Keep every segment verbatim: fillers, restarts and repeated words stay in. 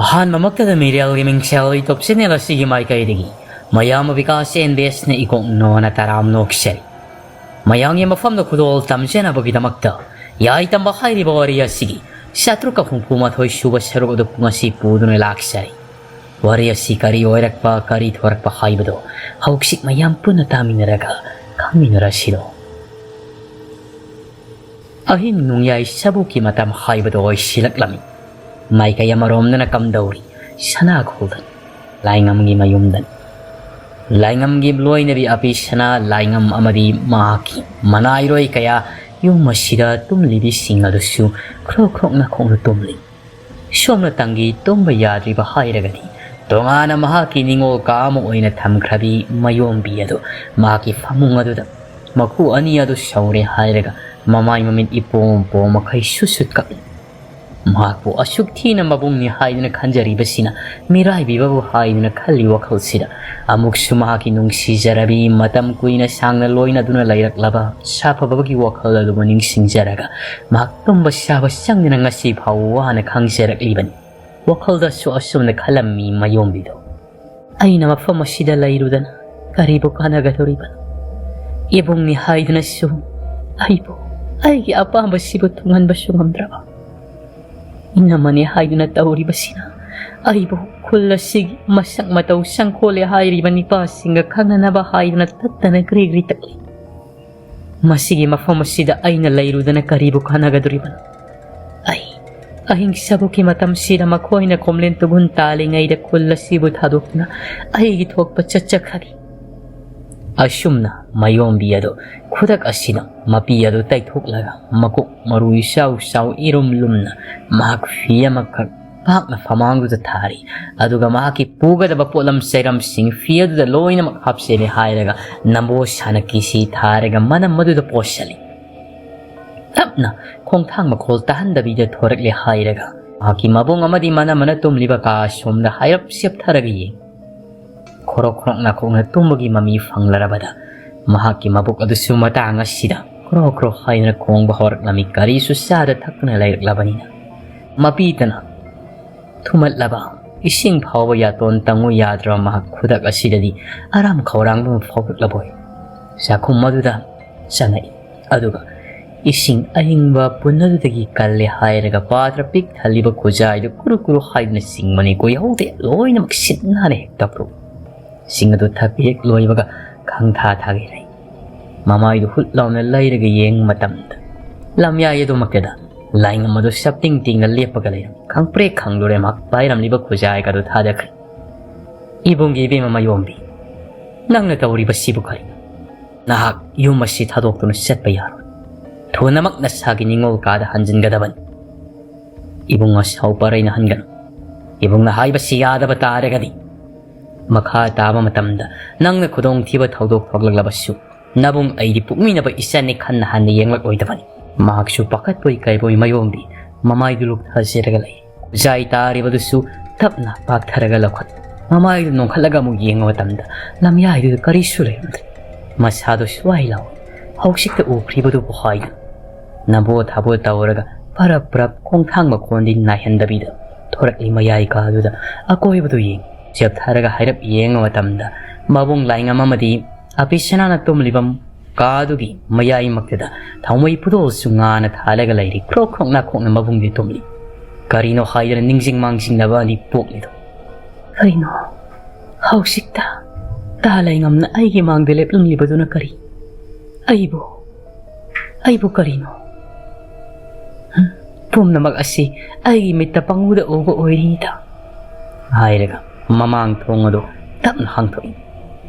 ꯑꯍꯥꯟꯕꯃꯛꯇꯗ ꯃꯤꯔꯦꯜꯒꯤ ꯃꯤꯡꯁꯦꯜ YouTube channel ꯑꯁꯤꯒꯤ ꯃꯥꯏꯀꯩꯗꯒꯤ ꯃꯌꯥꯝ ꯕꯤꯀꯥꯁ ꯑꯦꯟ ꯕꯦꯁꯅ ꯏꯀꯣꯛ ꯅꯣꯅ ꯇꯔꯥꯝ ꯅꯣꯛꯆꯔꯤ꯫ ꯃꯌꯥꯝꯒꯤ ꯃꯐꯝꯗ ꯈꯨꯗꯣꯜ ꯇꯝꯖꯅꯕꯒꯤꯗꯃꯛꯇ ꯌꯥꯏ ꯇꯝꯕ ꯍꯥꯏꯔꯤꯕ ꯋꯥꯔꯤ ꯑꯁꯤꯒꯤ ꯆꯥꯇ꯭ꯔꯨꯛꯀ ꯍꯨꯝꯐꯨ ꯃꯥꯊꯣꯏ ꯁꯨꯕ ꯁꯔꯨꯛ ꯑꯗꯨ ꯉꯁꯤ ꯄꯨꯗꯨꯅ ꯂꯥꯛꯆꯔꯤ꯫ ꯋꯥꯔꯤ ꯑꯁꯤ ꯀꯔꯤ ꯑꯣꯏꯔꯛꯄ, ꯀꯔꯤ ꯊꯣꯔꯛꯄ ꯍꯥꯏꯕꯗꯨ ꯍꯧꯖꯤꯛ ꯃꯌꯥꯝ ꯄꯨꯟꯅ ꯇꯥꯃꯤꯟꯅꯔꯒ ꯈꯪꯃꯤꯟꯅꯔꯁꯤꯔꯣ꯫ ꯑꯍꯤꯡ ꯅꯣꯡꯌꯥꯏ ꯁꯕꯨꯛꯀꯤ ꯃꯇꯝ ꯍꯥꯏꯕꯗꯨ ꯑꯣꯏꯁꯤꯜꯂꯛꯂꯝꯃꯤ꯫ ꯃꯥꯏꯀꯩ ꯑꯃꯔꯣꯝꯗꯅ ꯀꯝꯗꯧꯔꯤ? ꯁꯅꯥ ꯈꯣꯜꯗꯟ, ꯂꯥꯏꯉꯝꯒꯤ ꯃꯌꯨꯝꯗꯟ꯫ ꯂꯥꯏꯉꯝꯒꯤ ꯂꯣꯏꯅꯕꯤ ꯑꯄꯤ ꯁꯅꯥ ꯂꯥꯏꯉꯝ ꯑꯃꯗꯤ ꯃꯍꯥꯛꯀꯤ ꯃꯅꯥꯏꯔꯣꯏ ꯀꯌꯥ ꯌꯨꯝ ꯑꯁꯤꯗ ꯇꯨꯝꯂꯤꯕꯤꯁꯤꯡ ꯑꯗꯨꯁꯨ ꯈ꯭ꯔꯣꯛ ꯈ꯭ꯔꯣꯛ ꯅꯥꯈꯣꯛꯅ ꯇꯨꯝꯂꯤ꯫ ꯁꯣꯝꯅ ꯇꯪꯒꯤ ꯇꯨꯝꯕ ꯌꯥꯗ꯭ꯔꯤꯕ ꯍꯥꯏꯔꯒꯗꯤ ꯇꯣꯉꯥꯟꯅ ꯃꯍꯥꯛꯀꯤ ꯅꯤꯡꯉꯣꯜ ꯀꯥ ꯑꯃ ꯑꯣꯏꯅ ꯊꯝꯈ꯭ꯔꯕꯤ ꯃꯌꯣꯝꯕꯤ ꯑꯗꯨ ꯃꯍꯥꯛꯀꯤ ꯐꯃꯨꯡ ꯑꯗꯨꯗ ꯃꯈꯨ ꯑꯅꯤ ꯑꯗꯨ ꯁꯧꯔꯦ ꯍꯥꯏꯔꯒ ꯃꯃꯥꯏ ꯃꯃꯤꯠ ꯏꯄꯣꯝ ꯄꯣꯝ ꯃꯈꯩ ꯁꯨꯠ ꯁꯨꯠ ꯀꯞꯂꯤ꯫ ꯃꯍꯥꯛꯄꯨ ꯑꯁꯨꯛ ꯊꯤꯅ ꯃꯕꯨꯡꯅꯤ ꯍꯥꯏꯗꯨꯅ ꯈꯟꯖꯔꯤꯕꯁꯤꯅ ꯃꯤꯔꯥꯏꯕꯤꯕꯕꯨ ꯍꯥꯏꯗꯨꯅ ꯈꯜꯂꯤ ꯋꯥꯈꯜꯁꯤꯗ꯫ ꯑꯃꯨꯛꯁꯨ ꯃꯍꯥꯛꯀꯤ ꯅꯨꯡꯁꯤꯖꯔꯕꯤ ꯃꯇꯝ ꯀꯨꯏꯅ ꯁꯥꯡꯅ ꯂꯣꯏꯅꯗꯨꯅ ꯂꯩꯔꯛꯂꯕ ꯁꯥꯐꯕꯒꯤ ꯋꯥꯈꯜ ꯑꯗꯨꯕꯨ ꯅꯤꯡꯁꯤꯡꯖꯔꯒ ꯃꯍꯥꯛ ꯇꯨꯝꯕ ꯆꯥꯕ ꯆꯪꯗꯅ ꯉꯁꯤ ꯐꯥꯎꯕ ꯋꯥꯅ ꯈꯥꯡꯖꯔꯛꯂꯤꯕꯅꯤ꯫ ꯋꯥꯈꯜꯗꯁꯨ ꯑꯁꯨꯝꯅ ꯈꯜꯂꯝꯃꯤ ꯃꯌꯣꯝꯕꯤꯗꯣ꯫ ꯑꯩꯅ ꯃꯐꯝ ꯑꯁꯤꯗ ꯂꯩꯔꯨꯗꯅ ꯀꯔꯤꯕꯨ ꯀꯥꯟꯅꯒꯗꯧꯔꯤꯕꯅꯣ? ꯏꯕꯨꯡꯅꯤ ꯍꯥꯏꯗꯨꯅꯁꯨ ꯑꯩꯕꯨ, ꯑꯩꯒꯤ ꯑꯄꯥꯝꯕꯁꯤꯕꯨ ꯊꯨꯡꯍꯟꯕꯁꯨ ꯉꯝꯗ꯭ꯔꯕ, ꯏꯅꯝꯃꯅꯤ ꯍꯥꯏꯗꯨꯅ ꯇꯧꯔꯤꯕꯁꯤꯅ ꯑꯩꯕꯨ ꯈꯨꯜ ꯑꯁꯤꯒꯤ ꯃꯁꯛ ꯃꯇꯧ ꯁꯪꯈꯣꯜꯂꯦ ꯍꯥꯏꯔꯤꯕ ꯅꯤꯄꯥꯁꯤꯡꯒ ꯈꯪꯅꯅꯕ ꯍꯥꯏꯗꯨꯅ ꯇꯠꯇꯅ ꯒ꯭ꯔꯤ ꯒ꯭ꯔꯤ ꯇꯛꯂꯤ꯫ ꯃꯁꯤꯒꯤ ꯃꯐꯝ ꯑꯁꯤꯗ ꯑꯩꯅ ꯂꯩꯔꯨꯗꯅ ꯀꯔꯤꯕꯨ ꯀꯥꯟꯅꯒꯗꯧꯔꯤꯕꯅꯣ? ꯑꯩ ꯑꯍꯤꯡ ꯁꯕꯨꯛꯀꯤ ꯃꯇꯝꯁꯤꯗ ꯃꯈꯣꯏꯅ ꯈꯣꯝꯂꯦꯟ ꯇꯨꯒꯨꯟ ꯇꯥꯜꯂꯤꯉꯩꯗ ꯈꯨꯜ ꯑꯁꯤꯕꯨ ꯊꯥꯗꯣꯛꯇꯨꯅ ꯑꯩꯒꯤ ꯊꯣꯛꯄ ꯆꯠꯆꯈ꯭ꯔꯒꯦ꯫ ꯑꯁꯨꯝꯅ ꯃꯌꯣꯝꯕꯤ ꯑꯗꯨ ꯈꯨꯗꯛ ꯑꯁꯤꯗ ꯃꯄꯤ ꯑꯗꯨ ꯇꯩꯊꯣꯛꯂꯒ ꯃꯀꯣꯛ ꯃꯔꯨ ꯏꯆꯥꯎ ꯆꯥꯎ ꯏꯔꯨꯝ ꯂꯨꯝꯅ ꯃꯍꯥꯛ ꯐꯤ ꯑꯃꯈꯛ ꯄꯥꯛꯅ ꯐꯃꯥꯡꯗꯨꯗ ꯊꯥꯔꯤ꯫ ꯑꯗꯨꯒ ꯃꯍꯥꯛꯀꯤ ꯄꯨꯒꯗꯕ ꯄꯣꯠꯂꯝ ꯆꯩꯔꯝꯁꯤꯡ ꯐꯤ ꯑꯗꯨꯗ ꯂꯣꯏꯅꯃꯛ ꯍꯥꯞꯆꯤꯜꯂꯤ ꯍꯥꯏꯔꯒ ꯅꯝꯕꯣ ꯁꯥꯅ ꯀꯤꯁꯤ ꯊꯥꯔꯒ ꯃꯅꯝ ꯑꯗꯨꯗ ꯄꯣꯠꯁꯤꯜꯂꯤ꯫ ꯇꯞꯅ ꯈꯣꯡꯊꯥꯡ ꯃꯈꯣꯜ ꯇꯥꯍꯟꯗꯕꯤꯗ ꯊꯣꯔꯛꯂꯦ ꯍꯥꯏꯔꯒ ꯃꯍꯥꯛꯀꯤ ꯃꯕꯨꯡ ꯑꯃꯗꯤ ꯃꯅꯝꯃꯅ ꯇꯨꯝꯂꯤꯕ ꯀꯥ ꯑꯁꯣꯝꯗ ꯍꯥꯏꯔꯞ ꯆꯦꯞꯊꯔꯒ ꯌꯦꯡ꯫ ꯈꯣꯔꯣꯛ ꯈꯣꯔꯣꯛ ꯅꯥꯀꯣꯛꯅ ꯇꯨꯝꯕꯒꯤ ꯃꯃꯤ ꯐꯪꯂꯔꯕꯗ ꯃꯍꯥꯛꯀꯤ ꯃꯕꯨꯛ ꯑꯗꯨꯁꯨ ꯃꯇꯥꯡ ꯑꯁꯤꯗ ꯈ꯭ꯔꯣ ꯈ꯭ꯔꯣ ꯍꯥꯏꯗꯨꯅ ꯈꯣꯡꯕ ꯍꯧꯔꯛꯂꯝꯃꯤ꯫ ꯀꯔꯤꯁꯨ ꯆꯥꯗ ꯊꯛꯇꯅ ꯂꯩꯔꯛꯂꯕꯅꯤꯅ꯫ ꯃꯄꯤꯇꯅ ꯊꯨꯝꯍꯠꯂꯕ ꯏꯁꯤꯡ ꯐꯥꯎꯕ ꯌꯥꯇꯣꯟ ꯇꯪꯉꯨ ꯌꯥꯗ꯭ꯔꯕ ꯃꯍꯥꯛ ꯈꯨꯗꯛ ꯑꯁꯤꯗꯗꯤ ꯑꯔꯥꯝ ꯈꯧꯔꯥꯡꯕ ꯑꯃ ꯐꯥꯎꯔꯛꯂꯕꯣꯏ꯫ ꯆꯥꯛꯈꯨꯝ ꯑꯗꯨꯗ ꯆꯪꯉꯛꯏ꯫ ꯑꯗꯨꯒ ꯏꯁꯤꯡ ꯑꯏꯪꯕ ꯄꯨꯟ ꯑꯗꯨꯗꯒꯤ ꯀꯜꯂꯦ ꯍꯥꯏꯔꯒ ꯄꯥꯇ꯭ꯔ ꯄꯤꯛ ꯊꯜꯂꯤꯕ ꯈꯨꯖꯥꯏꯗꯨ ꯀꯨꯔꯨ ꯀꯨꯔꯨ ꯍꯥꯏꯗꯨꯅ ꯆꯤꯡꯕꯅꯤ꯫ ꯀꯨꯏꯍꯧꯗꯦ, ꯂꯣꯏꯅꯃꯛ ꯁꯤꯠ ꯅꯥꯟꯅ ꯍꯦꯛ ꯇꯧꯔꯛꯏ꯫ ꯏꯁꯤꯡ ꯑꯗꯨ ꯊꯛꯄ ꯍꯦꯛ ꯂꯣꯏꯕꯒ ꯈꯪꯊꯥ ꯊꯥꯒꯤꯔꯩ ꯃꯃꯥꯏꯗꯨ ꯍꯨꯠ ꯂꯥꯎꯅ ꯂꯩꯔꯒ ꯌꯦꯡꯕ ꯃꯇꯝꯗ, ꯂꯝꯌꯥꯏ ꯑꯗꯨꯃꯛꯇꯗ ꯂꯥꯏꯉꯝ ꯑꯗꯨ ꯁꯞꯇꯤꯡ ꯇꯤꯡꯅ ꯂꯦꯞꯄꯒ ꯂꯩꯔꯝꯃꯤ꯫ ꯈꯪꯄ꯭ꯔꯦꯛ ꯈꯪꯂꯨꯔꯦ ꯃꯍꯥꯛ ꯄꯥꯏꯔꯝꯂꯤꯕ ꯈꯨꯖꯥꯏꯒ ꯑꯗꯨ ꯊꯥꯗꯈ꯭ꯔꯦ꯫ "ꯏꯕꯨꯡꯒꯤ ꯏꯕꯦꯝꯃ ꯃꯌꯣꯝꯕꯤ, ꯅꯪꯅ ꯇꯧꯔꯤꯕꯁꯤꯕꯨ ꯀꯔꯤꯅꯣ? ꯅꯍꯥꯛ ꯌꯨꯝ ꯑꯁꯤ ꯊꯥꯗꯣꯛꯇꯨꯅ ꯆꯠꯄ ꯌꯥꯔꯣꯏ꯫ ꯊꯨꯅꯃꯛ ꯅꯁꯥꯒꯤ ꯅꯤꯡꯉꯣꯜ ꯀꯥꯗ ꯍꯟꯖꯤꯟꯒꯗꯕꯅꯤ꯫" "ꯏꯕꯨꯡ ꯑꯁꯥꯎ ꯄꯔꯩꯅ ꯍꯟꯒꯅꯨ꯫ ꯏꯕꯨꯡꯅ ꯍꯥꯏꯕꯁꯤ ꯌꯥꯗꯕ ꯇꯥꯔꯒꯗꯤ, ꯃꯈꯥ ꯇꯥꯕ ꯃꯇꯝꯗ ꯅꯪꯅ ꯈꯨꯗꯣꯡꯊꯤꯕ ꯊꯧꯗꯣꯛ ꯊꯣꯛꯂꯛꯂꯕꯁꯨ, ꯅꯕꯨꯡ ꯑꯩꯗꯤ ꯄꯣꯛꯃꯤꯟꯅꯕ ꯏꯆꯟꯅꯤ ꯈꯟꯅ ꯍꯟꯅ ꯌꯦꯡꯂꯛꯂꯣꯏꯗꯕꯅꯤ꯫" ꯃꯍꯥꯛꯁꯨ ꯄꯥꯈꯠꯄꯣꯏ ꯀꯩꯕꯣꯏ ꯃꯌꯣꯝꯕꯤ ꯃꯃꯥꯏꯗꯨ ꯂꯨꯞꯊꯖꯔꯒ ꯂꯩ꯫ ꯈꯨꯖꯥꯏ ꯇꯥꯔꯤꯕꯗꯨꯁꯨ ꯇꯞꯅ ꯄꯥꯛꯊꯔꯒ ꯂꯧꯈꯠ, ꯃꯃꯥꯏꯗꯨ ꯅꯣꯡꯈꯠꯂꯒ ꯑꯃꯨꯛ ꯌꯦꯡꯕ ꯃꯇꯝꯗ ꯂꯝꯌꯥꯏꯗꯨꯗ ꯀꯔꯤꯁꯨ ꯂꯩꯔꯝꯗ꯭ꯔꯦ꯫ ꯃꯁꯥꯗꯨ ꯁ꯭ꯋꯥꯏ ꯂꯥꯎꯏ꯫ ꯍꯧꯖꯤꯛꯇ ꯎꯈ꯭ꯔꯤꯕꯗꯨꯕꯨ ꯍꯥꯏꯗꯨꯅ ꯅꯝꯕꯣ ꯊꯥꯕꯣ ꯇꯧꯔꯒ ꯄꯔꯞ ꯄꯔꯞ ꯈꯣꯡꯊꯥꯡ ꯃꯈꯣꯟꯗꯤ ꯅꯥꯏꯍꯟꯗꯕꯤꯗ ꯊꯣꯔꯛꯂꯤ꯫ ꯃꯌꯥꯏ ꯀꯥꯗꯨꯗ ꯑꯀꯣꯏꯕꯗꯨ ꯌꯦꯡ, ꯆꯦꯞꯊꯔꯒ ꯍꯥꯏꯔꯞ ꯌꯦꯡꯕ ꯃꯇꯝꯗ ꯃꯕꯨꯡ ꯂꯥꯏꯉꯝ ꯑꯃꯗꯤ ꯑꯄꯤꯁꯅꯥꯅ ꯇꯨꯝꯂꯤꯕ ꯀꯥꯗꯨꯒꯤ ꯃꯌꯥꯏꯃꯛꯇꯗ ꯊꯥꯎꯃꯩ ꯄꯨꯗꯣꯜꯁꯨ ꯉꯥꯅ ꯊꯥꯜꯂꯒ ꯂꯩꯔꯤ꯫ ꯈ꯭ꯔꯣꯛ ꯈ꯭ꯔꯣꯛ ꯅꯥꯈꯣꯛꯅ ꯃꯕꯨꯡꯗꯤ ꯇꯨꯝꯂꯤ꯫ ꯀꯔꯤꯅꯣ ꯍꯥꯏꯗꯅ ꯅꯤꯡꯁꯤꯡ ꯃꯥꯡꯖꯤꯡꯅꯕ ꯑꯅꯤ ꯄꯣꯛꯂꯤꯗꯣ꯫ "ꯀꯔꯤꯅꯣ ꯍꯧꯖꯤꯛꯇ ꯇꯥ ꯂꯩꯉꯝꯅ ꯑꯩꯒꯤ ꯃꯥꯡꯗ ꯂꯦꯞꯂꯝꯂꯤꯕꯗꯨꯅ ꯀꯔꯤ? ꯑꯩꯕꯨ, ꯑꯩꯕꯨ ꯀꯔꯤꯅꯣ? ꯍꯝ? ꯄꯨꯝꯅꯃꯛ ꯑꯁꯤ ꯑꯩꯒꯤ ꯃꯤꯠꯇ ꯄꯪꯎꯗ ꯎꯕ ꯑꯣꯏꯔꯤꯗ," ꯍꯥꯏꯔꯒ ꯃꯃꯥꯡ ꯊꯣꯡ ꯑꯗꯨ ꯇꯞꯅ ꯍꯥꯡꯗꯣꯛꯏ꯫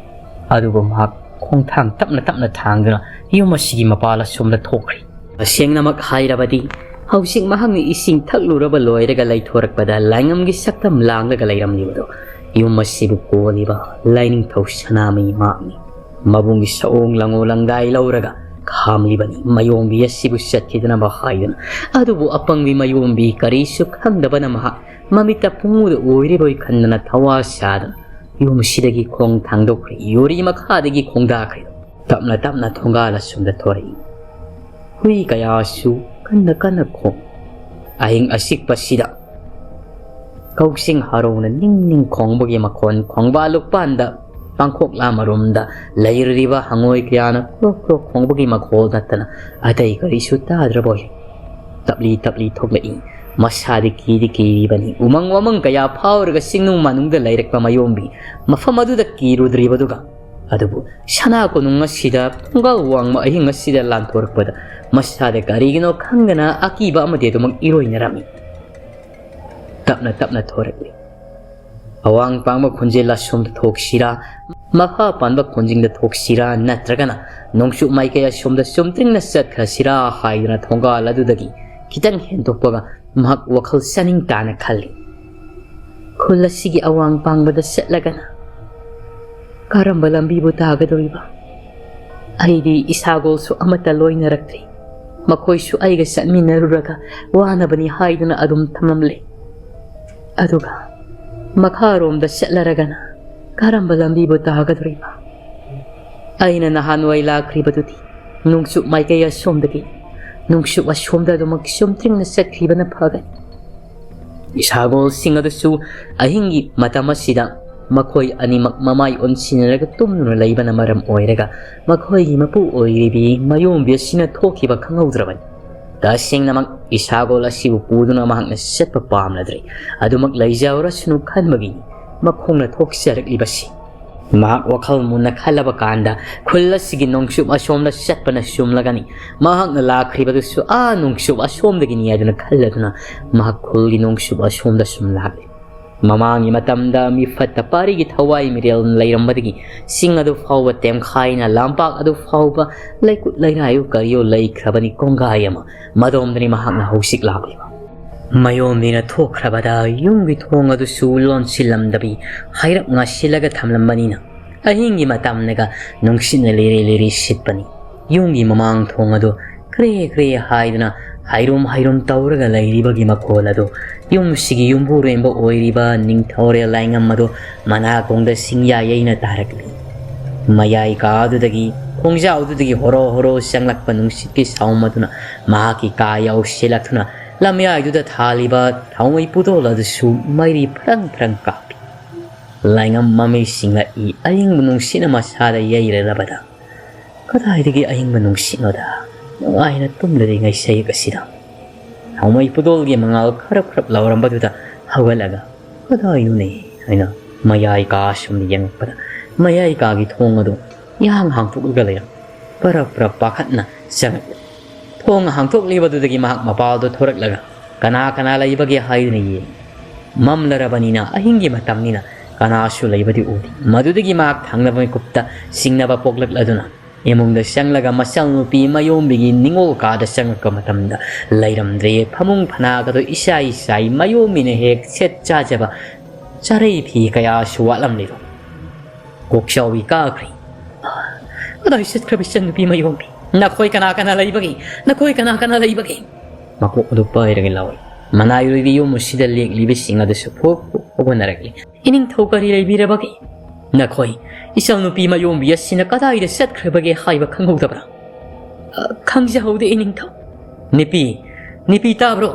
ꯑꯗꯨꯕꯨ ꯃꯍꯥꯛ ꯈꯣꯡꯊꯥꯡ ꯇꯞꯅ ꯇꯞꯅ ꯊꯥꯡꯗꯨꯅ ꯌꯨꯝ ꯑꯁꯤꯒꯤ ꯃꯄꯥꯜ ꯑꯁꯣꯝꯗ ꯊꯣꯛꯈ꯭ꯔꯦ꯫ ꯇꯁꯦꯡꯅꯃꯛ ꯍꯥꯏꯔꯕꯗꯤ, ꯍꯧꯖꯤꯛ ꯃꯍꯥꯛꯅ ꯏꯁꯤꯡ ꯊꯛꯂꯨꯔꯕ ꯂꯣꯏꯔꯒ ꯂꯩꯊꯣꯔꯛꯄꯗ ꯂꯥꯏꯉꯝꯒꯤ ꯁꯛꯇꯝ ꯂꯥꯡꯂꯒ ꯂꯩꯔꯝꯂꯤꯕꯗꯨ ꯌꯨꯝ ꯑꯁꯤꯕꯨ ꯀꯣꯜꯂꯤꯕ ꯂꯥꯏꯅꯤꯡꯊꯧ ꯁꯅꯥꯃꯍꯤ ꯃꯍꯥꯛꯅꯤ꯫ ꯃꯕꯨꯡꯒꯤ ꯁꯑꯣꯡ ꯂꯪꯉꯣ ꯂꯪꯗꯥꯏ ꯂꯧꯔꯒ ꯈꯥꯝꯂꯤꯕꯅꯤ꯫ ꯃꯌꯣꯝꯕꯤ ꯑꯁꯤꯕꯨ ꯆꯠꯈꯤꯗꯅꯕ ꯍꯥꯏꯗꯨꯅ꯫ ꯑꯗꯨꯕꯨ ꯑꯄꯪꯕꯤ ꯃꯌꯣꯝꯕꯤ ꯀꯔꯤꯁꯨ ꯈꯪꯗꯕꯅ ꯃꯍꯥꯛ ꯃꯃꯤꯠꯇ ꯄꯨꯡꯎꯗ ꯎꯔꯤꯕꯣꯏ ꯈꯟꯗꯅ ꯊꯋꯥ ꯁꯥꯗꯅ ꯌꯨꯝ ꯑꯁꯤꯗꯒꯤ ꯈꯣꯡ ꯊꯥꯡꯗꯣꯛꯈ꯭ꯔꯦ꯫ ꯌꯨꯔꯤ ꯃꯈꯥꯗꯒꯤ ꯈꯣꯡꯗꯥꯈ꯭ꯔꯦ꯫ ꯇꯞꯅ ꯇꯞꯅ ꯊꯣꯡꯒꯥꯜ ꯑꯁꯣꯝꯗ ꯊꯣꯔꯛꯏ꯫ ꯍꯨꯏ ꯀꯌꯥꯁꯨ ꯀꯟꯅ ꯀꯟꯅ ꯈꯣꯡ꯫ ꯑꯍꯤꯡ ꯑꯁꯤꯛꯄꯁꯤꯗ ꯀꯧꯁꯤꯡ ꯍꯔꯧꯅ ꯅꯤꯡ ꯅꯤꯡ ꯈꯣꯡꯕꯒꯤ ꯃꯈꯣꯟ, ꯈꯣꯡꯕꯥꯜ ꯂꯨꯛꯄꯥꯟꯗ ꯄꯥꯡꯈꯣꯛꯂꯥ ꯃꯔꯨꯝꯗ ꯂꯩꯔꯤꯕ ꯍꯉꯣꯏ ꯀꯌꯥꯅ ꯀ꯭ꯔꯣꯛ ꯀ꯭ꯔꯣꯛ ꯈꯣꯡꯕꯒꯤ ꯃꯈꯣꯜ ꯅꯠꯇꯅ ꯑꯇꯩ ꯀꯔꯤꯁꯨ ꯇꯥꯗ꯭ꯔꯕꯣꯏ꯫ ꯇꯞꯂꯤ ꯇꯞꯂꯤ ꯊꯣꯛꯂꯛꯏ꯫ ꯃꯁꯥꯗꯤ ꯀꯤꯗꯤ ꯀꯤꯔꯤꯕꯅꯤ꯫ ꯎꯃꯪ ꯋꯥꯃꯪ ꯀꯌꯥ ꯐꯥꯎꯔꯒ ꯆꯤꯡꯅꯨꯡ ꯃꯥꯅꯨꯡꯗ ꯂꯩꯔꯛꯄ ꯃꯌꯣꯝꯕꯤ ꯃꯐꯝ ꯑꯗꯨꯗ ꯀꯤꯔꯨꯗ꯭ꯔꯤꯕꯗꯨꯒ꯫ ꯑꯗꯨꯕꯨ ꯁꯅꯥ ꯀꯣꯅꯨꯡ ꯑꯁꯤꯗ ꯊꯣꯡꯒꯥꯜ ꯋꯥꯡꯃ ꯑꯍꯤꯡ ꯑꯁꯤꯗ ꯂꯥꯟꯊꯣꯔꯛꯄꯗ ꯃꯁꯥꯗ ꯀꯔꯤꯒꯤꯅꯣ ꯈꯪꯗꯅ ꯑꯀꯤꯕ ꯑꯃꯗꯤ ꯑꯗꯨꯃꯛ ꯏꯔꯣꯏꯅꯔꯝꯃꯤ꯫ ꯇꯞꯅ ꯇꯞꯅ ꯊꯣꯔꯛꯂꯤ꯫ ꯑꯋꯥꯡ ꯄꯥꯡꯕ ꯈꯣꯟꯖꯦꯜ ꯑꯁꯣꯝꯗ ꯊꯣꯛꯁꯤꯔꯥ, ꯃꯈꯥ ꯄꯥꯟꯕ ꯈꯣꯟꯖꯦꯜꯗ ꯊꯣꯛꯁꯤꯔꯥ, ꯅꯠꯇ꯭ꯔꯒꯅ ꯅꯣꯡꯆꯨꯞ ꯃꯥꯏꯀꯩ ꯑꯁꯣꯝꯗ ꯆꯨꯝꯇ꯭ꯔꯤꯡꯅ ꯆꯠꯈ꯭ꯔꯁꯤꯔꯥ ꯍꯥꯏꯗꯨꯅ ꯊꯣꯡꯒꯥꯜ ꯑꯗꯨꯗꯒꯤ ꯈꯤꯇꯪ ꯍꯦꯟꯗꯣꯛꯄꯒ ꯃꯍꯥꯛ ꯋꯥꯈꯜ ꯆꯥꯅꯤꯡ ꯇꯥꯅ ꯈꯜꯂꯤ꯫ ꯈꯨꯜ ꯑꯁꯤꯒꯤ ꯑꯋꯥꯡ ꯄꯥꯡꯕꯗ ꯆꯠꯂꯒꯅ ꯀꯔꯝꯕ ꯂꯝꯕꯤꯕꯨ ꯇꯥꯒꯗꯧꯔꯤꯕ? ꯑꯩꯗꯤ ꯏꯁꯥꯒꯣꯜꯁꯨ ꯑꯃꯠꯇ ꯂꯣꯏꯅꯔꯛꯇ꯭ꯔꯤ꯫ ꯃꯈꯣꯏꯁꯨ ꯑꯩꯒ ꯆꯠꯃꯤꯟꯅꯔꯨꯔꯒ ꯋꯥꯅꯕꯅꯤ ꯍꯥꯏꯗꯨꯅ ꯑꯗꯨꯝ ꯊꯝꯂꯝꯂꯦ꯫ ꯑꯗꯨꯒ ꯃꯈꯥꯔꯣꯝꯗ ꯆꯠꯂꯔꯒꯅ ꯀꯔꯝꯕ ꯂꯝꯕꯤꯕꯨ ꯇꯥꯒꯗꯧꯔꯤꯕ? ꯑꯩꯅ ꯅꯍꯥꯟꯋꯥꯏ ꯂꯥꯛꯈ꯭ꯔꯤꯕꯗꯨꯗꯤ ꯅꯣꯡꯆꯨꯞ ꯃꯥꯏꯀꯩ ꯑꯁꯣꯝꯗꯒꯤ, ꯅꯣꯡꯆꯨꯞ ꯑꯁꯣꯝꯗ ꯑꯗꯨꯃꯛ ꯆꯨꯝꯇ꯭ꯔꯤꯡꯅ ꯆꯠꯈꯤꯕꯅ ꯐꯒꯅꯤ꯫ ꯏꯁꯥꯒꯣꯜꯁꯤꯡ ꯑꯗꯨꯁꯨ ꯑꯍꯤꯡꯒꯤ ꯃꯇꯝ ꯑꯁꯤꯗ ꯃꯈꯣꯏ ꯑꯅꯤꯃꯛ ꯃꯃꯥꯏ ꯑꯣꯟꯁꯤꯟꯅꯔꯒ ꯇꯨꯝꯗꯨꯅ ꯂꯩꯕꯅ ꯃꯔꯝ ꯑꯣꯏꯔꯒ ꯃꯈꯣꯏꯒꯤ ꯃꯄꯨ ꯑꯣꯏꯔꯤꯕꯤ ꯃꯌꯣꯝꯕꯤ ꯑꯁꯤꯅ ꯊꯣꯛꯈꯤꯕ ꯈꯪꯍꯧꯗ꯭ꯔꯕꯅꯤ꯫ ꯇꯁꯦꯡꯅꯃꯛ ꯏꯁꯥꯒꯣꯜ ꯑꯁꯤꯕꯨ ꯄꯨꯗꯨꯅ ꯃꯍꯥꯛꯅ ꯆꯠꯄ ꯄꯥꯝꯂꯗ꯭ꯔꯦ꯫ ꯑꯗꯨꯃꯛ ꯂꯩꯖꯍꯧꯔꯁꯅꯨ ꯈꯟꯕꯒꯤꯅꯤ ꯃꯈꯣꯡꯅ ꯊꯣꯛꯆꯔꯛꯂꯤꯕꯁꯤ꯫ ꯃꯍꯥꯛ ꯋꯥꯈꯜ ꯃꯨꯟꯅ ꯈꯜꯂꯕ ꯀꯥꯟꯗ ꯈꯨꯜ ꯑꯁꯤꯒꯤ ꯅꯣꯡꯆꯨꯞ ꯑꯁꯣꯝꯗ ꯆꯠꯄꯅ ꯆꯨꯝꯂꯒꯅꯤ꯫ ꯃꯍꯥꯛꯅ ꯂꯥꯛꯈ꯭ꯔꯤꯕꯗꯨꯁꯨ ꯑꯥ ꯅꯣꯡꯆꯨꯞ ꯑꯁꯣꯝꯗꯒꯤꯅꯤ ꯍꯥꯏꯗꯨꯅ ꯈꯜꯂꯗꯨꯅ ꯃꯍꯥꯛ ꯈꯨꯜꯒꯤ ꯅꯣꯡꯆꯨꯞ ꯑꯁꯣꯝꯗ ꯁꯨꯝ ꯂꯥꯛꯂꯤ꯫ ꯃꯃꯥꯡꯒꯤ ꯃꯇꯝꯗ ꯃꯤ ꯐꯠꯇ ꯄꯥꯔꯤꯒꯤ ꯊꯋꯥꯏ ꯃꯤꯔꯦꯜ ꯂꯩꯔꯝꯕꯗꯒꯤ ꯆꯤꯡ ꯑꯗꯨ ꯐꯥꯎꯕ ꯇꯦꯝꯈꯥꯏꯅ ꯂꯝꯄꯥꯛ ꯑꯗꯨ ꯐꯥꯎꯕ ꯂꯩꯀꯨꯠ ꯂꯩꯔꯥꯏꯌꯨ ꯀꯔꯤꯌꯨ ꯂꯩꯈ꯭ꯔꯕꯅꯤ ꯀꯣꯡꯒꯥꯏ ꯑꯃ꯫ ꯃꯗꯣꯝꯗꯅꯤ ꯃꯍꯥꯛꯅ ꯍꯧꯖꯤꯛ ꯂꯥꯛꯂꯤꯕ꯫ ꯃꯌꯣꯝꯕꯤꯅ ꯊꯣꯛꯈ꯭ꯔꯕꯗ ꯌꯨꯝꯒꯤ ꯊꯣꯡ ꯑꯗꯨꯁꯨ ꯂꯣꯟꯁꯤꯜꯂꯝꯗꯕꯤ ꯍꯩꯔꯞ ꯉꯥꯁꯤꯜꯂꯒ ꯊꯝꯂꯝꯕꯅꯤꯅ ꯑꯍꯤꯡꯒꯤ ꯃꯇꯝꯅꯒ ꯅꯨꯡꯁꯤꯠꯅ ꯂꯤꯔꯤ ꯂꯤꯔꯤ ꯁꯤꯠꯄꯅꯤ꯫ ꯌꯨꯝꯒꯤ ꯃꯃꯥꯡ ꯊꯣꯡ ꯑꯗꯨ ꯀ꯭ꯔꯦ ꯀ꯭ꯔꯦ ꯍꯥꯏꯗꯨꯅ ꯍꯥꯏꯔꯨꯝ ꯍꯥꯏꯔꯨꯝ ꯇꯧꯔꯒ ꯂꯩꯔꯤꯕꯒꯤ ꯃꯈꯣꯜ ꯑꯗꯨ ꯌꯨꯝꯁꯤꯒꯤ ꯌꯨꯝꯕꯨꯔꯦꯝꯕ ꯑꯣꯏꯔꯤꯕ ꯅꯤꯡꯊꯧꯔꯦꯜ ꯂꯥꯏꯉꯝ ꯑꯗꯨ ꯃꯅꯥꯀꯣꯡꯗ ꯁꯤꯡꯌꯥ ꯌꯩꯅ ꯇꯥꯔꯛꯂꯤ꯫ ꯃꯌꯥꯏ ꯀꯥ ꯑꯗꯨꯗꯒꯤ ꯈꯣꯡꯖꯥꯎꯗꯨꯗꯒꯤ ꯍꯣꯔꯣ ꯍꯣꯔꯣ ꯆꯪꯂꯛꯄ ꯅꯨꯡꯁꯤꯠꯀꯤ ꯁꯥꯎꯝ ꯑꯗꯨꯅ ꯃꯍꯥꯛꯀꯤ ꯀꯥ ꯌꯧꯁꯤꯜꯂꯛꯇꯨꯅ ꯂꯝꯌꯥꯏꯗꯨꯗ ꯊꯥꯜꯂꯤꯕ ꯊꯥꯎꯃꯩ ꯄꯨꯗꯣꯜ ꯑꯗꯨꯁꯨ ꯃꯩꯔꯤ ꯐ꯭ꯔꯪ ꯐ꯭ꯔꯪ ꯀꯥꯞꯄꯤ꯫ ꯂꯥꯏꯉꯝ ꯃꯃꯤꯁꯤꯡꯅ ꯏ ꯑꯌꯤꯡꯕ ꯅꯨꯡꯁꯤꯠꯅ ꯃꯁꯥꯗ ꯌꯩꯔꯔꯕꯗ, ꯀꯗꯥꯏꯗꯒꯤ ꯑꯏꯪꯕ ꯅꯨꯡꯁꯤꯠꯅꯣꯗ? ꯅꯨꯡꯉꯥꯏꯅ ꯇꯨꯝꯂꯔꯤꯉꯩ ꯁꯌꯦꯛ ꯑꯁꯤꯗ ꯊꯥꯎꯃꯩ ꯄꯨꯗꯣꯜꯒꯤ ꯃꯉꯥꯜ ꯈꯔꯞ ꯈꯔꯞ ꯂꯥꯎꯔꯝꯕꯗꯨꯗ ꯍꯧꯒꯠꯂꯒ, "ꯀꯗꯥꯏꯅꯣꯅꯦ?" ꯍꯥꯏꯅ ꯃꯌꯥꯏ ꯀꯥ ꯑꯁꯣꯝꯗ ꯌꯦꯡꯂꯛꯄꯗ, ꯃꯌꯥꯏ ꯀꯥꯒꯤ ꯊꯣꯡ ꯑꯗꯨ ꯏꯍꯥꯡ ꯍꯥꯡꯗꯣꯛꯂꯒ ꯂꯩꯔꯝꯃꯤ꯫ ꯄꯔꯞ ꯄꯔꯞ ꯄꯥꯈꯠꯅ ꯆꯪꯂꯛꯂꯦ꯫ ꯊꯣꯡ ꯍꯥꯡꯗꯣꯛꯂꯤꯕꯗꯨꯗꯒꯤ ꯃꯍꯥꯛ ꯃꯄꯥꯜꯗ ꯊꯣꯔꯛꯂꯒ, "ꯀꯅꯥ ꯀꯅꯥ ꯂꯩꯕꯒꯦ?" ꯍꯥꯏꯗꯨꯅ ꯌꯦꯡꯉꯤ꯫ ꯃꯝꯂꯔꯕꯅꯤꯅ, ꯑꯍꯤꯡꯒꯤ ꯃꯇꯝꯅꯤꯅ ꯀꯅꯥꯁꯨ ꯂꯩꯕꯗꯤ ꯎꯗꯦ꯫ ꯃꯗꯨꯗꯒꯤ ꯃꯍꯥꯛ ꯊꯪꯅꯕ ꯃꯤꯀꯨꯞꯇ ꯆꯤꯡꯅꯕ ꯄꯣꯛꯂꯛꯂꯗꯨꯅ, ꯏꯃꯨꯡꯗ ꯆꯪꯂꯒ ꯃꯆꯥꯅꯨꯄꯤ ꯃꯌꯣꯝꯕꯤꯒꯤ ꯅꯤꯡꯉꯣꯜ ꯀꯥꯗ ꯆꯪꯂꯛꯄ ꯃꯇꯝꯗ, ꯂꯩꯔꯝꯗ꯭ꯔꯦ꯫ ꯐꯃꯨꯡ ꯐꯅꯥꯒꯗꯣ ꯏꯁꯥ ꯏꯁꯥꯒꯤ ꯃꯌꯣꯝꯕꯤꯅ ꯍꯦꯛ ꯁꯦꯠ ꯆꯥꯖꯕ ꯆꯥꯔꯩ ꯐꯤ ꯀꯌꯥꯁꯨ ꯋꯥꯠꯂꯝꯂꯤꯕ꯫ ꯀꯣꯛꯆꯥꯎꯕꯤ ꯀꯥꯈ꯭ꯔꯦ꯫ "ꯀꯗꯥꯏ ꯆꯠꯈ꯭ꯔꯕ ꯏꯆꯟꯅꯨꯄꯤ ꯃꯌꯣꯝꯕꯤ? ꯅꯈꯣꯏ ꯀꯅꯥ ꯀꯅꯥ ꯂꯩꯕꯒꯦ? ꯅꯈꯣꯏ ꯀꯅꯥ ꯀꯅꯥ ꯂꯩꯕꯒꯦ?" ꯃꯀꯣꯛ ꯑꯗꯨ ꯄꯥꯏꯔꯒ ꯂꯥꯎꯏ꯫ ꯃꯅꯥꯏꯔꯣꯏꯕꯤ ꯌꯨꯝ ꯑꯁꯤꯗ ꯂꯦꯛꯂꯤꯕꯁꯤꯡ ꯑꯗꯨꯁꯨ ꯐꯨꯛ ꯐꯨꯛ ꯍꯧꯒꯠꯅꯔꯛꯂꯤ꯫ "ꯏꯅꯤꯡꯊꯧ, ꯀꯔꯤ ꯂꯩꯕꯤꯔꯕꯒꯦ? ꯅꯈꯣꯏ ꯏꯆꯟꯅꯨꯄꯤ ꯃꯌꯣꯝꯕꯤ ꯑꯁꯤꯅ ꯀꯗꯥꯏꯗ ꯆꯠꯈ꯭ꯔꯕꯒꯦ ꯍꯥꯏꯕ ꯈꯪꯍꯧꯗꯕ꯭ꯔꯥ?" "ꯑ, ꯈꯪꯖꯍꯧꯗꯦ, ꯏꯅꯤꯡꯊꯧ꯫" "ꯅꯨꯄꯤ, ꯅꯨꯄꯤ, ꯇꯥꯕ꯭ꯔꯣ?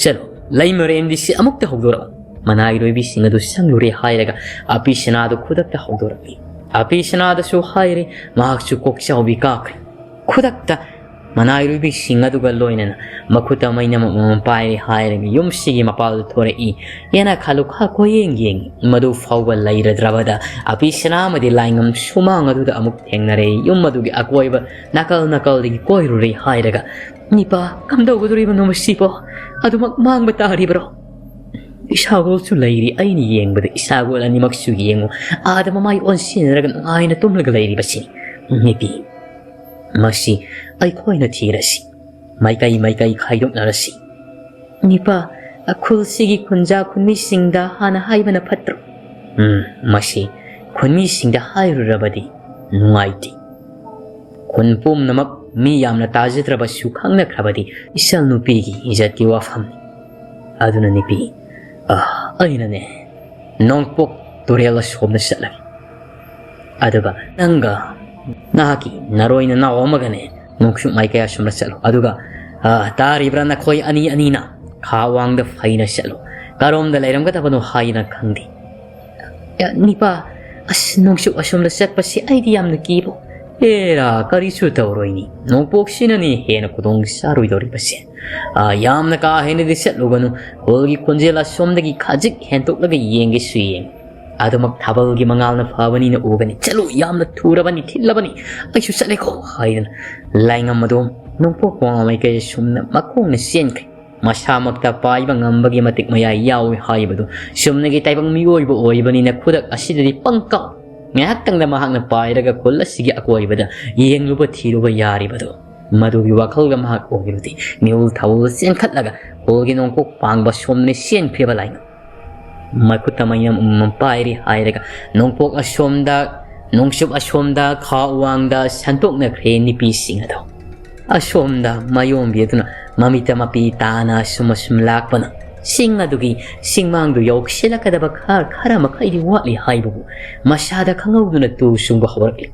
ꯆꯠꯂꯣ, ꯂꯩꯃꯔꯦꯟꯕꯤꯁꯤ ꯑꯃꯨꯛꯇ ꯍꯧꯗꯣꯔꯛꯑꯣ꯫" ꯃꯅꯥꯏꯔꯣꯏꯕꯤꯁꯤꯡ ꯑꯗꯨ ꯆꯪꯂꯨꯔꯦ ꯍꯥꯏꯔꯒ ꯑꯄꯤ ꯁꯅꯥꯗꯨ ꯈꯨꯗꯛꯇ ꯍꯧꯗꯣꯔꯛꯂꯤ꯫ ꯑꯄꯤ ꯁꯅꯥꯗꯁꯨ ꯍꯥꯏꯔꯦ, ꯃꯍꯥꯛꯁꯨ ꯀꯣꯛꯆꯥꯎꯕꯤ ꯀꯥꯈ꯭ꯔꯦ꯫ ꯈꯨꯗꯛꯇ ꯃꯅꯥꯏꯔꯣꯏꯕꯤꯁꯤꯡ ꯑꯗꯨꯒ ꯂꯣꯏꯅꯅ ꯃꯈꯨꯠꯇ ꯃꯩꯅꯝ ꯑꯃꯃꯝ ꯄꯥꯏꯔꯦ ꯍꯥꯏꯔꯒ ꯌꯨꯝꯁꯤꯒꯤ ꯃꯄꯥꯜꯗ ꯊꯣꯔꯛꯏ꯫ ꯌꯦꯅꯈꯥ ꯂꯨꯈꯥ ꯀꯣꯏꯌꯦꯡ ꯌꯦꯡꯉꯤ꯫ ꯃꯗꯨ ꯐꯥꯎꯕ ꯂꯩꯔꯗ꯭ꯔꯕꯗ ꯑꯄꯤ ꯁꯅꯥ ꯑꯃꯗꯤ ꯂꯥꯏꯉꯝ ꯁꯨꯃꯥꯡ ꯑꯗꯨꯗ ꯑꯃꯨꯛ ꯊꯦꯡꯅꯔꯦ꯫ ꯌꯨꯝ ꯑꯗꯨꯒꯤ ꯑꯀꯣꯏꯕ ꯅꯥꯀꯜ ꯅꯥꯀꯜꯗꯒꯤ ꯀꯣꯏꯔꯨꯔꯦ ꯍꯥꯏꯔꯒ, "ꯅꯤꯄꯥ, ꯀꯝꯗꯧꯒꯗꯣꯔꯤꯕꯅꯣ ꯃꯁꯤꯕꯣ? ꯑꯗꯨꯃꯛ ꯃꯥꯡꯕ ꯇꯥꯔꯤꯕ꯭ꯔꯣ?" "ꯏꯁꯥꯒꯣꯜꯁꯨ ꯂꯩꯔꯤ, ꯑꯩꯅ ꯌꯦꯡꯕꯗ ꯏꯁꯥꯒꯣꯜ ꯑꯅꯤꯃꯛꯁꯨ ꯌꯦꯡꯉꯨ, ꯑꯥꯗ ꯃꯃꯥꯏ ꯑꯣꯟꯁꯤꯟꯅꯔꯒ ꯅꯨꯡꯉꯥꯏꯅ ꯇꯨꯝꯂꯒ ꯂꯩꯔꯤꯕꯁꯤꯅꯤ꯫ ꯅꯨꯄꯤ, ꯃꯁꯤ ꯑꯩꯈꯣꯏꯅ ꯊꯤꯔꯁꯤ, ꯃꯥꯏꯀꯩ ꯃꯥꯏꯀꯩ ꯈꯥꯏꯗꯣꯛꯅꯔꯁꯤ꯫ ꯅꯤꯄꯥ, ꯈꯨꯜꯁꯤꯒꯤ ꯈꯨꯟꯖꯥ ꯈꯨꯟꯃꯤꯁꯤꯡꯗ ꯍꯥꯟꯅ ꯍꯥꯏꯕꯅ ꯐꯠꯇ꯭ꯔꯣ?" "ꯎꯝ, ꯃꯁꯤ ꯈꯨꯟꯃꯤꯁꯤꯡꯗ ꯍꯥꯏꯔꯨꯔꯕꯗꯤ ꯅꯨꯡꯉꯥꯏꯇꯦ꯫ ꯈꯨꯟ ꯄꯨꯝꯅꯃꯛ ꯃꯤ ꯌꯥꯝꯅ ꯇꯥꯖꯗ꯭ꯔꯕꯁꯨ ꯈꯪꯅꯈ꯭ꯔꯕꯗꯤ ꯏꯆꯜ ꯅꯨꯄꯤꯒꯤ ꯏꯖꯠꯀꯤ ꯋꯥꯐꯝꯅꯤ꯫ ꯑꯗꯨꯅ ꯅꯨꯄꯤ, ꯑ, ꯑꯩꯅꯅꯦ, ꯅꯣꯡꯄꯣꯛ ꯇꯨꯔꯦꯜ ꯑꯁꯣꯝꯗ ꯆꯠꯂꯒꯦ꯫ ꯑꯗꯨꯒ ꯅꯪꯒ ꯅꯍꯥꯛꯀꯤ ꯅꯔꯣꯏ ꯅꯅꯥꯎ ꯑꯃꯒꯅꯦ, ꯅꯣꯡꯆꯨꯞ ꯃꯥꯏꯀꯩ ꯑꯁꯣꯝꯗ ꯆꯠꯂꯣ꯫ ꯑꯗꯨꯒ ꯑ, ꯇꯥꯔꯤꯕ꯭ꯔꯥ ꯅꯈꯣꯏ ꯑꯅꯤ ꯑꯅꯤꯅ? ꯈꯥ ꯋꯥꯡꯗ ꯐꯩꯅ ꯆꯠꯂꯨ꯫ ꯀꯔꯣꯝꯗ ꯂꯩꯔꯝꯒꯗꯕꯅꯣ ꯍꯥꯏꯅ ꯈꯪꯗꯦ꯫ ꯑ, ꯅꯤꯄꯥ, ꯑꯁ, ꯅꯣꯡꯆꯨꯞ ꯑꯁꯣꯝꯗ ꯆꯠꯄꯁꯤ ꯑꯩꯗꯤ ꯌꯥꯝꯅ ꯀꯤꯕ꯫ ꯑꯦꯔꯥ, ꯀꯔꯤꯁꯨ ꯇꯧꯔꯣꯏꯅꯤ꯫ ꯅꯣꯡꯄꯣꯛꯁꯤꯅꯅꯤ ꯍꯦꯟꯅ ꯈꯨꯗꯣꯡ ꯆꯥꯔꯣꯏꯗꯧꯔꯤꯕꯁꯦ꯫ ꯑ, ꯌꯥꯝꯅ ꯀꯥ ꯍꯦꯟꯅꯗꯤ ꯆꯠꯂꯨꯒꯅꯨ꯫ ꯈꯨꯜꯒꯤ ꯈꯣꯟꯖꯦꯜ ꯑꯁꯣꯝꯗꯒꯤ ꯈꯖꯤꯛ ꯍꯦꯟꯇꯣꯛꯂꯒ ꯌꯦꯡꯒꯦꯁꯨ ꯌꯦꯡ꯫ ꯑꯗꯨꯃꯛ ꯊꯥꯕꯜꯒꯤ ꯃꯉꯥꯜꯅ ꯐꯕꯅꯤꯅ ꯎꯒꯅꯤ꯫ "ꯆꯠꯂꯨ, ꯌꯥꯝꯅ ꯊꯨꯔꯕꯅꯤ, ꯊꯤꯜꯂꯕꯅꯤ, ꯑꯩꯁꯨ ꯆꯠꯂꯦꯀꯣ" ꯍꯥꯏꯗꯅ ꯂꯥꯏꯉꯝ ꯑꯗꯨ ꯅꯣꯡꯄꯣꯛ ꯋꯥꯡꯃ ꯃꯥꯏꯀꯩ ꯁꯨꯝꯅ ꯃꯈꯣꯡꯅ ꯆꯦꯟꯈ꯭ꯔꯦ꯫ ꯃꯁꯥꯃꯛꯇ ꯄꯥꯏꯕ ꯉꯝꯕꯒꯤ ꯃꯇꯤꯛ ꯃꯌꯥꯏ ꯌꯥꯎꯏ ꯍꯥꯏꯕꯗꯨ ꯆꯨꯝꯅꯒꯤ ꯇꯥꯏꯕꯪ ꯃꯤꯑꯣꯏꯕ ꯑꯣꯏꯕꯅꯤꯅ ꯈꯨꯗꯛ ꯑꯁꯤꯗꯗꯤ ꯄꯪꯀꯥꯎ꯫ ꯉꯥꯏꯍꯥꯛꯇꯪꯗ ꯃꯍꯥꯛꯅ ꯄꯥꯏꯔꯒ ꯈꯨꯜ ꯑꯁꯤꯒꯤ ꯑꯀꯣꯏꯕꯗ ꯌꯦꯡꯂꯨꯕ ꯊꯤꯔꯨꯕ ꯌꯥꯔꯤꯕꯗꯨ꯫ ꯃꯗꯨꯒꯤ ꯋꯥꯈꯜꯒ ꯃꯍꯥꯛ ꯑꯣꯏꯔꯨꯗꯦ꯫ ꯃꯤꯍꯨꯜ ꯊꯥꯍꯨꯜ ꯆꯦꯟꯈꯠꯂꯒ ꯈꯨꯜꯒꯤ ꯅꯣꯡꯄꯣꯛ ꯄꯥꯡꯕ ꯁꯣꯝꯗꯅ ꯆꯦꯟꯈ꯭ꯔꯤꯕ ꯂꯥꯏꯉꯝ꯫ ꯃꯈꯨꯠꯇ ꯃꯌꯥꯝ ꯑꯃꯃꯝ ꯄꯥꯏꯔꯤ ꯍꯥꯏꯔꯒ ꯅꯣꯡꯄꯣꯛ ꯑꯁꯣꯝꯗ, ꯅꯣꯡꯆꯨꯞ ꯑꯁꯣꯝꯗ, ꯈꯥ ꯋꯥꯡꯗ ꯁꯟꯇꯣꯛꯅꯈ꯭ꯔꯦ ꯅꯨꯄꯤꯁꯤꯡ ꯑꯗꯣ꯫ ꯑꯁꯣꯝꯗ ꯃꯌꯣꯝꯕꯤ ꯑꯗꯨꯅ ꯃꯃꯤꯠꯇ ꯃꯄꯤ ꯇꯥꯅ ꯑꯁꯨꯝ ꯑꯁꯨꯝ ꯂꯥꯛꯄꯅ ꯆꯤꯡ ꯑꯗꯨꯒꯤ ꯆꯤꯡꯃꯥꯡꯗꯨ ꯌꯧꯁꯤꯜꯂꯛꯀꯗꯕ ꯈꯔ, ꯈꯔ ꯃꯈꯩꯗꯤ ꯋꯥꯠꯂꯤ ꯍꯥꯏꯕꯕꯨ ꯃꯁꯥꯗ ꯈꯪꯍꯧꯗꯨꯅ ꯇꯨ ꯆꯨꯡꯕ ꯍꯧꯔꯛꯂꯤ꯫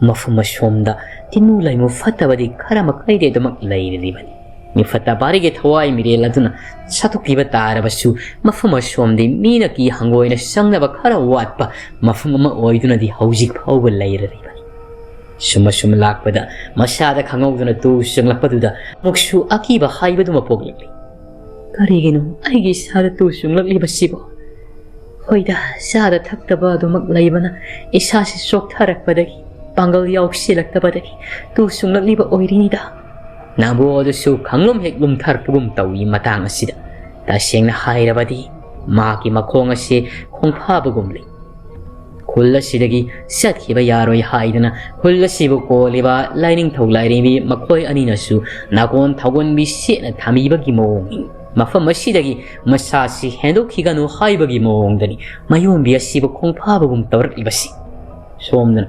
ꯃꯐꯝ ꯑꯁꯣꯝꯗ ꯇꯤꯟꯃꯨ ꯂꯥꯏꯃꯨ ꯐꯠꯇꯕꯗꯤ ꯈꯔ ꯃꯈꯩꯗꯤ ꯑꯗꯨꯃꯛ ꯂꯩꯔꯤꯕꯅꯤ꯫ ꯃꯤꯐꯠꯇ ꯄꯥꯔꯤꯒꯤ ꯊꯋꯥꯏ ꯃꯤꯔꯦꯜ ꯑꯗꯨꯅ ꯁꯠꯇꯣꯛꯄꯤꯕ ꯇꯥꯔꯕꯁꯨ ꯃꯐꯝ ꯑꯁꯣꯝꯗꯤ ꯃꯤꯅ ꯀꯤ ꯍꯪꯒꯣꯏꯅ ꯆꯪꯅꯕ ꯈꯔ ꯋꯥꯠꯄ ꯃꯐꯝ ꯑꯃ ꯑꯣꯏꯗꯨꯅꯗꯤ ꯍꯧꯖꯤꯛ ꯐꯥꯎꯕ ꯂꯩꯔꯔꯤꯕꯅꯤ꯫ ꯁꯨꯝ ꯑꯁꯨꯝ ꯂꯥꯛꯄꯗ ꯃꯁꯥꯗ ꯈꯪꯍꯧꯗꯅ ꯇꯨ ꯆꯪꯂꯛꯄꯗꯨꯗ ꯑꯃꯨꯛꯁꯨ ꯑꯀꯤꯕ ꯍꯥꯏꯕꯗꯨꯃ ꯄꯣꯛꯂꯛꯂꯤ꯫ "ꯀꯔꯤꯒꯤꯅꯣ ꯑꯩꯒꯤ ꯏꯁꯥꯗ ꯇꯨ ꯆꯨꯡꯂꯛꯂꯤꯕꯁꯤꯕꯣ? ꯍꯣꯏꯗ, ꯆꯥꯗ ꯊꯛꯇꯕ ꯑꯗꯨꯃꯛ ꯂꯩꯕꯅ ꯏꯁꯥꯁꯤ ꯆꯣꯛꯊꯔꯛꯄꯗꯒꯤ, ꯄꯥꯡꯒꯜ ꯌꯥꯎꯁꯤꯜꯂꯛꯇꯕꯗꯒꯤ ꯇꯨ ꯆꯨꯡꯂꯛꯂꯤꯕ ꯑꯣꯏꯔꯤꯅꯤꯗ꯫" ꯅꯥꯕꯣ ꯑꯗꯨꯁꯨ ꯈꯪꯂꯨꯝ ꯍꯦꯛ ꯂꯨꯝꯊꯔꯛꯄꯒꯨꯝ ꯇꯧꯏ ꯃꯇꯥꯡ ꯑꯁꯤꯗ꯫ ꯇꯁꯦꯡꯅ ꯍꯥꯏꯔꯕꯗꯤ ꯃꯍꯥꯛꯀꯤ ꯃꯈꯣꯡ ꯑꯁꯤ ꯈꯣꯡꯐꯥꯕꯒꯨꯝꯂꯤ꯫ ꯈꯨꯜ ꯑꯁꯤꯗꯒꯤ ꯆꯠꯈꯤꯕ ꯌꯥꯔꯣꯏ ꯍꯥꯏꯗꯨꯅ ꯈꯨꯜ ꯑꯁꯤꯕꯨ ꯀꯣꯜꯂꯤꯕ ꯂꯥꯏꯅꯤꯡꯊꯧ ꯂꯥꯏꯔꯦꯝꯕꯤ ꯃꯈꯣꯏ ꯑꯅꯤꯅꯁꯨ ꯅꯥꯀꯣꯟ ꯊꯧꯒꯣꯟꯕꯤ ꯁꯦꯠꯅ ꯊꯝꯕꯤꯕꯒꯤ ꯃꯑꯣꯡꯅꯤ꯫ ꯃꯐꯝ ꯑꯁꯤꯗꯒꯤ ꯃꯁꯥꯁꯤ ꯍꯦꯟꯗꯣꯛꯈꯤꯒꯅꯨ ꯍꯥꯏꯕꯒꯤ ꯃꯑꯣꯡꯗꯅꯤ ꯃꯌꯣꯝꯕꯤ ꯑꯁꯤꯕꯨ ꯈꯣꯡꯐꯥꯕꯒꯨꯝ ꯇꯧꯔꯛꯂꯤꯕꯁꯤ꯫ ꯁꯣꯝꯗꯅ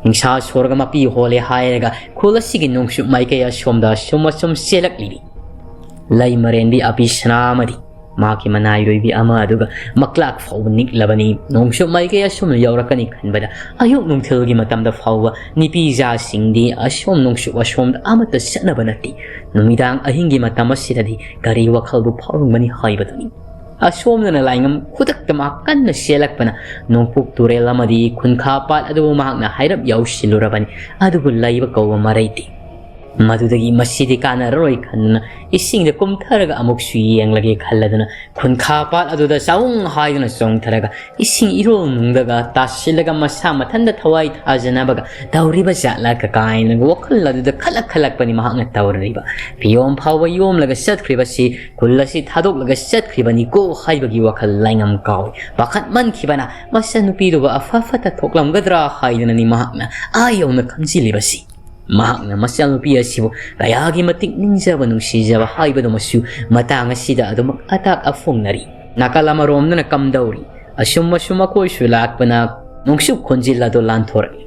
ꯅꯤꯡꯁꯥ ꯁꯣꯔꯒ ꯃꯄꯤ ꯍꯣꯜꯂꯦ ꯍꯥꯏꯔꯒ ꯈꯨꯜ ꯑꯁꯤꯒꯤ ꯅꯣꯡꯆꯨꯞ ꯃꯥꯏꯀꯩ ꯑꯁꯣꯝꯗ ꯑꯁꯨꯝ ꯑꯁꯨꯝ ꯆꯦꯜꯂꯛꯂꯤꯕꯤ ꯂꯩ ꯃꯔꯦꯟꯕꯤ ꯑꯄꯤ ꯁꯅꯥ ꯑꯃꯗꯤ ꯃꯍꯥꯛꯀꯤ ꯃꯅꯥꯏꯔꯣꯏꯕꯤ ꯑꯃ ꯑꯗꯨꯒ ꯃꯛꯂꯥꯛ ꯐꯥꯎꯕ ꯅꯤꯛꯂꯕꯅꯤ꯫ ꯅꯣꯡꯆꯨꯞ ꯃꯥꯏꯀꯩ ꯑꯁꯨꯝꯅ ꯌꯧꯔꯛꯀꯅꯤ ꯈꯟꯕꯗ ꯑꯌꯨꯛ ꯅꯨꯡꯊꯤꯜꯒꯤ ꯃꯇꯝꯗ ꯐꯥꯎꯕ ꯅꯨꯄꯤꯖꯥꯁꯤꯡꯗꯤ ꯑꯁꯣꯝ ꯅꯣꯡꯆꯨꯞ ꯑꯁꯣꯝꯗ ꯑꯃꯠꯇ ꯆꯠꯅꯕ ꯅꯠꯇꯦ꯫ ꯅꯨꯃꯤꯗꯥꯡ ꯑꯍꯤꯡꯒꯤ ꯃꯇꯝ ꯑꯁꯤꯗꯗꯤ ꯀꯔꯤ ꯋꯥꯈꯜꯕꯨ ꯐꯥꯎꯔꯝꯒꯅꯤ ꯍꯥꯏꯕꯗꯨꯅꯤ꯫ ꯑꯁꯣꯝꯗꯅ ꯂꯥꯏꯉꯝ ꯈꯨꯗꯛꯇ ꯃꯍꯥꯛ ꯀꯟꯅ ꯆꯦꯜꯂꯛꯄꯅ ꯅꯣꯡꯄꯣꯛ ꯇꯨꯔꯦꯜ ꯑꯃꯗꯤ ꯈꯨꯟꯈꯥ ꯄꯥꯠ ꯑꯗꯨꯕꯨ ꯃꯍꯥꯛꯅ ꯍꯥꯏꯔꯞ ꯌꯥꯎꯁꯤꯜꯂꯨꯔꯕꯅꯤ꯫ ꯑꯗꯨꯕꯨ ꯂꯩꯕ ꯀꯧꯕ ꯃꯔꯩꯇꯦ꯫ ꯃꯗꯨꯗꯒꯤ ꯃꯁꯤꯗꯤ ꯀꯥꯟꯅꯔꯔꯣꯏ ꯈꯟꯗꯨꯅ ꯏꯁꯤꯡꯗ ꯀꯨꯝꯊꯔꯒ ꯑꯃꯨꯛꯁꯨ ꯌꯦꯡꯂꯒꯦ ꯈꯜꯂꯗꯨꯅ ꯈꯨꯟꯈꯥ ꯄꯥꯠ ꯑꯗꯨꯗ ꯆꯥꯎꯪ ꯍꯥꯏꯗꯨꯅ ꯆꯣꯡꯊꯔꯒ ꯏꯁꯤꯡ ꯏꯔꯣꯜ ꯅꯨꯡꯗꯒ ꯇꯥꯁꯤꯜꯂꯒ ꯃꯁꯥ ꯃꯊꯟꯇ ꯊꯋꯥꯏ ꯊꯥꯖꯅꯕꯒ ꯇꯧꯔꯤꯕ ꯖꯥꯠꯂꯥ ꯀꯥꯏꯅ ꯋꯥꯈꯜ ꯑꯗꯨꯗ ꯈꯜꯂꯛ ꯈꯜꯂꯛꯄꯅꯤ ꯃꯍꯥꯛꯅ ꯇꯧꯔꯤꯕ꯫ ꯐꯤꯌꯣꯝ ꯐꯥꯎꯕ ꯌꯣꯝꯂꯒ ꯆꯠꯈ꯭ꯔꯤꯕꯁꯤ ꯈꯨꯜ ꯑꯁꯤ ꯊꯥꯗꯣꯛꯂꯒ ꯆꯠꯈ꯭ꯔꯤꯕꯅꯤꯀꯣ ꯍꯥꯏꯕꯒꯤ ꯋꯥꯈꯜ ꯂꯥꯏꯉꯝ ꯀꯥꯎꯏ꯫ ꯄꯥꯈꯠꯃꯟꯈꯤꯕꯅ ꯃꯆꯟꯅꯨꯄꯤꯗꯨꯕꯨ ꯑꯐ ꯐꯠꯇ ꯊꯣꯛꯂꯝꯒꯗ꯭ꯔꯥ ꯍꯥꯏꯗꯨꯅꯅꯤ ꯃꯍꯥꯛꯅ ꯑꯥ ꯌꯧꯅ ꯈꯟꯖꯤꯜꯂꯤꯕꯁꯤꯕꯨ꯫ ꯃꯍꯥꯛꯅ ꯃꯆꯥꯅꯨꯄꯤ ꯑꯁꯤꯕꯨ ꯀꯌꯥꯒꯤ ꯃꯇꯤꯛ ꯅꯤꯡꯖꯕ ꯅꯨꯡꯁꯤꯖꯕ ꯍꯥꯏꯕꯗꯨꯃꯁꯨ ꯃꯇꯥꯡ ꯑꯁꯤꯗ ꯑꯗꯨꯃꯛ ꯑꯇꯥꯛ ꯑꯐꯣꯡꯅꯔꯤ꯫ ꯅꯥꯀꯜ ꯑꯃꯔꯣꯝꯗꯅ ꯀꯝꯗꯧꯔꯤ? ꯑꯁꯨꯝ ꯑꯁꯨꯝ ꯃꯈꯣꯏꯁꯨ ꯂꯥꯛꯄꯅ ꯅꯣꯡꯆꯨꯞ ꯈꯣꯟꯖꯦꯜ ꯑꯗꯨ ꯂꯥꯟꯊꯣꯔꯛꯏ꯫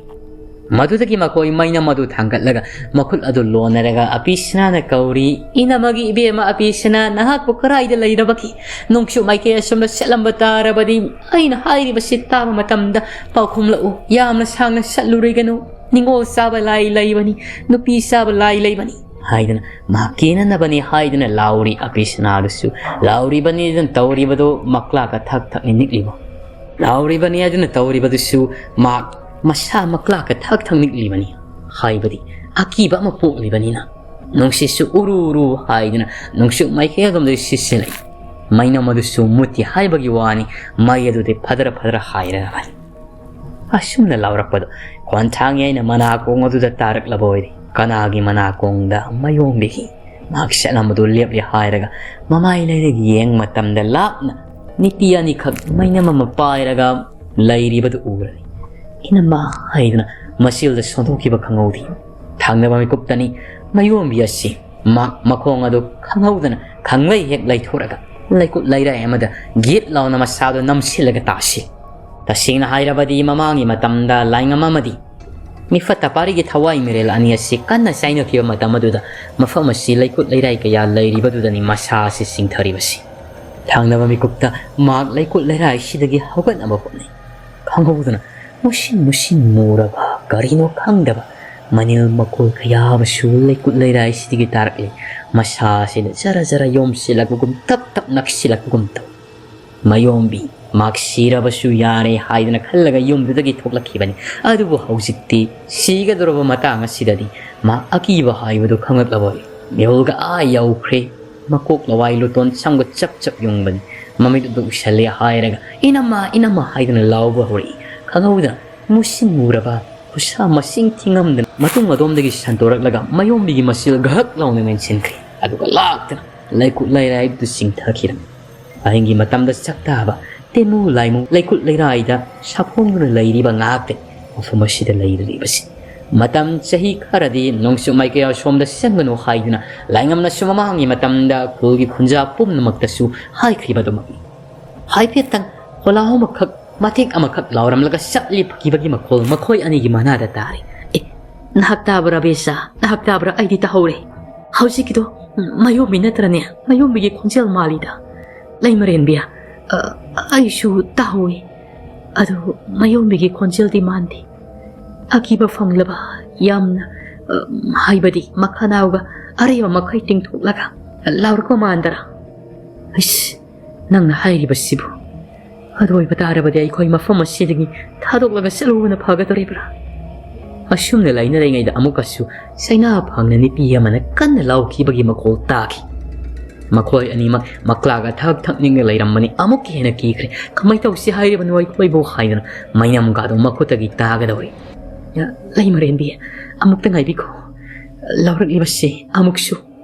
ꯃꯗꯨꯗꯒꯤ ꯃꯈꯣꯏ ꯃꯩꯅꯝ ꯑꯗꯨ ꯊꯥꯡꯒꯠꯂꯒ ꯃꯈꯨꯠ ꯑꯗꯨ ꯂꯣꯟꯅꯔꯒ ꯑꯄꯤꯁꯅꯥꯅ ꯀꯧꯔꯤ, "ꯏꯅꯃꯒꯤ ꯏꯕꯦꯝꯃ ꯑꯄꯤꯁꯅꯥ, ꯅꯍꯥꯛꯄꯨ ꯀꯔꯥꯏꯗ ꯂꯩꯔꯕꯒꯦ? ꯅꯣꯡꯆꯨꯞ ꯃꯥꯏꯀꯩ ꯑꯁꯣꯝꯗ ꯆꯠꯂꯝꯕ ꯇꯥꯔꯕꯗꯤ ꯑꯩꯅ ꯍꯥꯏꯔꯤꯕꯁꯤ ꯇꯥꯕ ꯃꯇꯝꯗ ꯄꯥꯎꯈꯨꯝꯂꯛꯎ꯫ ꯌꯥꯝꯅ ꯁꯥꯡꯅ ꯆꯠꯂꯨꯔꯣꯏꯒꯅꯨ꯫ ꯅꯤꯡꯉꯣꯜ ꯆꯥꯕ ꯂꯥꯏ ꯂꯩꯕꯅꯤ, ꯅꯨꯄꯤ ꯆꯥꯕ ꯂꯥꯏ ꯂꯩꯕꯅꯤ" ꯍꯥꯏꯗꯅ ꯃꯍꯥꯛ ꯀꯦꯅꯅꯕꯅꯤ ꯍꯥꯏꯗꯨꯅ ꯂꯥꯎꯔꯤ꯫ ꯑꯄꯤꯁꯅꯥꯗꯨꯁꯨ ꯂꯥꯎꯔꯤꯕꯅꯤ ꯑꯗꯨꯅ ꯇꯧꯔꯤꯕꯗꯨ ꯃꯛꯂꯥꯛꯀ ꯊꯛ ꯊꯛꯅꯤ ꯅꯤꯛꯂꯤꯕ꯫ ꯂꯥꯎꯔꯤꯕꯅꯤ ꯑꯗꯨꯅ ꯇꯧꯔꯤꯕꯗꯨꯁꯨ ꯃꯍꯥꯛ ꯃꯁꯥ ꯃꯛꯂꯥꯛꯀ ꯊꯛ ꯊꯛ ꯅꯤꯛꯂꯤꯕꯅꯤ꯫ ꯍꯥꯏꯕꯗꯤ ꯑꯀꯤꯕ ꯑꯃ ꯄꯣꯛꯂꯤꯕꯅꯤꯅ꯫ ꯅꯨꯡꯁꯤꯠꯁꯨ ꯎꯔꯨ ꯎꯔꯨ ꯍꯥꯏꯗꯨꯅ ꯅꯨꯡꯁꯤꯠ ꯃꯥꯏꯀꯩ ꯑꯗꯣꯝꯗ ꯁꯤꯠꯆꯤꯜꯂꯛꯏ꯫ ꯃꯩꯅꯝ ꯑꯗꯨꯁꯨ ꯃꯨꯠꯇꯦ ꯍꯥꯏꯕꯒꯤ ꯋꯥꯅꯤ, ꯃꯩ ꯑꯗꯨꯗꯤ ꯐꯗ꯭ꯔ ꯐꯗ꯭ꯔ ꯍꯥꯏꯔꯒ ꯂꯩ꯫ ꯑꯁꯨꯝꯅ ꯂꯥꯎꯔꯛꯄꯗꯣ ꯈꯣꯟꯊꯥꯡ ꯌꯩꯅ ꯃꯅꯥꯀꯣꯡ ꯑꯗꯨꯗ ꯇꯥꯔꯛꯂꯕ ꯑꯣꯏꯔꯦ꯫ ꯀꯅꯥꯒꯤ ꯃꯅꯥꯀꯣꯡꯗ? ꯃꯌꯣꯝꯕꯤꯒꯤ꯫ ꯃꯍꯥꯛ ꯆꯠꯂꯝꯕꯗꯨ ꯂꯦꯞꯂꯦ ꯍꯥꯏꯔꯒ ꯃꯃꯥꯏ ꯂꯩꯔꯒ ꯌꯦꯡ ꯃꯇꯝꯗ ꯂꯥꯞꯅ ꯅꯨꯄꯤ ꯑꯅꯤꯈꯛ ꯃꯩꯅꯝ ꯑꯃ ꯄꯥꯏꯔꯒ ꯂꯩꯔꯤꯕꯗꯨ ꯎꯔꯦ꯫ "ꯏꯅꯝꯃ" ꯍꯥꯏꯗꯨꯅ ꯃꯆꯤꯜꯗ ꯁꯣꯟꯗꯣꯛꯈꯤꯕ ꯈꯪꯍꯧꯗꯦ꯫ ꯊꯪꯅꯕ ꯃꯤꯀꯨꯞꯇꯅꯤ ꯃꯌꯣꯝꯕꯤ ꯑꯁꯤ ꯃ-, ꯃꯈꯣꯡ ꯑꯗꯨ ꯈꯪꯍꯧꯗꯅ ꯈꯪꯂꯩ ꯍꯦꯛ ꯂꯩꯊꯣꯔꯒ ꯂꯩꯀꯨꯠ ꯂꯩꯔꯥꯏ ꯑꯃꯗ ꯒꯤꯠ ꯂꯥꯎꯅ ꯃꯁꯥꯗꯨ ꯅꯝꯁꯤꯜꯂꯒ ꯇꯥꯁꯤ꯫ ꯇꯁꯦꯡꯅ ꯍꯥꯏꯔꯕꯗꯤ ꯃꯃꯥꯡꯒꯤ ꯃꯇꯝꯗ ꯂꯥꯏꯉꯝ ꯑꯃꯗꯤ ꯃꯤꯐꯠꯇ ꯄꯥꯔꯤꯒꯤ ꯊꯋꯥꯏ ꯃꯤꯔꯦꯜ ꯑꯅꯤ ꯑꯁꯤ ꯀꯟꯅ ꯆꯥꯏꯅꯈꯤꯕ ꯃꯇꯝ ꯑꯗꯨꯗ ꯃꯐꯝ ꯑꯁꯤ ꯂꯩꯀꯨꯠ ꯂꯩꯔꯥꯏ ꯀꯌꯥ ꯂꯩꯔꯤꯕꯗꯨꯗꯅꯤ ꯃꯁꯥ ꯑꯁꯤ ꯆꯤꯡꯊꯔꯤꯕꯁꯤ꯫ ꯊꯪꯅꯕ ꯃꯤꯀꯨꯞꯇ ꯃꯍꯥꯛ ꯂꯩꯀꯨꯠ ꯂꯩꯔꯥꯏꯁꯤꯗꯒꯤ ꯍꯧꯒꯠꯅꯕ ꯍꯣꯠꯅꯩ꯫ ꯈꯪꯍꯧꯗꯅ ꯃꯨꯁꯤꯟ ꯃꯨꯁꯤꯟ ꯃꯨꯔꯕ ꯀꯔꯤꯅꯣ ꯈꯪꯗꯕ ꯃꯅꯤꯜ ꯃꯀꯣꯜ ꯀꯌꯥ ꯑꯃꯁꯨ ꯂꯩꯀꯨꯠ ꯂꯩꯔꯥꯏꯁꯤꯗꯒꯤ ꯇꯥꯔꯛꯂꯤ꯫ ꯃꯁꯥꯁꯤꯗ ꯖꯔ ꯖꯔ ꯌꯣꯝꯁꯤꯜꯂꯛꯄꯒꯨꯝ, ꯇꯞ ꯇꯞ ꯅꯛꯁꯤꯜꯂꯛꯄꯒꯨꯝ ꯇꯧꯏ꯫ ꯃꯌꯣꯝꯕꯤ ꯃꯍꯥꯛ ꯁꯤꯔꯕꯁꯨ ꯌꯥꯔꯦ ꯍꯥꯏꯗꯅ ꯈꯜꯂꯒ ꯌꯨꯝꯗꯨꯗꯒꯤ ꯊꯣꯛꯂꯛꯈꯤꯕꯅꯤ꯫ ꯑꯗꯨꯕꯨ ꯍꯧꯖꯤꯛꯇꯤ ꯁꯤꯒꯗꯧꯔꯕ ꯃꯇꯥꯡ ꯑꯁꯤꯗꯗꯤ ꯃꯍꯥꯛ ꯑꯀꯤꯕ ꯍꯥꯏꯕꯗꯨ ꯈꯪꯂꯛꯂꯕ ꯃꯤꯑꯣꯜꯒ ꯑꯥ ꯌꯧꯈ꯭ꯔꯦ꯫ ꯃꯀꯣꯛ ꯂꯋꯥꯏ ꯂꯨꯇꯣꯟ ꯁꯝꯒ ꯆꯞ ꯆꯞ ꯌꯨꯡꯕꯅꯤ꯫ ꯃꯃꯤꯠ ꯑꯗꯨ ꯎꯏꯁꯜꯂꯦ ꯍꯥꯏꯔꯒ "ꯏꯅꯝꯃ, ꯏꯅꯝꯃ" ꯍꯥꯏꯗꯨꯅ ꯂꯥꯎꯕ ꯍꯧꯔꯛꯏ꯫ ꯈꯪꯍꯧꯗꯅ ꯃꯨꯁꯤꯟ ꯃꯨꯔꯕ ꯈꯨꯠꯁꯥ ꯃꯁꯤꯡ ꯊꯤꯉꯝꯗꯅ ꯃꯇꯨꯡ ꯑꯗꯣꯝꯗꯒꯤ ꯁꯟꯗꯣꯔꯛꯂꯒ ꯃꯌꯣꯝꯕꯤꯒꯤ ꯃꯁꯤꯜ ꯒꯍꯛ ꯂꯥꯎꯅ ꯃꯦꯟꯁꯤꯟꯈ꯭ꯔꯦ꯫ ꯑꯗꯨꯒ ꯂꯥꯛꯇꯅ ꯂꯩꯀꯨꯠ ꯂꯩꯔꯥꯏꯗꯨ ꯆꯤꯡꯊꯈꯤꯔꯝꯃꯤ꯫ ꯑꯍꯤꯡꯒꯤ ꯃꯇꯝꯗ ꯆꯥꯛꯇꯥꯕ ꯇꯦꯃꯨ ꯂꯥꯏꯃꯨ ꯂꯩꯀꯨꯠ ꯂꯩꯔꯥꯏꯗ ꯁꯥꯐꯣꯡꯗꯨꯅ ꯂꯩꯔꯤꯕ ꯉꯥꯛꯇꯅꯤ ꯃꯐꯝ ꯑꯁꯤꯗ ꯂꯩꯔꯤꯕꯁꯤ꯫ ꯃꯇꯝ ꯆꯍꯤ ꯈꯔꯗꯤ ꯅꯣꯡꯆꯨꯞ ꯃꯥꯏꯀꯩ ꯑꯁꯣꯝꯗ ꯆꯪꯒꯅꯨ ꯍꯥꯏꯗꯨꯅ ꯂꯥꯏꯉꯝꯅꯁꯨ ꯃꯃꯥꯡꯒꯤ ꯃꯇꯝꯗ ꯈꯨꯜꯒꯤ ꯈꯨꯟꯖꯥ ꯄꯨꯝꯅꯃꯛꯇꯁꯨ ꯍꯥꯏꯈ꯭ꯔꯤꯕ ꯑꯗꯨꯃꯛꯅꯤ꯫ ꯍꯥꯏꯐꯦꯠꯇꯪ ꯈꯣꯂꯥꯎ ꯑꯃꯈꯛ, ꯃꯇꯦꯛ ꯑꯃꯈꯛ ꯂꯥꯎꯔꯝꯂꯒ ꯆꯠꯂꯤꯈꯤꯕꯒꯤ ꯃꯈꯣꯜ ꯃꯈꯣꯏ ꯑꯅꯤꯒꯤ ꯃꯅꯥꯗ ꯇꯥꯔꯤ꯫ "ꯑꯦ, ꯅꯍꯥꯛ ꯇꯥꯕ꯭ꯔꯥ ꯕꯦꯁꯥ? ꯅꯍꯥꯛ ꯇꯥꯕ꯭ꯔꯥ? ꯑꯩꯗꯤ ꯇꯥꯍꯧꯔꯦ꯫ ꯍꯧꯖꯤꯛꯀꯤꯗꯣ ꯃꯌꯣꯝꯕꯤ ꯅꯠꯇ꯭ꯔꯅꯦ? ꯃꯌꯣꯝꯕꯤꯒꯤ ꯈꯣꯟꯖꯦꯜ ꯃꯥꯜꯂꯤꯗ꯫ ꯂꯩꯃꯔꯦꯟꯕꯤ, ꯑ, ꯑꯩꯁꯨ ꯇꯥꯍꯧꯏ꯫ ꯑꯗꯨ ꯃꯌꯣꯝꯕꯤꯒꯤ ꯈꯣꯟꯖꯦꯜꯗꯤ ꯃꯥꯟꯗꯦ꯫ ꯑꯀꯤꯕ ꯐꯪꯂꯕ ꯌꯥꯝꯅ, ꯑ, ꯍꯥꯏꯕꯗꯤ ꯃꯈꯅꯥꯎꯒ ꯑꯔꯩꯕ ꯃꯈꯩ ꯇꯤꯡꯊꯣꯛꯂꯒ ꯂꯥꯎꯔꯛꯄ ꯃꯥꯟꯗꯔꯥ? ꯑꯩꯁ, ꯅꯪꯅ ꯍꯥꯏꯔꯤꯕꯁꯤꯕꯨ ꯑꯗꯨ ꯑꯣꯏꯕ ꯇꯥꯔꯕꯗꯤ ꯑꯩꯈꯣꯏ ꯃꯐꯝ ꯑꯁꯤꯗꯒꯤ ꯊꯥꯗꯣꯛꯂꯒ ꯆꯠꯂꯨꯕꯅ ꯐꯒꯗꯧꯔꯤꯕ꯭ꯔꯥ?" ꯑꯁꯨꯝꯅ ꯂꯩꯅꯔꯤꯉꯩꯗ ꯑꯃꯨꯛꯀꯁꯨ ꯆꯩꯅꯥ ꯐꯪꯅ ꯅꯨꯄꯤ ꯑꯃꯅ ꯀꯟꯅ ꯂꯥꯎꯈꯤꯕꯒꯤ ꯃꯈꯣꯜ ꯇꯥꯈꯤ꯫ ꯃꯈꯣꯏ ꯑꯅꯤꯃꯛ ꯃꯀ꯭ꯂꯥꯒ ꯊꯛ ꯊꯛꯅꯤꯡꯅ ꯂꯩꯔꯝꯕꯅꯤ꯫ ꯑꯃꯨꯛꯀ ꯍꯦꯟꯅ ꯀꯤꯈ꯭ꯔꯦ꯫ "ꯀꯃꯥꯏ ꯇꯧꯁꯤ ꯍꯥꯏꯔꯤꯕꯅꯣ ꯑꯩꯈꯣꯏꯕꯨ?" ꯍꯥꯏꯗꯨꯅ ꯃꯌꯥꯝꯒꯗꯣ ꯃꯈꯨꯠꯇꯒꯤ ꯇꯥꯒꯗꯧꯔꯤ꯫ "ꯂꯩꯃꯔꯦꯟꯕꯤ, ꯑꯃꯨꯛꯇ ꯉꯥꯏꯕꯤꯈꯣ꯫ ꯂꯧꯔꯛꯂꯤꯕꯁꯤ ꯑꯃꯨꯛꯁꯨ"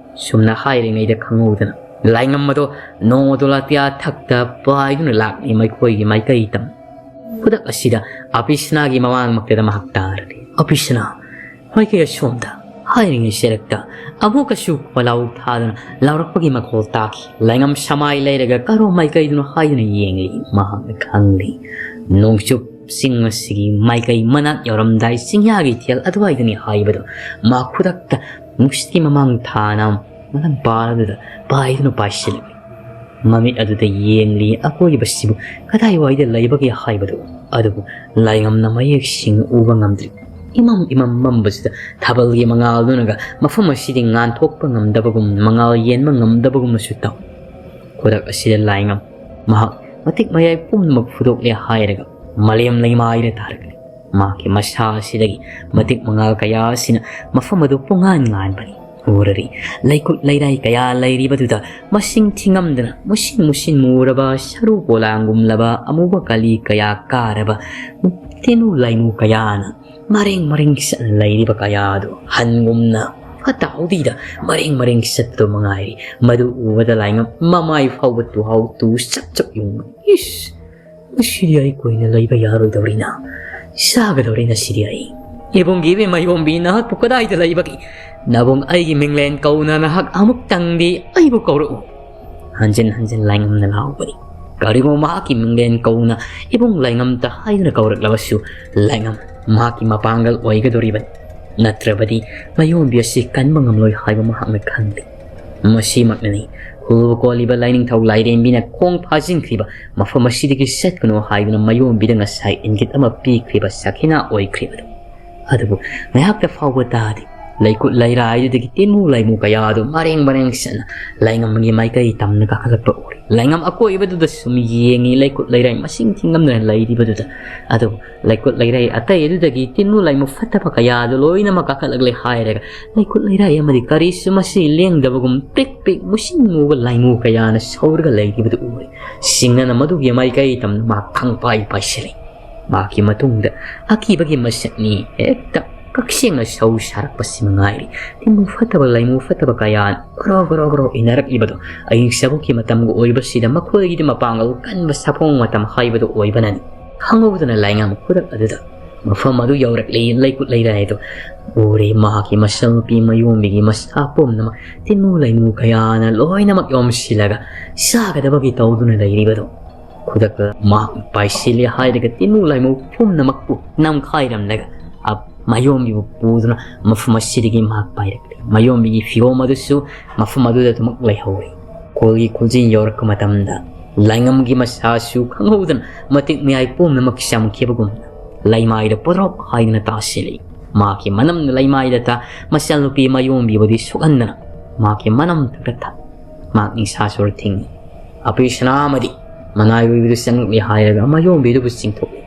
ꯁꯨꯝꯅ ꯍꯥꯏꯔꯤꯉꯩꯗ ꯈꯪꯍꯧꯗꯅ ꯂꯥꯏꯉꯝ ꯑꯗꯣ ꯅꯣꯡ ꯑꯗꯣ ꯂꯥꯇꯤꯌꯥ ꯊꯛꯇ ꯄꯥꯏꯗꯨꯅ ꯂꯥꯛꯂꯤ ꯃꯈꯣꯏꯒꯤ ꯃꯥꯏꯀꯩ ꯇꯝ꯫ ꯈꯨꯗꯛ ꯑꯁꯤꯗ ꯑꯄꯤꯁꯅꯥꯒꯤ ꯃꯃꯥꯡꯃꯛꯇꯗ ꯃꯍꯥꯛ ꯇꯥꯔꯔꯦ꯫ "ꯑꯄꯤꯁꯅꯥ, ꯃꯥꯏꯀꯩ ꯑꯁꯣꯝꯗ" ꯍꯥꯏꯔꯤꯉꯩ ꯁꯦꯔꯛꯇ ꯑꯃꯨꯛꯀꯁꯨ ꯈꯣꯜꯂꯥꯎ ꯊꯥꯗꯨꯅ ꯂꯥꯎꯔꯛꯄꯒꯤ ꯃꯈꯣꯜ ꯇꯥꯈꯤ꯫ ꯂꯥꯏꯉꯝ ꯁꯃꯥꯏ ꯂꯩꯔꯒ ꯀꯔꯣꯝ ꯃꯥꯏꯀꯩꯗꯅꯣ ꯍꯥꯏꯗꯨꯅ ꯌꯦꯡꯂꯤ꯫ ꯃꯍꯥꯛꯅ ꯈꯪꯂꯤ ꯅꯣꯡꯆꯨꯞ ꯆꯤꯡ ꯑꯁꯤꯒꯤ ꯃꯥꯏꯀꯩ ꯃꯅꯥꯛ ꯌꯧꯔꯝꯗꯥꯏ ꯆꯤꯡꯌꯥꯒꯤ ꯏꯊꯦꯜ ꯑꯗꯨꯋꯥꯏꯗꯅꯤ ꯍꯥꯏꯕꯗꯨ꯫ ꯃꯥ ꯈꯨꯗꯛꯇ ꯅꯨꯡꯁꯤꯠꯀꯤ ꯃꯃꯥꯡ ꯊꯥꯅ ꯃꯅꯝ ꯄꯥꯔꯗꯨꯗ ꯄꯥꯏꯗꯨꯅ ꯄꯥꯏꯁꯤꯜꯂꯛꯂꯤ꯫ ꯃꯃꯤꯠ ꯑꯗꯨꯗ ꯌꯦꯡꯂꯤ꯫ ꯑꯀꯣꯏꯕꯁꯤꯕꯨ ꯀꯗꯥꯏꯋꯥꯏꯗ ꯂꯩꯕꯒꯦ ꯍꯥꯏꯕꯗꯨ ꯑꯗꯨꯕꯨ ꯂꯥꯏꯉꯝꯅ ꯃꯌꯦꯛ ꯁꯦꯡꯅ ꯎꯕ ꯉꯝꯗ꯭ꯔꯤ꯫ ꯏꯃꯝ ꯏꯃꯝ ꯃꯝꯕꯁꯤꯗ ꯊꯥꯕꯜꯒꯤ ꯃꯉꯥꯜꯗꯨꯅꯒ ꯃꯐꯝ ꯑꯁꯤꯗꯤ ꯉꯥꯟꯊꯣꯛꯄ ꯉꯝꯗꯕꯒꯨꯝ, ꯃꯉꯥꯜ ꯌꯦꯟꯕ ꯉꯝꯗꯕꯒꯨꯝꯅꯁꯨ ꯇꯧꯏ꯫ ꯈꯨꯗꯛ ꯑꯁꯤꯗ ꯂꯥꯏꯉꯝ ꯃꯍꯥꯛ ꯃꯇꯤꯛ ꯃꯌꯥꯏ ꯄꯨꯝꯅꯃꯛ ꯐꯨꯗꯣꯛꯂꯦ ꯍꯥꯏꯔꯒ ꯃꯥꯂꯦꯝ ꯂꯩꯃꯥꯏꯗ ꯇꯥꯔꯛꯂꯤ꯫ ꯃꯍꯥꯛꯀꯤ ꯃꯁꯥ ꯑꯁꯤꯗꯒꯤ ꯃꯇꯤꯛ ꯃꯉꯥꯜ ꯀꯌꯥ ꯑꯁꯤꯅ ꯃꯐꯝ ꯑꯗꯨ ꯄꯨꯡꯉꯥꯟ ꯉꯥꯟꯕꯅꯤ꯫ ꯎꯔꯔꯤ꯫ ꯂꯩꯀꯨꯠ ꯂꯩꯔꯥꯏ ꯀꯌꯥ ꯂꯩꯔꯤꯕꯗꯨꯗ ꯃꯁꯤꯡ ꯊꯤꯉꯝꯗꯅ ꯃꯨꯁꯤꯟ ꯃꯨꯁꯤꯟ ꯃꯨꯔꯕ ꯁꯔꯨ ꯄꯣꯂꯥꯡꯒꯨꯝꯂꯕ ꯑꯃꯨꯕ ꯀꯂꯤ ꯀꯌꯥ ꯀꯥꯔꯕ ꯇꯦꯅꯨ ꯂꯥꯏꯃꯨ ꯀꯌꯥꯅ ꯃꯔꯦꯡ ꯃꯔꯦꯡ ꯆꯠꯅ ꯂꯩꯔꯤꯕ ꯀꯌꯥ ꯑꯗꯨ ꯍꯟꯒꯨꯝꯅ ꯐꯠꯇ ꯍꯥꯎꯗꯤꯗ ꯃꯔꯦꯡ ꯃꯔꯦꯡ ꯆꯠꯄꯗꯨ ꯃꯉꯥꯏꯔꯤ꯫ ꯃꯗꯨ ꯎꯕꯗ ꯂꯥꯏꯉꯝ ꯃꯃꯥꯏ ꯐꯥꯎꯕ ꯇꯨꯍꯥꯎ ꯇꯨ ꯆꯞ ꯆꯞ ꯌꯨꯡꯕꯅꯤ꯫ ꯏꯁ! ꯃꯁꯤꯗꯤ ꯑꯩ ꯀꯨꯏꯅ ꯂꯩꯕ ꯌꯥꯔꯣꯏꯗꯧꯔꯤꯅ꯫ ꯆꯥꯒꯗꯧꯔꯤꯅ ꯁꯤꯗꯤ ꯑꯩ꯫ ꯏꯕꯨꯡꯒꯤ ꯏꯕꯦꯝ ꯃꯌꯣꯝꯕꯤ, ꯅꯍꯥꯛꯄꯨ ꯀꯗꯥꯏꯗ ꯂꯩꯕꯒꯦ? ꯅꯕꯨꯡ ꯑꯩꯒꯤ ꯃꯤꯡꯂꯦꯟ ꯀꯧꯅ ꯅꯍꯥꯛ ꯑꯃꯨꯛꯇꯪꯗꯤ ꯑꯩꯕꯨ ꯀꯧꯔꯛꯎ꯫ ꯍꯟꯖꯤꯟ ꯍꯟꯖꯤꯟ ꯂꯥꯏꯉꯝꯅ ꯂꯥꯎꯕꯅꯤ꯫ ꯀꯔꯤꯒꯨꯝꯕ ꯃꯍꯥꯛꯀꯤ ꯃꯤꯡꯂꯦꯟ ꯀꯧꯅ ꯏꯕꯨꯡ ꯂꯥꯏꯉꯝꯇ ꯍꯥꯏꯗꯨꯅ ꯀꯧꯔꯛꯂꯕꯁꯨ ꯂꯥꯏꯉꯝ ꯃꯍꯥꯛꯀꯤ ꯃꯄꯥꯡꯒꯜ ꯑꯣꯏꯒꯗꯧꯔꯤꯕꯅꯤ꯫ ꯅꯠꯇ꯭ꯔꯕꯗꯤ ꯃꯌꯣꯝꯕꯤ ꯑꯁꯤ ꯀꯟꯕ ꯉꯝꯂꯣꯏ ꯍꯥꯏꯕ ꯃꯍꯥꯛꯅ ꯈꯪꯂꯤ꯫ ꯃꯁꯤꯃꯛꯅꯅꯤ ꯍꯨꯕ ꯀꯣꯜꯂꯤꯕ ꯂꯥꯏꯅꯤꯡꯊꯧ ꯂꯥꯏꯔꯦꯝꯕꯤꯅ ꯈꯣꯡ ꯐꯥꯖꯤꯟꯈ꯭ꯔꯤꯕ ꯃꯐꯝ ꯑꯁꯤꯗꯒꯤ ꯆꯠꯀꯅꯨ ꯍꯥꯏꯗꯨꯅ ꯃꯌꯣꯝꯕꯤꯗ ꯉꯁꯥꯏ ꯏꯪꯒꯤꯠ ꯑꯃ ꯄꯤꯈ꯭ꯔꯤꯕ ꯁꯈꯤꯅꯥ ꯑꯣꯏꯈ꯭ꯔꯤꯕꯗꯨ꯫ ꯑꯗꯨꯕꯨ ꯉꯥꯏꯍꯥꯛꯇ ꯐꯥꯎꯕ ꯇꯥꯗꯦ꯫ ꯂꯩꯀꯨꯠ ꯂꯩꯔꯥꯏꯗꯨꯗꯒꯤ ꯇꯤꯟꯃꯨ ꯂꯥꯏꯃꯨ ꯀꯌꯥ ꯑꯗꯨ ꯃꯔꯦꯡ ꯃꯔꯦꯡ ꯆꯠꯅ ꯂꯥꯏꯉꯝꯒꯤ ꯃꯥꯏꯀꯩ ꯇꯝꯅ ꯀꯥꯈꯠꯂꯛꯄ ꯎꯔꯦ꯫ ꯂꯥꯏꯉꯝ ꯑꯀꯣꯏꯕꯗꯨꯗ ꯁꯨꯝ ꯌꯦꯡꯉꯤ, ꯂꯩꯀꯨꯠ ꯂꯩꯔꯥꯏ ꯃꯁꯤꯡ ꯊꯤꯉꯝꯗꯅ ꯂꯩꯔꯤꯕꯗꯨꯗ꯫ ꯑꯗꯨꯕꯨ ꯂꯩꯀꯨꯠ ꯂꯩꯔꯥꯏ ꯑꯇꯩ ꯑꯗꯨꯗꯒꯤ ꯇꯤꯟꯃꯨ ꯂꯥꯏꯃꯨ ꯐꯠꯇꯕ ꯀꯌꯥ ꯑꯗꯨ ꯂꯣꯏꯅꯃꯛ ꯀꯥꯈꯠꯂꯛꯂꯦ ꯍꯥꯏꯔꯒ ꯂꯩꯀꯨꯠ ꯂꯩꯔꯥꯏ ꯑꯃꯗꯤ ꯀꯔꯤꯁꯨ ꯃꯁꯤ ꯂꯦꯡꯗꯕꯒꯨꯝ ꯄ꯭ꯔꯤꯛ ꯄ꯭ꯔꯤꯛ ꯃꯨꯁꯤꯟ ꯃꯨꯕ ꯂꯥꯏꯃꯨ ꯀꯌꯥꯅ ꯁꯧꯔꯒ ꯂꯩꯔꯤꯕꯗꯨ ꯎꯔꯦ꯫ ꯁꯤꯡꯅꯅ ꯃꯗꯨꯒꯤ ꯃꯥꯏꯀꯩ ꯇꯝꯅ ꯃꯍꯥꯛ ꯈꯪꯄꯥꯏ ꯄꯥꯏꯁꯤꯜꯂꯤ꯫ ꯃꯍꯥꯛꯀꯤ ꯃꯇꯨꯡꯗ ꯑꯀꯤꯕꯒꯤ ꯃꯁꯛꯅꯤ ꯍꯦꯛꯇ ꯀꯛꯆꯦꯡꯅ ꯁꯧ ꯁꯥꯔꯛꯄꯁꯤ ꯃꯉꯥꯏꯔꯤ꯫ ꯇꯤꯟꯃꯨ ꯐꯠꯇꯕ ꯂꯥꯏꯃꯨ ꯐꯠꯇꯕ ꯀꯌꯥꯅ ꯒ꯭ꯔꯣ ꯒ꯭ꯔꯣ ꯒ꯭ꯔꯣ ꯏꯟꯅꯔꯛꯂꯤꯕꯗꯨ ꯑꯌꯤꯡ ꯆꯕꯨꯛꯀꯤ ꯃꯇꯝꯒ ꯑꯣꯏꯕꯁꯤꯗ ꯃꯈꯣꯏꯒꯤꯗꯤ ꯃꯄꯥꯡꯒꯜ ꯀꯟꯕ ꯁꯥꯐꯣꯡ ꯃꯇꯝ ꯍꯥꯏꯕꯗꯨ ꯑꯣꯏꯕꯅꯅꯤ꯫ ꯈꯪꯍꯧꯗꯅ ꯂꯥꯏꯉꯝ ꯈꯨꯗꯛ ꯑꯗꯨꯗ ꯃꯐꯝ ꯑꯗꯨ ꯌꯧꯔꯛꯂꯤ꯫ ꯂꯩꯀꯨꯠ ꯂꯩꯔꯥꯏꯗꯨ ꯎꯔꯦ꯫ ꯃꯍꯥꯛꯀꯤ ꯃꯁꯜ ꯅꯨꯄꯤ ꯃꯌꯣꯝꯕꯤꯒꯤ ꯃꯁꯥ ꯄꯨꯝꯅꯃꯛ ꯇꯤꯟꯃꯨ ꯂꯥꯏꯃꯨ ꯀꯌꯥꯅ ꯂꯣꯏꯅꯃꯛ ꯌꯣꯝꯁꯤꯜꯂꯒ ꯆꯥꯒꯗꯕꯒꯤ ꯇꯧꯗꯨꯅ ꯂꯩꯔꯤꯕꯗꯨ꯫ ꯈꯨꯗꯛꯇ ꯃꯍꯥꯛ ꯄꯥꯏꯁꯤꯜꯂꯦ ꯍꯥꯏꯔꯒ ꯇꯤꯟꯃꯨ ꯂꯥꯏꯃꯨ ꯄꯨꯝꯅꯃꯛꯄꯨ ꯅꯝꯈꯥꯏꯔꯝꯂꯒ ꯑꯞ-, ꯃꯌꯣꯝꯕꯤꯕꯨ ꯄꯨꯗꯨꯅ ꯃꯐꯝ ꯑꯁꯤꯗꯒꯤ ꯃꯍꯥꯛ ꯄꯥꯏꯔꯛꯂꯤ꯫ ꯃꯌꯣꯝꯕꯤꯒꯤ ꯐꯤꯌꯣꯝ ꯑꯗꯨꯁꯨ ꯃꯐꯝ ꯑꯗꯨꯗ ꯑꯗꯨꯃꯛ ꯂꯩꯍꯧꯔꯤ꯫ ꯈꯣꯜꯒꯤ ꯈꯣꯜꯖꯦꯜ ꯌꯧꯔꯛꯄ ꯃꯇꯝꯗ ꯂꯥꯏꯉꯝꯒꯤ ꯃꯁꯥꯁꯨ ꯈꯪꯍꯧꯗꯅ ꯃꯇꯤꯛ ꯃꯌꯥꯏ ꯄꯨꯝꯅꯃꯛ ꯆꯝꯈꯤꯕꯒꯨꯝꯅ ꯂꯩꯃꯥꯏꯗ ꯄꯣꯗ꯭ꯔꯣꯞ ꯍꯥꯏꯗꯨꯅ ꯇꯥꯁꯤꯜꯂꯤ꯫ ꯃꯍꯥꯛꯀꯤ ꯃꯅꯝꯅ ꯂꯩꯃꯥꯏꯗ ꯇꯥ, ꯃꯆꯜꯅꯨꯄꯤ ꯃꯌꯣꯝꯕꯤꯕꯨꯗꯤ ꯁꯣꯛꯍꯟꯗꯅ ꯃꯍꯥꯛꯀꯤ ꯃꯅꯝ ꯊꯛꯇ ꯊꯛ ꯃꯍꯥꯛ ꯅꯤꯡꯁꯥ ꯁꯣꯔ ꯊꯤꯡꯏ꯫ ꯑꯄꯤꯁꯅꯥ ꯑꯃꯗꯤ ꯃꯅꯥꯏꯔꯣꯏꯕꯤꯗꯨ ꯆꯪꯂꯛꯂꯦ ꯍꯥꯏꯔꯒ ꯃꯌꯣꯝꯕꯤꯗꯨꯕꯨ ꯆꯤꯡꯊꯣꯛꯂꯤ꯫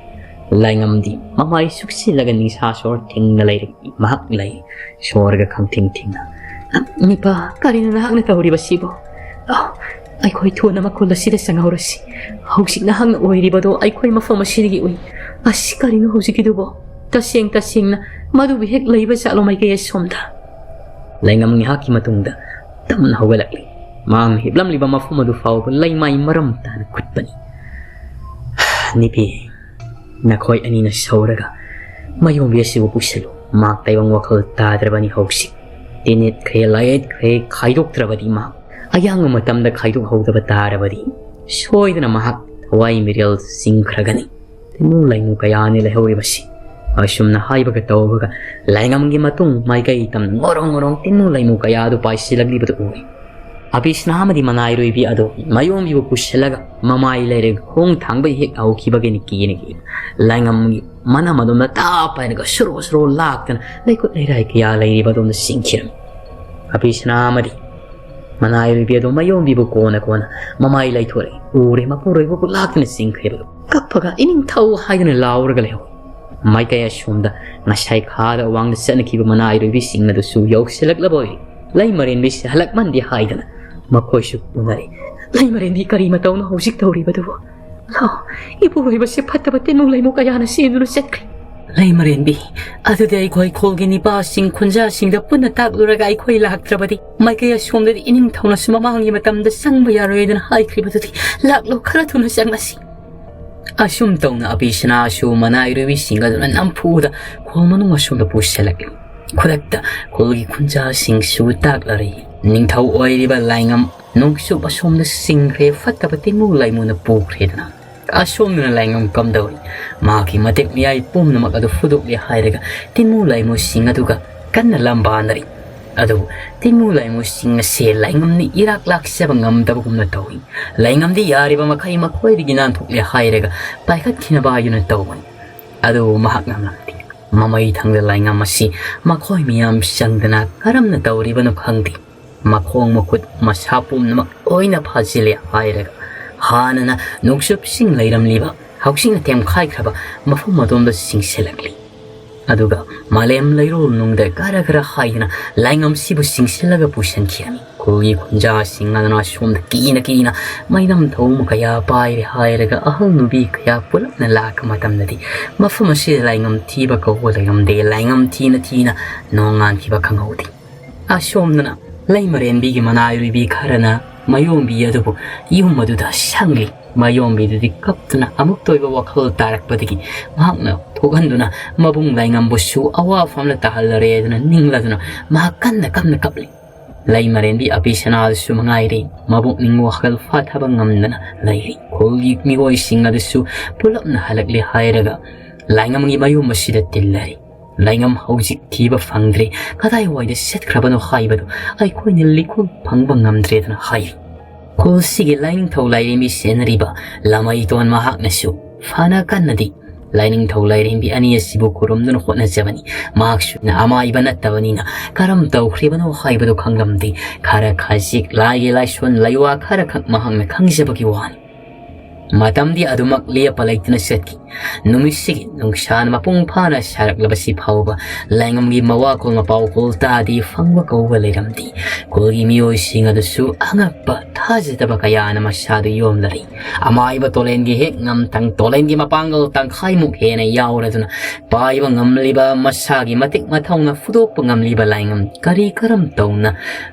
ꯂꯥꯏꯉꯝꯗꯤ ꯃꯃꯥꯏ ꯁꯨꯛꯁꯤꯜꯂꯒ ꯅꯤꯡꯁꯥ ꯁꯣꯔ ꯊꯤꯡꯅ ꯂꯩꯔꯛꯏ꯫ ꯃꯍꯥꯛ ꯂꯩ ꯁꯣꯔꯒ ꯈꯪꯊꯤꯡ ꯊꯤꯡꯅ, "ꯅꯤꯄꯥ, ꯀꯔꯤꯅꯣ ꯅꯍꯥꯛꯅ ꯇꯧꯔꯤꯕꯁꯤꯕꯣ? ꯑ, ꯑꯩꯈꯣꯏ ꯊꯨꯅ ꯃꯈꯨꯜ ꯑꯁꯤꯗ ꯆꯪꯍꯧꯔꯁꯤ꯫ ꯍꯧꯖꯤꯛ ꯅꯍꯥꯛꯅ ꯑꯣꯏꯔꯤꯕꯗꯣ ꯑꯩꯈꯣꯏ ꯃꯐꯝ ꯑꯁꯤꯗꯒꯤ ꯎꯏ꯫ ꯑꯁ, ꯀꯔꯤꯅꯣ ꯍꯧꯖꯤꯛꯀꯤꯗꯨꯕꯣ? ꯇꯁꯦꯡ ꯇꯁꯦꯡꯅ ꯃꯗꯨꯕꯨ ꯍꯦꯛ ꯂꯩꯕ ꯖꯥꯠꯂꯣ ꯃꯥꯏꯀꯩ ꯑꯁꯣꯝꯗ?" ꯂꯩꯉꯝ ꯉꯥꯏꯍꯥꯛꯀꯤ ꯃꯇꯨꯡꯗ ꯇꯞꯅ ꯍꯧꯒꯠꯂꯛꯂꯤ꯫ ꯃꯍꯥꯛꯅ ꯍꯤꯞꯂꯝꯂꯤꯕ ꯃꯐꯝ ꯑꯗꯨ ꯐꯥꯎꯕ ꯂꯩꯃꯥꯏ ꯃꯔꯝ ꯇꯥꯅ ꯀꯨꯠꯄꯅꯤ꯫ "ꯅꯨꯄꯤ, ꯅꯈꯣꯏ ꯑꯅꯤꯅ ꯁꯧꯔꯒ ꯃꯌꯣꯝꯕꯤ ꯑꯁꯤꯕꯨ ꯄꯨꯁꯤꯜꯂꯨ꯫ ꯃꯍꯥꯛ ꯇꯥꯏꯕꯪ ꯋꯥꯈꯜ ꯇꯥꯗ꯭ꯔꯕꯅꯤ ꯍꯧꯖꯤꯛ꯫ ꯇꯤꯟꯅꯤꯠꯈ꯭ꯔꯦ, ꯂꯥꯏꯌꯦꯠꯈ꯭ꯔꯦ, ꯈꯥꯏꯗꯣꯛꯇ꯭ꯔꯕꯗꯤ ꯃꯍꯥꯛ ꯑꯌꯥꯡꯕ ꯃꯇꯝꯗ ꯈꯥꯏꯗꯣꯛꯍꯧꯗꯕ ꯇꯥꯔꯕꯗꯤ ꯁꯣꯏꯗꯅ ꯃꯍꯥꯛ ꯊꯋꯥꯏ ꯃꯤꯔꯦꯜ ꯆꯤꯡꯈ꯭ꯔꯒꯅꯤ꯫ ꯇꯤꯟꯃꯨ ꯂꯩꯃꯨ ꯀꯌꯥꯅꯤ ꯂꯩꯍꯧꯔꯤꯕꯁꯤ꯫" ꯑꯁꯨꯝꯅ ꯍꯥꯏꯕꯒ ꯇꯧꯕꯒ ꯂꯥꯏꯉꯝꯒꯤ ꯃꯇꯨꯡ ꯃꯥꯏꯀꯩ ꯇꯝꯅ ꯉꯣꯔꯣꯡ ꯉꯣꯔꯣꯡ ꯇꯤꯟꯃꯨ ꯂꯩꯃꯨ ꯀꯌꯥ ꯑꯗꯨ ꯄꯥꯏꯁꯤꯜꯂꯛꯂꯤꯕꯗꯨ ꯎꯏ꯫ ꯑꯕꯤꯁꯅꯥ ꯑꯃꯗꯤ ꯃꯅꯥꯏꯔꯣꯏꯕꯤ ꯑꯗꯨ ꯃꯌꯣꯝꯕꯤꯕꯨ ꯄꯨꯁꯤꯜꯂꯒ ꯃꯃꯥꯏ ꯂꯩꯔꯒ ꯈꯣꯡ ꯊꯥꯡꯕ ꯍꯦꯛ ꯍꯧꯈꯤꯕꯒꯤꯅꯤ ꯀꯤꯅ ꯀꯤꯅ ꯂꯥꯏꯉꯝꯒꯤ ꯃꯅꯝ ꯑꯗꯣꯝꯗ ꯇꯥꯞ ꯍꯥꯏꯔꯒ ꯁꯨꯔꯣ ꯁꯨꯔꯣ ꯂꯥꯛꯇꯅ ꯂꯩꯀꯨꯠ ꯂꯩꯔꯥꯏ ꯀꯌꯥ ꯂꯩꯔꯤꯕ ꯑꯗꯣꯝꯗ ꯆꯤꯡꯈꯤꯔꯝꯃꯤ꯫ ꯑꯕꯤꯁꯅꯥ ꯑꯃꯗꯤ ꯃꯅꯥꯏꯔꯣꯏꯕꯤ ꯑꯗꯨ ꯃꯌꯣꯝꯕꯤꯕꯨ ꯀꯣꯟꯅ ꯀꯣꯟꯅ ꯃꯃꯥꯏ ꯂꯩꯊꯣꯔꯛꯏ꯫ ꯎꯔꯦ, ꯃꯄꯨꯔꯣꯏꯕꯕꯨ ꯂꯥꯛꯇꯅ ꯆꯤꯡꯈ꯭ꯔꯦꯕ꯫ ꯀꯞꯄꯒ "ꯏꯅꯤꯡꯊꯧ" ꯍꯥꯏꯗꯨꯅ ꯂꯥꯎꯔꯒ ꯂꯩꯍꯧꯏ꯫ ꯃꯥꯏꯀꯩ ꯑꯁꯣꯝꯗ ꯉꯁꯥꯏ ꯈꯥꯗ ꯑꯋꯥꯡꯗ ꯆꯠꯅꯈꯤꯕ ꯃꯅꯥꯏꯔꯣꯏꯕꯤꯁꯤꯡ ꯑꯗꯨꯁꯨ ꯌꯧꯁꯤꯜꯂꯛꯂꯕ ꯑꯣꯏꯔꯦ꯫ ꯂꯩꯃꯔꯦꯟꯕꯤꯁꯦ ꯍꯜꯂꯛꯃꯟꯗꯦ ꯍꯥꯏꯗꯅ ꯃꯈꯣꯏꯁꯨ ꯎꯅꯔꯦ꯫ "ꯂꯩꯃꯔꯦꯟꯕꯤ ꯀꯔꯤ ꯃꯇꯧꯅꯣ ꯍꯧꯖꯤꯛ ꯇꯧꯔꯤꯕꯗꯨꯕꯨ? ꯂꯥꯎ, ꯏꯄꯨꯔꯣꯏꯕꯁꯦ ꯐꯠꯇꯕ ꯇꯤꯟꯃꯨ ꯂꯩꯃꯨ ꯀꯌꯥꯅ ꯆꯦꯟꯗꯨꯅ ꯆꯠꯈ꯭ꯔꯦ꯫" "ꯂꯩꯃꯔꯦꯟꯕꯤ, ꯑꯗꯨꯗꯤ ꯑꯩꯈꯣꯏ ꯈꯨꯜꯒꯤ ꯅꯤꯄꯥꯁꯤꯡ ꯈꯨꯟꯖꯥꯁꯤꯡꯗ ꯄꯨꯟꯅ ꯇꯥꯛꯂꯨꯔꯒ ꯑꯩꯈꯣꯏ ꯂꯥꯛꯇ꯭ꯔꯕꯗꯤ ꯃꯥꯏꯀꯩ ꯑꯁꯣꯝꯗꯗꯤ ꯏꯅꯤꯡꯊꯧꯅꯁꯨ ꯃꯃꯥꯡꯒꯤ ꯃꯇꯝꯗ ꯆꯪꯕ ꯌꯥꯔꯣꯏꯗꯅ ꯍꯥꯏꯈ꯭ꯔꯤꯕꯗꯨꯗꯤ꯫ ꯂꯥꯛꯂꯣ, ꯈꯔ ꯊꯨꯅ ꯆꯪꯂꯁꯤ꯫" ꯑꯁꯨꯝ ꯇꯧꯅ ꯑꯕꯤꯁꯅꯥꯁꯨ ꯃꯅꯥꯏꯔꯣꯏꯕꯤꯁꯤꯡ ꯑꯗꯨꯅ ꯅꯝꯐꯨꯗ ꯈꯣꯜ ꯃꯅꯨꯡ ꯑꯁꯣꯝꯗ ꯄꯨꯁꯤꯜꯂꯛꯂꯤ꯫ ꯈꯨꯗꯛꯇ ꯈꯨꯜꯒꯤ ꯈꯨꯟꯖꯥꯁꯤꯡꯁꯨ ꯇꯥꯛꯂꯔꯤ꯫ ꯅꯤꯡꯊꯧ ꯑꯣꯏꯔꯤꯕ ꯂꯥꯏꯉꯝ ꯅꯣꯡꯆꯨꯞ ꯑꯁꯣꯝꯗ ꯆꯤꯡꯈ꯭ꯔꯦ, ꯐꯠꯇꯕ ꯇꯤꯟꯃꯨ ꯂꯩꯃꯨꯅ ꯄꯨꯈ꯭ꯔꯦꯗꯅ꯫ ꯑꯁꯣꯝꯗꯅ ꯂꯥꯏꯉꯝ ꯀꯝꯗꯧꯔꯤ? ꯃꯍꯥꯛꯀꯤ ꯃꯇꯤꯛ ꯃꯌꯥꯏ ꯄꯨꯝꯅꯃꯛ ꯑꯗꯨ ꯐꯨꯗꯣꯛꯂꯦ ꯍꯥꯏꯔꯒ ꯇꯤꯟꯃꯨ ꯂꯩꯃꯨꯁꯤꯡ ꯑꯗꯨꯒ ꯀꯟꯅ ꯂꯝꯕꯥꯅꯔꯤ꯫ ꯑꯗꯨꯕꯨ ꯇꯤꯟꯃꯨ ꯂꯥꯏꯃꯨꯁꯤꯡ ꯑꯁꯤ ꯂꯥꯏꯉꯝꯅ ꯏꯔꯥꯛ ꯂꯥꯛꯆꯕ ꯉꯝꯗꯕꯒꯨꯝꯅ ꯇꯧꯏ꯫ ꯂꯥꯏꯉꯝꯗꯤ ꯌꯥꯔꯤꯕ ꯃꯈꯩ ꯃꯈꯣꯏꯗꯒꯤ ꯅꯥꯟꯊꯣꯛꯂꯦ ꯍꯥꯏꯔꯒ ꯄꯥꯏꯈꯠꯈꯤꯅꯕ ꯍꯥꯏꯗꯨꯅ ꯇꯧꯕꯅꯤ꯫ ꯑꯗꯨꯕꯨ ꯃꯍꯥꯛꯅ ꯉꯝꯗꯦ꯫ ꯃꯃꯩ ꯊꯪꯗ ꯂꯥꯏꯉꯝ ꯑꯁꯤ ꯃꯈꯣꯏ ꯃꯤꯌꯥꯝ ꯆꯪꯗꯅ ꯀꯔꯝꯅ ꯇꯧꯔꯤꯕꯅꯣ ꯈꯪꯗꯦ꯫ ꯃꯈꯣꯡ ꯃꯈꯨꯠ ꯃꯁꯥ ꯄꯨꯝꯅꯃꯛ ꯂꯣꯏꯅ ꯐꯥꯖꯤꯜꯂꯦ ꯍꯥꯏꯔꯒ ꯍꯥꯟꯅꯅ ꯅꯣꯡꯆꯨꯞꯁꯤꯡ ꯂꯩꯔꯝꯂꯤꯕ ꯍꯧꯖꯤꯛꯅ ꯇꯦꯝꯈꯥꯏꯈ꯭ꯔꯕ ꯃꯐꯝ ꯑꯗꯣꯝꯗ ꯆꯤꯡꯁꯤꯜꯂꯛꯂꯤ꯫ ꯑꯗꯨꯒ ꯃꯥꯂꯦꯝ ꯂꯩꯔꯣꯜ ꯅꯨꯡꯗ ꯈꯔ ꯈꯔ ꯍꯥꯏꯗꯅ ꯂꯥꯏꯉꯝꯁꯤꯕꯨ ꯆꯤꯡꯁꯤꯜꯂꯒ ꯄꯨꯁꯤꯟꯈꯤꯔꯝꯃꯤ꯫ ꯈꯨꯜꯒꯤ ꯈꯨꯟꯖꯥꯁꯤꯡ ꯑꯗꯨꯅ ꯑꯁꯣꯝꯗ ꯀꯤꯅ ꯀꯤꯅ ꯃꯩꯅꯝ ꯊꯧꯃ ꯀꯌꯥ ꯄꯥꯏꯔꯦ ꯍꯥꯏꯔꯒ ꯑꯍꯜ ꯅꯨꯄꯤ ꯀꯌꯥ ꯄꯨꯂꯞꯅ ꯂꯥꯛꯄ ꯃꯇꯝꯗꯗꯤ ꯃꯐꯝ ꯑꯁꯤꯗ ꯂꯥꯏꯉꯝ ꯊꯤꯕ ꯀꯧꯕ ꯂꯩꯔꯝꯗꯦ꯫ ꯂꯥꯏꯉꯝ ꯊꯤꯅ ꯊꯤꯅ ꯅꯣꯡꯉꯥꯟꯈꯤꯕ ꯈꯪꯍꯧꯗꯦ꯫ ꯑꯁꯣꯝꯗꯅ ꯂꯩꯃꯔꯦꯟꯕꯤꯒꯤ ꯃꯅꯥꯏ ꯑꯣꯏꯕꯤ ꯈꯔꯅ ꯃꯌꯣꯝꯕꯤ ꯑꯗꯨꯕꯨ ꯌꯨꯝ ꯑꯗꯨꯗ ꯁꯪꯂꯤ꯫ ꯃꯌꯣꯝꯕꯤꯗꯨꯗꯤ ꯀꯞꯇꯨꯅ ꯑꯃꯨꯛꯇ ꯑꯣꯏꯕ ꯋꯥꯈꯜ ꯇꯥꯔꯛꯄꯗꯒꯤ ꯃꯍꯥꯛꯅ ꯊꯣꯛꯍꯟꯗꯨꯅ ꯃꯕꯨꯡ ꯂꯥꯏꯉꯝꯕꯨꯁꯨ ꯑꯋꯥꯐꯝꯅ ꯇꯥꯍꯜꯂꯔꯦꯗꯅ ꯅꯤꯡꯂꯗꯨꯅ ꯃꯍꯥꯛ ꯀꯟꯅ ꯀꯞꯅ ꯀꯞꯂꯤ꯫ ꯂꯩꯃꯔꯦꯟꯕꯤ ꯑꯕꯤꯁꯅꯥꯗꯨꯁꯨ ꯃꯉꯥꯏꯔꯦ, ꯃꯕꯨꯛꯅꯤꯡ ꯋꯥꯈꯜ ꯐꯥꯊꯕ ꯉꯝꯗꯅ ꯂꯩꯔꯤ꯫ ꯈꯨꯜꯒꯤ ꯃꯤꯑꯣꯏꯁꯤꯡ ꯑꯗꯨꯁꯨ ꯄꯨꯂꯞꯅ ꯍꯜꯂꯛꯂꯦ ꯍꯥꯏꯔꯒ ꯂꯥꯏꯉꯝꯒꯤ ꯃꯌꯨꯝ ꯑꯁꯤꯗ ꯇꯤꯜꯂꯔꯤ꯫ ꯂꯥꯏꯉꯝ ꯍꯧꯖꯤꯛ ꯊꯤꯕ ꯐꯪꯗ꯭ꯔꯦ, ꯀꯗꯥꯏꯋꯥꯏꯗ ꯆꯠꯈ꯭ꯔꯕꯅꯣ ꯍꯥꯏꯕꯗꯨ ꯑꯩꯈꯣꯏꯅ ꯂꯤꯈꯨꯜ ꯐꯪꯕ ꯉꯝꯗ꯭ꯔꯦꯗꯅ ꯍꯥꯏꯔꯤ꯫ ꯈꯨꯜꯁꯤꯒꯤ ꯂꯥꯏꯅꯤꯡꯊꯧ ꯂꯥꯏꯔꯦꯝꯕꯤ ꯁꯦꯟꯅꯔꯤꯕ ꯂꯃꯩꯇꯣꯟ ꯃꯍꯥꯛꯅꯁꯨ ꯐꯅ ꯀꯟꯅꯗꯤ ꯂꯥꯏꯅꯤꯡꯊꯧ ꯂꯥꯏꯔꯦꯝꯕꯤ ꯑꯅꯤ ꯑꯁꯤꯕꯨ ꯈꯨꯔꯨꯝꯗꯨꯅ ꯍꯣꯠꯅꯖꯕꯅꯤ꯫ ꯃꯍꯥꯛꯁꯨ ꯑꯃꯥꯏꯕ ꯅꯠꯇꯕꯅꯤꯅ ꯀꯔꯝ ꯇꯧꯈ꯭ꯔꯤꯕꯅꯣ ꯍꯥꯏꯕꯗꯨ ꯈꯪꯂꯝꯗꯦ꯫ ꯈꯔ ꯈꯖꯤꯛ ꯂꯥꯏꯒꯤ ꯂꯥꯏꯁꯣꯟ ꯂꯩꯋꯥ ꯈꯔꯈꯛ ꯃꯍꯥꯛꯅ ꯈꯪꯖꯕꯒꯤ ꯋꯥꯅꯤ꯫ ꯃꯇꯝꯗꯤ ꯑꯗꯨꯃꯛ ꯂꯦꯞꯄ ꯂꯩꯇꯅ ꯆꯠꯈꯤ꯫ ꯅꯨꯃꯤꯠꯁꯤꯒꯤ ꯅꯨꯡꯁꯥꯅ ꯃꯄꯨꯡ ꯐꯥꯅ ꯁꯥꯔꯛꯂꯕꯁꯤ ꯐꯥꯎꯕ ꯂꯥꯏꯉꯝꯒꯤ ꯃꯋꯥ ꯀꯣꯜ ꯃꯄꯥꯎ ꯀꯣꯜ ꯇꯥꯗꯤ ꯐꯪꯕ ꯀꯧꯕ ꯂꯩꯔꯝꯗꯦ꯫ ꯈꯨꯜꯒꯤ ꯃꯤꯑꯣꯏꯁꯤꯡ ꯑꯗꯨꯁꯨ ꯑꯉꯛꯄ ꯊꯥꯖꯗꯕ ꯀꯌꯥꯅ ꯃꯁꯥꯗꯨ ꯌꯣꯝꯂꯔꯤ꯫ ꯑꯃꯥꯏꯕ ꯇꯣꯂꯦꯟꯒꯤ ꯍꯦꯛ ꯉꯝꯊꯪ ꯇꯣꯂꯦꯟꯒꯤ ꯃꯄꯥꯡꯒꯜ ꯇꯪꯈꯥꯏꯃꯨꯛ ꯍꯦꯟꯅ ꯌꯥꯎꯔꯗꯨꯅ ꯄꯥꯏꯕ ꯉꯝꯂꯤꯕ, ꯃꯁꯥꯒꯤ ꯃꯇꯤꯛ ꯃꯊꯧꯅ ꯐꯨꯗꯣꯛꯄ ꯉꯝꯂꯤꯕ ꯂꯥꯏꯉꯝ ꯀꯔꯤ ꯀꯔꯝ ꯇꯧꯅ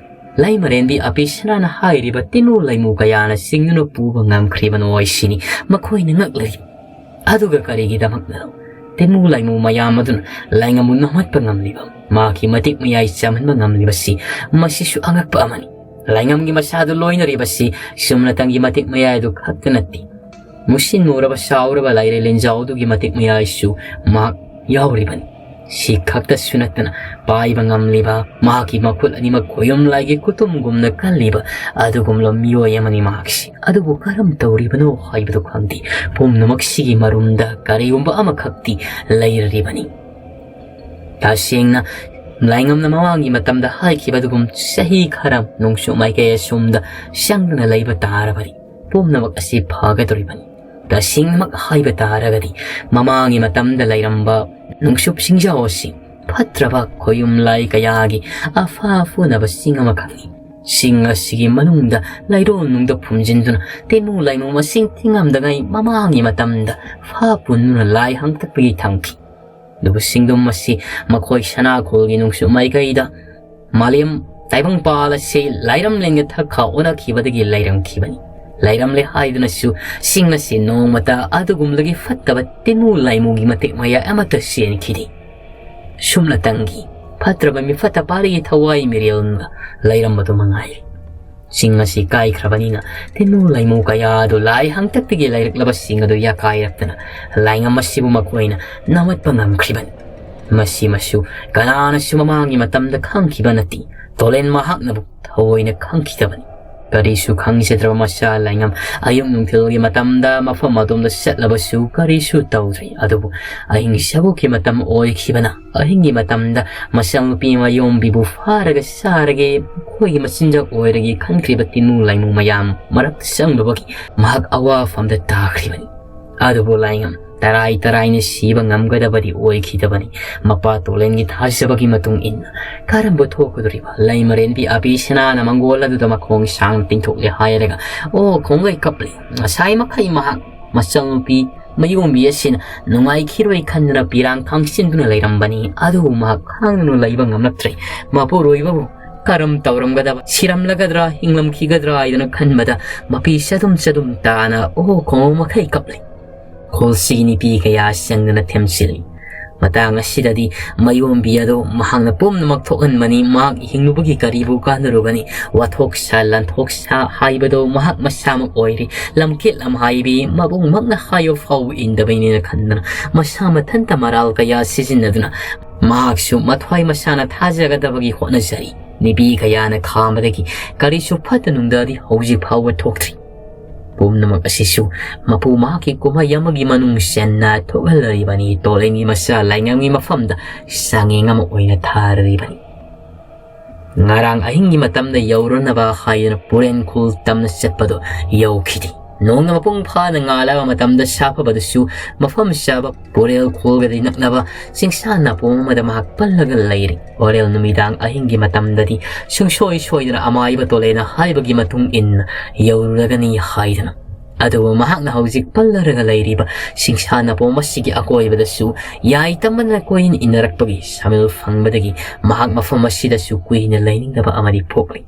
ꯂꯩꯃꯔꯦꯟꯕꯤ ꯑꯄꯤꯁꯅꯥꯅ ꯍꯥꯏꯔꯤꯕ ꯇꯤꯅꯨ ꯂꯩꯃꯨ ꯀꯌꯥꯅ ꯆꯤꯡꯗꯨꯅ ꯄꯨꯕ ꯉꯝꯈ꯭ꯔꯤꯕꯅꯣ ꯍꯥꯏꯁꯤꯅꯤ ꯃꯈꯣꯏꯅ ꯉꯛꯂꯔꯤ꯫ ꯑꯗꯨꯒ ꯀꯔꯤꯒꯤꯗꯃꯛꯅꯣ ꯇꯤꯅꯨ ꯂꯩꯃꯨ ꯃꯌꯥꯝ ꯑꯗꯨꯅ ꯂꯥꯏꯉꯝꯕꯨ ꯅꯝꯍꯠꯄ ꯉꯝꯂꯤꯕ, ꯃꯍꯥꯛꯀꯤ ꯃꯇꯤꯛ ꯃꯌꯥꯏ ꯆꯝꯍꯟꯕ ꯉꯝꯂꯤꯕꯁꯤ? ꯃꯁꯤꯁꯨ ꯑꯉꯛꯄ ꯑꯃꯅꯤ꯫ ꯂꯥꯏꯉꯝꯒꯤ ꯃꯁꯥꯗꯨ ꯂꯣꯏꯅꯔꯤꯕꯁꯤ ꯁꯨꯝꯅꯇꯪꯒꯤ ꯃꯇꯤꯛ ꯃꯌꯥꯏꯗꯨ ꯈꯛꯇ ꯅꯠꯇꯦ꯫ ꯃꯨꯁꯤꯟ ꯃꯨꯔꯕ ꯁꯥꯎꯔꯕ ꯂꯥꯏꯔꯩ ꯂꯦꯟꯖꯥꯎꯗꯨꯒꯤ ꯃꯇꯤꯛ ꯃꯌꯥꯏꯁꯨ ꯃꯍꯥꯛ ꯌꯥꯎꯔꯤꯕꯅꯤ꯫ ꯁꯤ ꯈꯛꯇꯁꯨ ꯅꯠꯇꯅ, ꯄꯥꯏꯕ ꯉꯝꯂꯤꯕ, ꯃꯍꯥꯛꯀꯤ ꯃꯈꯨꯠ ꯑꯅꯤꯃꯛ ꯈꯣꯌꯨꯝ ꯂꯥꯏꯒꯤ ꯈꯨꯇꯨꯝꯒꯨꯝꯅ ꯀꯜꯂꯤꯕ ꯑꯗꯨꯒꯨꯝꯂꯕ ꯃꯤꯑꯣꯏ ꯑꯃꯅꯤ ꯃꯍꯥꯛꯁꯤ꯫ ꯑꯗꯨꯕꯨ ꯀꯔꯝ ꯇꯧꯔꯤꯕꯅꯣ ꯍꯥꯏꯕꯗꯨ ꯈꯪꯗꯦ꯫ ꯄꯨꯝꯅꯃꯛꯁꯤꯒꯤ ꯃꯔꯨꯝꯗ ꯀꯔꯤꯒꯨꯝꯕ ꯑꯃꯈꯛꯇꯤ ꯂꯩꯔꯤꯕꯅꯤ꯫ ꯇꯁꯦꯡꯅ, ꯂꯥꯏꯉꯝꯅ ꯃꯃꯥꯡꯒꯤ ꯃꯇꯝꯗ ꯍꯥꯏꯈꯤꯕ ꯑꯗꯨꯒꯨꯝ, ꯆꯍꯤ ꯈꯔ ꯅꯣꯡꯆꯨꯞ ꯃꯥꯏꯀꯩ ꯑꯁꯣꯝꯗ ꯆꯪꯗꯨꯅ ꯂꯩꯕ ꯇꯥꯔꯕꯗꯤ, ꯄꯨꯝꯅꯃꯛ ꯑꯁꯤ ꯐꯒꯗꯧꯔꯤꯕꯅꯤ꯫ ꯇꯁꯦꯡꯅꯃꯛ ꯍꯥꯏꯕ ꯇꯥꯔꯒꯗꯤ, ꯃꯃꯥꯡꯒꯤ ꯃꯇꯝꯗ ꯂꯩꯔꯝꯕ ꯅꯣꯡꯆꯨꯞ ꯁꯤꯡꯖꯥꯎ ꯑꯁꯤ ꯐꯠꯇ꯭ꯔꯕ ꯈꯣꯌꯨꯝ ꯂꯥꯏ ꯀꯌꯥꯒꯤ ꯑꯐ ꯑꯐꯨꯅꯕ ꯆꯤꯡ ꯑꯃꯈꯛꯅꯤ꯫ ꯆꯤꯡ ꯑꯁꯤꯒꯤ ꯃꯅꯨꯡꯗ ꯂꯩꯔꯣꯜ ꯅꯨꯡꯗ ꯐꯨꯝꯖꯤꯟꯗꯨꯅ ꯇꯤꯟꯃꯨ ꯂꯥꯏꯃꯨ ꯃꯁꯤꯡ ꯊꯤꯉꯝꯗꯉꯩ ꯃꯃꯥꯡꯒꯤ ꯃꯇꯝꯗ ꯐꯥ ꯄꯨꯟꯗꯨꯅ ꯂꯥꯏ ꯍꯪꯇꯛꯄꯒꯤ ꯊꯝꯈꯤ꯫ ꯑꯗꯨꯕꯨ ꯆꯤꯡꯗꯨꯝ ꯑꯁꯤ ꯃꯈꯣꯏ ꯁꯅꯥꯈꯣꯜꯒꯤ ꯅꯣꯡꯆꯨꯞ ꯃꯥꯏꯀꯩꯗ ꯃꯥꯂꯦꯝ ꯇꯥꯏꯕꯪꯄꯥꯜ ꯑꯁꯤ ꯂꯥꯏꯔꯝꯂꯦꯟꯒ ꯊꯛꯈꯥ ꯑꯣꯟꯅꯈꯤꯕꯗꯒꯤ ꯂꯩꯔꯝꯈꯤꯕꯅꯤ꯫ ꯂꯩꯔꯝꯂꯦ ꯍꯥꯏꯗꯨꯅꯁꯨ ꯆꯤꯡ ꯑꯁꯤ ꯅꯣꯡꯃꯇ ꯑꯗꯨꯒꯨꯝꯂꯒꯤ ꯐꯠꯇꯕ ꯇꯤꯟꯃꯨ ꯂꯥꯏꯃꯨꯒꯤ ꯃꯇꯤꯛ ꯃꯌꯥꯏ ꯑꯃꯠꯇ ꯆꯦꯟꯈꯤꯗꯦ꯫ ꯁꯨꯝꯅꯇꯪꯒꯤ ꯐꯠꯇ꯭ꯔꯕ ꯃꯤꯐꯠꯇ ꯄꯥꯔꯤꯒꯤ ꯊꯋꯥꯏ ꯃꯤꯔꯦꯜꯅ ꯂꯩꯔꯝꯕꯗꯨ ꯃꯉꯥꯏꯔꯦ꯫ ꯆꯤꯡ ꯑꯁꯤ ꯀꯥꯏꯈ꯭ꯔꯕꯅꯤꯅ, ꯇꯤꯟꯃꯨ ꯂꯥꯏꯃꯨ ꯀꯌꯥ ꯑꯗꯨ ꯂꯥꯏ ꯍꯥꯡꯇꯛꯇꯒꯤ ꯂꯩꯔꯛꯂꯕꯁꯤꯡ ꯑꯗꯨ ꯌꯥꯀꯥꯏꯔꯛꯇꯅ, ꯂꯥꯏꯉꯝ ꯑꯁꯤꯕꯨ ꯃꯈꯣꯏꯅ ꯅꯝꯃꯠꯄ ꯉꯝꯈ꯭ꯔꯤꯕꯅꯤ꯫ ꯃꯁꯤꯃꯁꯨ ꯀꯅꯥꯅꯁꯨ ꯃꯃꯥꯡꯒꯤ ꯃꯇꯝꯗ ꯈꯪꯈꯤꯕ ꯅꯠꯇꯦ꯫ ꯇꯣꯂꯦꯟ ꯃꯍꯥꯛꯅꯕꯨ ꯊꯑꯣꯏꯅ ꯈꯪꯈꯤꯗꯕꯅꯤ꯫ ꯀꯔꯤꯁꯨ ꯈꯪꯖꯗ꯭ꯔꯕ ꯃꯆꯥ ꯂꯥꯏꯉꯝ ꯑꯌꯨꯛ ꯅꯨꯡꯊꯤꯜꯒꯤ ꯃꯇꯝꯗ ꯃꯐꯝ ꯑꯗꯣꯝꯗ ꯆꯠꯂꯕꯁꯨ ꯀꯔꯤꯁꯨ ꯇꯧꯗ꯭ꯔꯤ꯫ ꯑꯗꯨꯕꯨ ꯑꯍꯤꯡ ꯁꯕꯨꯛꯀꯤ ꯃꯇꯝ ꯑꯣꯏꯈꯤꯕꯅ, ꯑꯍꯤꯡꯒꯤ ꯃꯇꯝꯗ ꯃꯆꯥꯅꯨꯄꯤ ꯃꯌꯣꯝꯕꯤꯕꯨ ꯐꯥꯔꯒ ꯆꯥꯔꯒꯦ, ꯃꯈꯣꯏꯒꯤ ꯃꯆꯤꯟꯖꯥꯛ ꯑꯣꯏꯔꯒꯦ ꯈꯟꯈ꯭ꯔꯤꯕ ꯇꯤꯟꯃꯨ ꯂꯥꯏꯃꯨ ꯃꯌꯥꯝ ꯃꯔꯛꯇ ꯆꯪꯂꯨꯕꯒꯤ ꯃꯍꯥꯛ ꯑꯋꯥꯐꯝꯗ ꯇꯥꯈ꯭ꯔꯤꯕꯅꯤ꯫ ꯑꯗꯨꯕꯨ ꯂꯥꯏꯉꯝ ꯇꯔꯥꯏ ꯇꯔꯥꯏꯅ ꯁꯤꯕ ꯉꯝꯒꯗꯕꯗꯤ ꯑꯣꯏꯈꯤꯗꯕꯅꯤ꯫ ꯃꯄꯥ ꯇꯣꯂꯦꯟꯒꯤ ꯊꯥꯖꯕꯒꯤ ꯃꯇꯨꯡ ꯏꯟꯅ ꯀꯔꯝꯕ ꯊꯣꯛꯀꯗꯧꯔꯤꯕ? ꯂꯩꯃꯔꯦꯟꯕꯤ ꯑꯕꯤ ꯁꯅꯥꯅ ꯃꯪꯒꯣꯜ ꯑꯗꯨꯗ ꯃꯈꯣꯡ ꯁꯥꯡꯅ ꯇꯤꯡꯊꯣꯛꯂꯦ ꯍꯥꯏꯔꯒ, ꯑꯣ ꯈꯣꯡꯒꯩ ꯀꯞꯂꯦ꯫ ꯉꯁꯥꯏ ꯃꯈꯩ ꯃꯍꯥꯛ ꯃꯆꯜꯅꯨꯄꯤ ꯃꯌꯣꯝꯕꯤ ꯑꯁꯤꯅ ꯅꯨꯡꯉꯥꯏꯈꯤꯔꯣꯏ ꯈꯟꯗꯨꯅ ꯄꯤꯔꯥꯡ ꯈꯥꯡꯁꯤꯟꯗꯨꯅ ꯂꯩꯔꯝꯕꯅꯤ꯫ ꯑꯗꯨꯕꯨ ꯃꯍꯥꯛ ꯈꯥꯡꯗꯨꯅ ꯂꯩꯕ ꯉꯝꯂꯛꯇ꯭ꯔꯦ꯫ ꯃꯄꯨꯔꯣꯏꯕꯕꯨ ꯀꯔꯝ ꯇꯧꯔꯝꯒꯗꯕ, ꯁꯤꯔꯝꯂꯒꯗ꯭ꯔꯥ, ꯍꯤꯡꯂꯝꯈꯤꯒꯗ꯭ꯔꯥ ꯍꯥꯏꯗꯨꯅ ꯈꯟꯕꯗ ꯃꯄꯤ ꯆꯗꯨꯝ ꯆꯗꯨꯝ ꯇꯥꯅ ꯑꯣ ꯈꯣꯡꯎ ꯃꯈꯩ ꯀꯞꯂꯤ꯫ ꯈꯣꯜꯁꯤꯒꯤ ꯅꯨꯄꯤ ꯀꯌꯥ ꯆꯪꯗꯨꯅ ꯊꯦꯝꯖꯤꯜꯂꯤ꯫ ꯃꯇꯥꯡ ꯑꯁꯤꯗꯗꯤ ꯃꯌꯣꯝꯕꯤ ꯑꯗꯨ ꯃꯍꯥꯛꯅ ꯄꯨꯝꯅꯃꯛ ꯊꯣꯛꯍꯟꯕꯅꯤ꯫ ꯃꯍꯥꯛ ꯍꯤꯡꯂꯨꯕꯒꯤ ꯀꯔꯤꯕꯨ ꯀꯥꯟꯅꯔꯨꯒꯅꯤ? ꯋꯥꯊꯣꯛ ꯁꯥ ꯂꯥꯟꯊꯣꯛ ꯁꯥ ꯍꯥꯏꯕꯗꯨ ꯃꯍꯥꯛ ꯃꯁꯥꯃꯛ ꯑꯣꯏꯔꯤ꯫ ꯂꯝꯀꯦꯠ ꯂꯝꯍꯥꯏꯕꯤ ꯃꯕꯨꯡꯃꯛꯅ ꯍꯥꯏꯕ ꯐꯥꯎꯕ ꯏꯟꯗꯕꯩꯅꯦꯅ ꯈꯟꯗꯅ ꯃꯁꯥ ꯃꯊꯟꯇ ꯃꯔꯥꯜ ꯀꯌꯥ ꯁꯤꯖꯤꯟꯅꯗꯨꯅ ꯃꯍꯥꯛꯁꯨ ꯃꯊ꯭ꯋꯥꯏ ꯃꯁꯥꯅ ꯊꯥꯖꯒꯗꯕꯒꯤ ꯍꯣꯠꯅꯖꯔꯤ꯫ ꯅꯨꯄꯤ ꯀꯌꯥꯅ ꯈꯥꯝꯕꯗꯒꯤ ꯀꯔꯤꯁꯨ ꯐꯠꯇ ꯅꯨꯡꯗꯗꯤ ꯍꯧꯖꯤꯛ ꯐꯥꯎꯕ ꯊꯣꯛꯇ꯭ꯔꯤ꯫ ꯄꯨꯝꯅꯃꯛ ꯑꯁꯤꯁꯨ ꯃꯄꯨ ꯃꯍꯥꯛꯀꯤ ꯀꯨꯝꯍꯩ ꯑꯃꯒꯤ ꯃꯅꯨꯡ ꯆꯟꯅ ꯊꯣꯛꯍꯜꯂꯔꯤꯕꯅꯤ꯫ ꯇꯣꯂꯦꯟꯒꯤ ꯃꯆꯥ ꯂꯥꯏꯉꯝꯒꯤ ꯃꯐꯝꯗ ꯆꯥꯡꯌꯦꯡ ꯑꯃ ꯑꯣꯏꯅ ꯊꯥꯔꯤꯕꯅꯤ꯫ ꯉꯔꯥꯡ ꯑꯍꯤꯡꯒꯤ ꯃꯇꯝꯗ ꯌꯧꯔꯅꯕ ꯍꯥꯏꯗꯨꯅ ꯄꯨꯔꯦꯟ ꯈꯨꯜ ꯇꯝꯅ ꯆꯠꯄꯗꯨ ꯌꯧꯈꯤꯗꯦ꯫ ꯅꯣꯡꯅ ꯃꯄꯨꯡ ꯐꯥꯅ ꯉꯥꯜꯂꯕ ꯃꯇꯝꯗ ꯁꯥꯐꯕꯗꯨꯁꯨ ꯃꯐꯝ ꯆꯥꯕ ꯄꯨꯔꯦꯜ ꯈꯨꯜꯒꯗꯤ ꯅꯛꯅꯕ ꯆꯤꯡꯁꯥ ꯅꯥꯄꯣꯝ ꯑꯃꯗ ꯃꯍꯥꯛ ꯄꯜꯂꯒ ꯂꯩꯔꯤ꯫ ꯍꯣꯔꯦꯟ ꯅꯨꯃꯤꯗꯥꯡ ꯑꯍꯤꯡꯒꯤ ꯃꯇꯝꯗꯗꯤ ꯁꯨꯡꯁꯣꯏ ꯁꯣꯏꯗꯅ ꯑꯃꯥꯏꯕ ꯇꯣꯂꯦꯅ ꯍꯥꯏꯕꯒꯤ ꯃꯇꯨꯡ ꯏꯟꯅ ꯌꯧꯔꯨꯔꯒꯅꯤ ꯍꯥꯏꯗꯨꯅ꯫ ꯑꯗꯨꯕꯨ ꯃꯍꯥꯛꯅ ꯍꯧꯖꯤꯛ ꯄꯜꯂꯔꯒ ꯂꯩꯔꯤꯕ ꯁꯤꯡꯁꯥ ꯅꯥꯄꯣꯝ ꯑꯁꯤꯒꯤ ꯑꯀꯣꯏꯕꯗꯁꯨ ꯌꯥꯏ ꯇꯝꯕꯅ ꯀꯣꯏꯅ ꯏꯟꯅꯔꯛꯄꯒꯤ ꯁꯥꯃꯤꯜ ꯐꯪꯕꯗꯒꯤ ꯃꯍꯥꯛ ꯃꯐꯝ ꯑꯁꯤꯗꯁꯨ ꯀꯨꯏꯅ ꯂꯩꯅꯤꯡꯗꯕ ꯑꯃꯗꯤ ꯄꯣꯛꯂꯤ꯫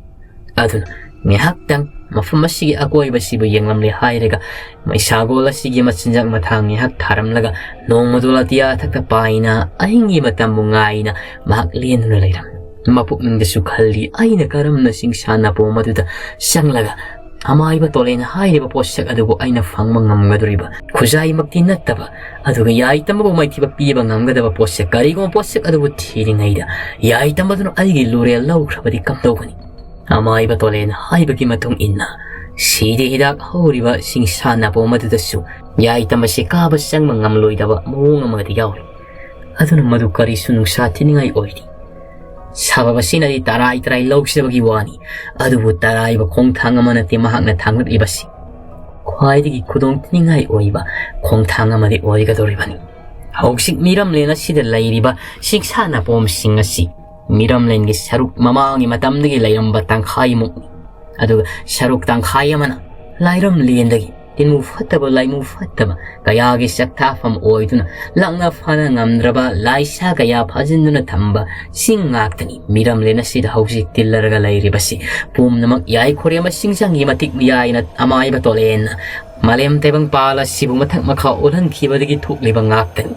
ꯑꯗꯨꯅ ꯉꯥꯏꯍꯥꯛꯇꯪ ꯃꯐꯝ ꯑꯁꯤꯒꯤ ꯑꯀꯣꯏꯕꯁꯤꯕꯨ ꯌꯦꯡꯂꯝꯂꯦ ꯍꯥꯏꯔꯒ ꯃꯩꯁꯥꯒꯣꯜ ꯑꯁꯤꯒꯤ ꯃꯆꯤꯟꯖꯥꯛ ꯃꯊꯥꯡ ꯉꯥꯏꯍꯥꯛ ꯊꯥꯔꯝꯂꯒ ꯅꯣꯡꯃꯗꯣ ꯑꯇꯤꯌꯥ ꯊꯛꯇ ꯄꯥꯏꯅ ꯑꯍꯤꯡꯒꯤ ꯃꯇꯝꯕꯨ ꯉꯥꯏꯅ ꯃꯍꯥꯛ ꯂꯦꯟꯗꯨꯅ ꯂꯩꯔꯝꯃꯤ꯫ ꯃꯄꯨꯛꯅꯤꯡꯗꯁꯨ ꯈꯜꯂꯤ, "ꯑꯩꯅ ꯀꯔꯝꯅ ꯁꯤꯡꯁꯥ ꯅꯥꯄꯣꯝ ꯑꯗꯨꯗ ꯆꯪꯂꯒ ꯑꯃꯥꯏꯕ ꯇꯣꯂꯦꯅ ꯍꯥꯏꯔꯤꯕ ꯄꯣꯠꯁꯛ ꯑꯗꯨꯕꯨ ꯑꯩꯅ ꯐꯪꯕ ꯉꯝꯒꯗꯣꯔꯤꯕ? ꯈꯨꯖꯥꯏꯃꯛꯇꯤ ꯅꯠꯇꯕ, ꯑꯗꯨꯒ ꯌꯥꯏ ꯇꯝꯕꯕꯨ ꯃꯥꯏꯊꯤꯕ ꯄꯤꯕ ꯉꯝꯒꯗꯕ ꯄꯣꯠꯁꯛ, ꯀꯔꯤꯒꯨꯝꯕ ꯄꯣꯠꯁꯛ ꯑꯗꯨꯕꯨ ꯊꯤꯔꯤꯉꯩꯗ ꯌꯥꯏ ꯇꯝꯕꯗꯨꯅ ꯑꯩꯒꯤ ꯂꯨꯔꯦꯜ ꯂꯧꯈ꯭ꯔꯕꯗꯤ ꯀꯝꯗꯧꯒꯅꯤ?" ꯑꯃꯥꯏꯕ ꯇꯣꯂꯦꯅ ꯍꯥꯏꯕꯒꯤ ꯃꯇꯨꯡ ꯏꯟꯅ ꯁꯤꯗ ꯍꯤꯗꯥꯛ ꯍꯧꯔꯤꯕ ꯁꯤꯡꯁꯥ ꯅꯥꯄꯣꯝ ꯑꯗꯨꯗꯁꯨ ꯌꯥꯏ ꯇꯝꯕꯁꯤ ꯀꯥꯕ ꯆꯪꯕ ꯉꯝꯂꯣꯏꯗꯕ ꯃꯑꯣꯡ ꯑꯃꯗꯤ ꯌꯥꯎꯔꯤ꯫ ꯑꯗꯨꯅ ꯃꯗꯨ ꯀꯔꯤꯁꯨ ꯅꯨꯡꯁꯥ ꯊꯤꯅꯤꯡꯉꯥꯏ ꯑꯣꯏꯗꯦ꯫ ꯁꯥꯕꯕꯁꯤꯅꯗꯤ ꯇꯔꯥꯏ ꯇꯔꯥꯏ ꯂꯧꯖꯕꯒꯤ ꯋꯥꯅꯤ, ꯑꯗꯨꯕꯨ ꯇꯔꯥꯏꯕ ꯈꯣꯡꯊꯥꯡ ꯑꯃ ꯅꯠꯇꯦ ꯃꯍꯥꯛꯅ ꯊꯥꯡꯒꯠꯂꯤꯕꯁꯤ꯫ ꯈ꯭ꯋꯥꯏꯗꯒꯤ ꯈꯨꯗꯣꯡ ꯊꯤꯅꯤꯡꯉꯥꯏ ꯑꯣꯏꯕ ꯈꯣꯡꯊꯥꯡ ꯑꯃꯗꯤ ꯑꯣꯏꯒꯗꯧꯔꯤꯕꯅꯤ꯫ ꯍꯧꯖꯤꯛ ꯃꯤꯔꯝꯂꯦꯟ ꯑꯁꯤꯗ ꯂꯩꯔꯤꯕ ꯁꯤꯡꯁꯥ ꯅꯥꯄꯣꯝꯁꯤꯡ ꯑꯁꯤ ꯃꯤꯔꯝꯂꯦꯟꯒꯤ ꯁꯔꯨꯛ ꯃꯃꯥꯡꯒꯤ ꯃꯇꯝꯗꯒꯤ ꯂꯩꯔꯝꯕ ꯇꯪꯈꯥꯏꯃꯨꯛꯅꯤ꯫ ꯑꯗꯨꯒ ꯁꯔꯨꯛ ꯇꯪꯈꯥꯏ ꯑꯃꯅ ꯂꯥꯏꯔꯝꯂꯦꯟꯗꯒꯤ ꯇꯤꯟꯃꯨ ꯐꯠꯇꯕ, ꯂꯥꯏꯃꯨ ꯐꯠꯇꯕ ꯀꯌꯥꯒꯤ ꯆꯥꯛꯊꯥꯐꯝ ꯑꯣꯏꯗꯨꯅ ꯂꯥꯛꯅ ꯐꯥꯅ ꯉꯝꯗ꯭ꯔꯕ ꯂꯥꯏꯁꯥ ꯀꯌꯥ ꯐꯥꯖꯤꯟꯗꯨꯅ ꯊꯝꯕ ꯆꯤꯡ ꯉꯥꯛꯇꯅꯤ꯫ ꯃꯤꯔꯝꯂꯦꯟ ꯑꯁꯤꯗ ꯍꯧꯖꯤꯛ ꯇꯤꯜꯂꯔꯒ ꯂꯩꯔꯤꯕꯁꯤ ꯄꯨꯝꯅꯃꯛ ꯌꯥꯏ ꯈꯣꯔꯦꯝꯕ ꯁꯤꯡꯖꯪꯒꯤ ꯃꯇꯤꯛ ꯃꯌꯥꯏꯅ ꯑꯃꯥꯏꯕ ꯇꯣꯂꯦꯟꯅ ꯃꯥꯂꯦꯝ ꯇꯥꯏꯕꯪ ꯄꯥꯜ ꯑꯁꯤꯕꯨ ꯃꯊꯛ ꯃꯈꯥ ꯑꯣꯜꯍꯟꯈꯤꯕꯗꯒꯤ ꯊꯣꯛꯂꯤꯕ ꯉꯥꯛꯇꯅꯤ꯫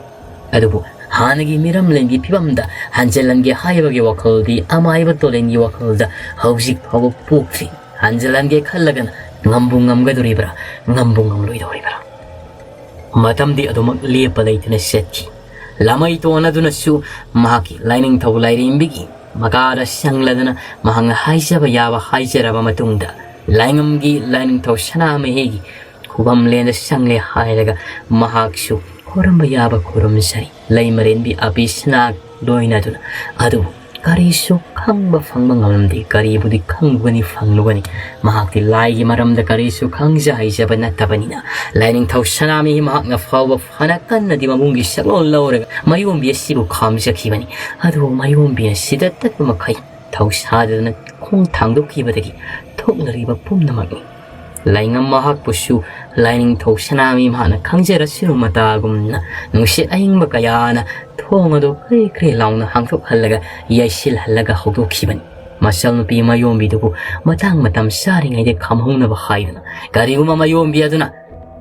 ꯑꯗꯨꯕꯨ ꯍꯥꯟꯅꯒꯤ ꯃꯤꯔꯝꯂꯦꯟꯒꯤ ꯐꯤꯕꯝꯗ ꯍꯟꯖꯤꯜꯍꯟꯒꯦ ꯍꯥꯏꯕꯒꯤ ꯋꯥꯈꯜꯗꯤ ꯑꯃꯥꯏꯕ ꯇꯣꯂꯦꯟꯒꯤ ꯋꯥꯈꯜꯗ ꯍꯧꯖꯤꯛ ꯐꯥꯎꯕ ꯄꯣꯛꯇ꯭ꯔꯤ꯫ ꯍꯟꯖꯤꯜꯍꯟꯒꯦ ꯈꯜꯂꯒꯅ ꯉꯝꯕꯨ ꯉꯝꯒꯗꯣꯔꯤꯕ꯭ꯔꯥ, ꯉꯝꯕꯨ ꯉꯝꯂꯣꯏꯗꯧꯔꯤꯕ꯭ꯔꯥ? ꯃꯇꯝꯗꯤ ꯑꯗꯨꯃꯛ ꯂꯦꯞꯄ ꯂꯩꯇꯅ ꯆꯠꯈꯤ꯫ ꯂꯥꯃꯩꯇꯣꯟ ꯑꯗꯨꯅꯁꯨ ꯃꯍꯥꯛꯀꯤ ꯂꯥꯏꯅꯤꯡꯊꯧ ꯂꯥꯏꯔꯦꯝꯕꯤꯒꯤ ꯃꯀꯥꯗ ꯆꯪꯂꯗꯅ ꯃꯍꯥꯛꯅ ꯍꯥꯏꯖꯕ ꯌꯥꯕ ꯍꯥꯏꯖꯔꯕ ꯃꯇꯨꯡꯗ, ꯂꯥꯏꯉꯝꯒꯤ ꯂꯥꯏꯅꯤꯡꯊꯧ ꯁꯅꯥꯃꯍꯤꯒꯤ ꯈꯨꯕꯝꯂꯦꯟꯗ ꯆꯪꯂꯦ ꯍꯥꯏꯔꯒ ꯃꯍꯥꯛꯁꯨ ꯈꯨꯔꯨꯝꯕ ꯌꯥꯕ ꯈꯨꯔꯨꯝꯖꯔꯤ꯫ ꯂꯩꯃꯔꯦꯟꯕꯤ ꯑꯕꯤꯁꯅꯥꯒ ꯂꯣꯏꯅꯗꯨꯅ꯫ ꯑꯗꯨꯕꯨ ꯀꯔꯤꯁꯨ ꯈꯪꯕ ꯐꯪꯕ ꯉꯝꯂꯝꯗꯦ꯫ ꯀꯔꯤꯕꯨꯗꯤ ꯈꯪꯂꯨꯒꯅꯤ, ꯐꯪꯂꯨꯒꯅꯤ? ꯃꯍꯥꯛꯇꯤ ꯂꯥꯏꯒꯤ ꯃꯔꯝꯗ ꯀꯔꯤꯁꯨ ꯈꯪꯖ ꯍꯩꯖꯕ ꯅꯠꯇꯕꯅꯤꯅ, ꯂꯥꯏꯅꯤꯡꯊꯧ ꯁꯅꯥꯃꯍꯤ ꯃꯍꯥꯛꯅ ꯐꯥꯎꯕ ꯐꯅ ꯀꯟꯅꯗꯤ ꯃꯕꯨꯡꯒꯤ ꯁꯛꯂꯣꯟ ꯂꯧꯔꯒ ꯃꯌꯣꯝꯕꯤ ꯑꯁꯤꯕꯨ ꯈꯥꯝꯖꯈꯤꯕꯅꯤ꯫ ꯑꯗꯨꯕꯨ ꯃꯌꯣꯝꯕꯤꯅ ꯁꯤꯗ ꯇꯠꯄ ꯃꯈꯩ ꯊꯧꯁꯥꯗꯗꯅ ꯈꯣꯡ ꯊꯥꯡꯗꯣꯛꯈꯤꯕꯗꯒꯤ ꯊꯣꯛꯅꯔꯤꯕ ꯄꯨꯝꯅꯃꯛꯅꯤ꯫ ꯂꯥꯏꯉꯝ ꯃꯍꯥꯛꯄꯨꯁꯨ ꯂꯥꯏꯅꯤꯡꯊꯧ ꯁꯅꯥꯃꯍꯤ ꯃꯍꯥꯛꯅ ꯈꯪꯖꯔꯁꯤꯔꯨ ꯃꯇꯥꯒꯨꯝꯅ ꯅꯨꯡꯁꯤꯠ ꯑꯏꯪꯕ ꯀꯌꯥꯅ ꯊꯣꯡ ꯑꯗꯨ ꯀ꯭ꯔꯦ ꯀ꯭ꯔꯦ ꯂꯥꯎꯅ ꯍꯥꯡꯗꯣꯛꯍꯜꯂꯒ ꯌꯩꯁꯤꯜꯍꯜꯂꯒ ꯍꯧꯗꯣꯛꯈꯤꯕꯅꯤ꯫ ꯃꯆꯜꯅꯨꯄꯤ ꯃꯌꯣꯝꯕꯤꯗꯨꯕꯨ ꯃꯇꯥꯡ ꯃꯇꯝ ꯆꯥꯔꯤꯉꯩꯗ ꯈꯥꯝꯍꯧꯅꯕ ꯍꯥꯏꯗꯨꯅ꯫ ꯀꯔꯤꯒꯨꯝꯕ ꯃꯌꯣꯝꯕꯤ ꯑꯗꯨꯅ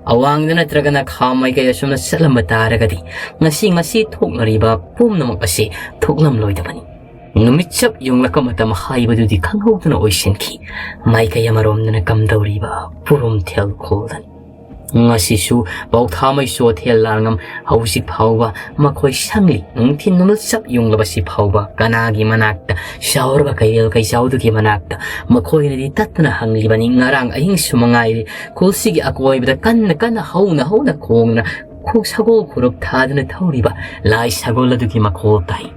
ꯑꯋꯥꯡꯗ ꯅꯠꯇ꯭ꯔꯒꯅ ꯈꯥ ꯃꯥꯏꯀꯩ ꯑꯁꯣꯝꯗ ꯆꯠꯂꯝꯕ ꯇꯥꯔꯒꯗꯤ ꯉꯁꯤ, ꯉꯁꯤ ꯊꯣꯛꯅꯔꯤꯕ ꯄꯨꯝꯅꯃꯛ ꯑꯁꯤ ꯊꯣꯛꯂꯝꯂꯣꯏꯗꯕꯅꯤ꯫ ꯅꯨꯃꯤꯠ ꯆꯞ ꯌꯨꯡꯂꯛꯄ ꯃꯇꯝ ꯍꯥꯏꯕꯗꯨꯗꯤ ꯈꯪꯍꯧꯗꯅ ꯑꯣꯏꯁꯤꯟꯈꯤ꯫ ꯃꯥꯏꯀꯩ ꯑꯃꯔꯣꯝꯗꯅ ꯀꯝꯗꯧꯔꯤꯕ ꯄꯨꯔꯨꯝꯊꯦꯜ ꯈꯣꯜꯗꯅꯤ꯫ ꯉꯁꯤꯁꯨ ꯄꯥꯎꯊꯥꯃꯩ ꯆꯣꯊꯦꯜ ꯂꯥꯡꯉꯝ ꯍꯧꯖꯤꯛ ꯐꯥꯎꯕ ꯃꯈꯣꯏ ꯁꯪꯂꯤ꯫ ꯅꯨꯡꯊꯤꯜ ꯅꯨꯃꯤꯠ ꯆꯞ ꯌꯨꯡꯂꯕꯁꯤ ꯐꯥꯎꯕ ꯀꯅꯥꯒꯤ ꯃꯅꯥꯛꯇ, ꯆꯥꯎꯔꯕ ꯀꯩꯔꯦꯜ ꯀꯩꯆꯥꯎꯗꯨꯒꯤ ꯃꯅꯥꯛꯇ ꯃꯈꯣꯏꯅꯗꯤ ꯇꯠꯇꯅ ꯍꯪꯂꯤꯕꯅꯤ꯫ ꯉꯔꯥꯡ ꯑꯍꯤꯡꯁꯨ ꯃꯉꯥꯏꯔꯦ, ꯈꯨꯜꯁꯤꯒꯤ ꯑꯀꯣꯏꯕꯗ ꯀꯟꯅ ꯀꯟꯅ ꯍꯧꯅ ꯍꯧꯅ ꯈꯣꯡꯅ ꯈꯨ-, ꯁꯒꯣꯜ ꯈꯨꯔꯨꯞ ꯊꯥꯗꯨꯅ ꯊꯧꯔꯤꯕ ꯂꯥꯏ ꯁꯒꯣꯜ ꯑꯗꯨꯒꯤ ꯃꯈꯣꯜ ꯇꯥꯏ꯫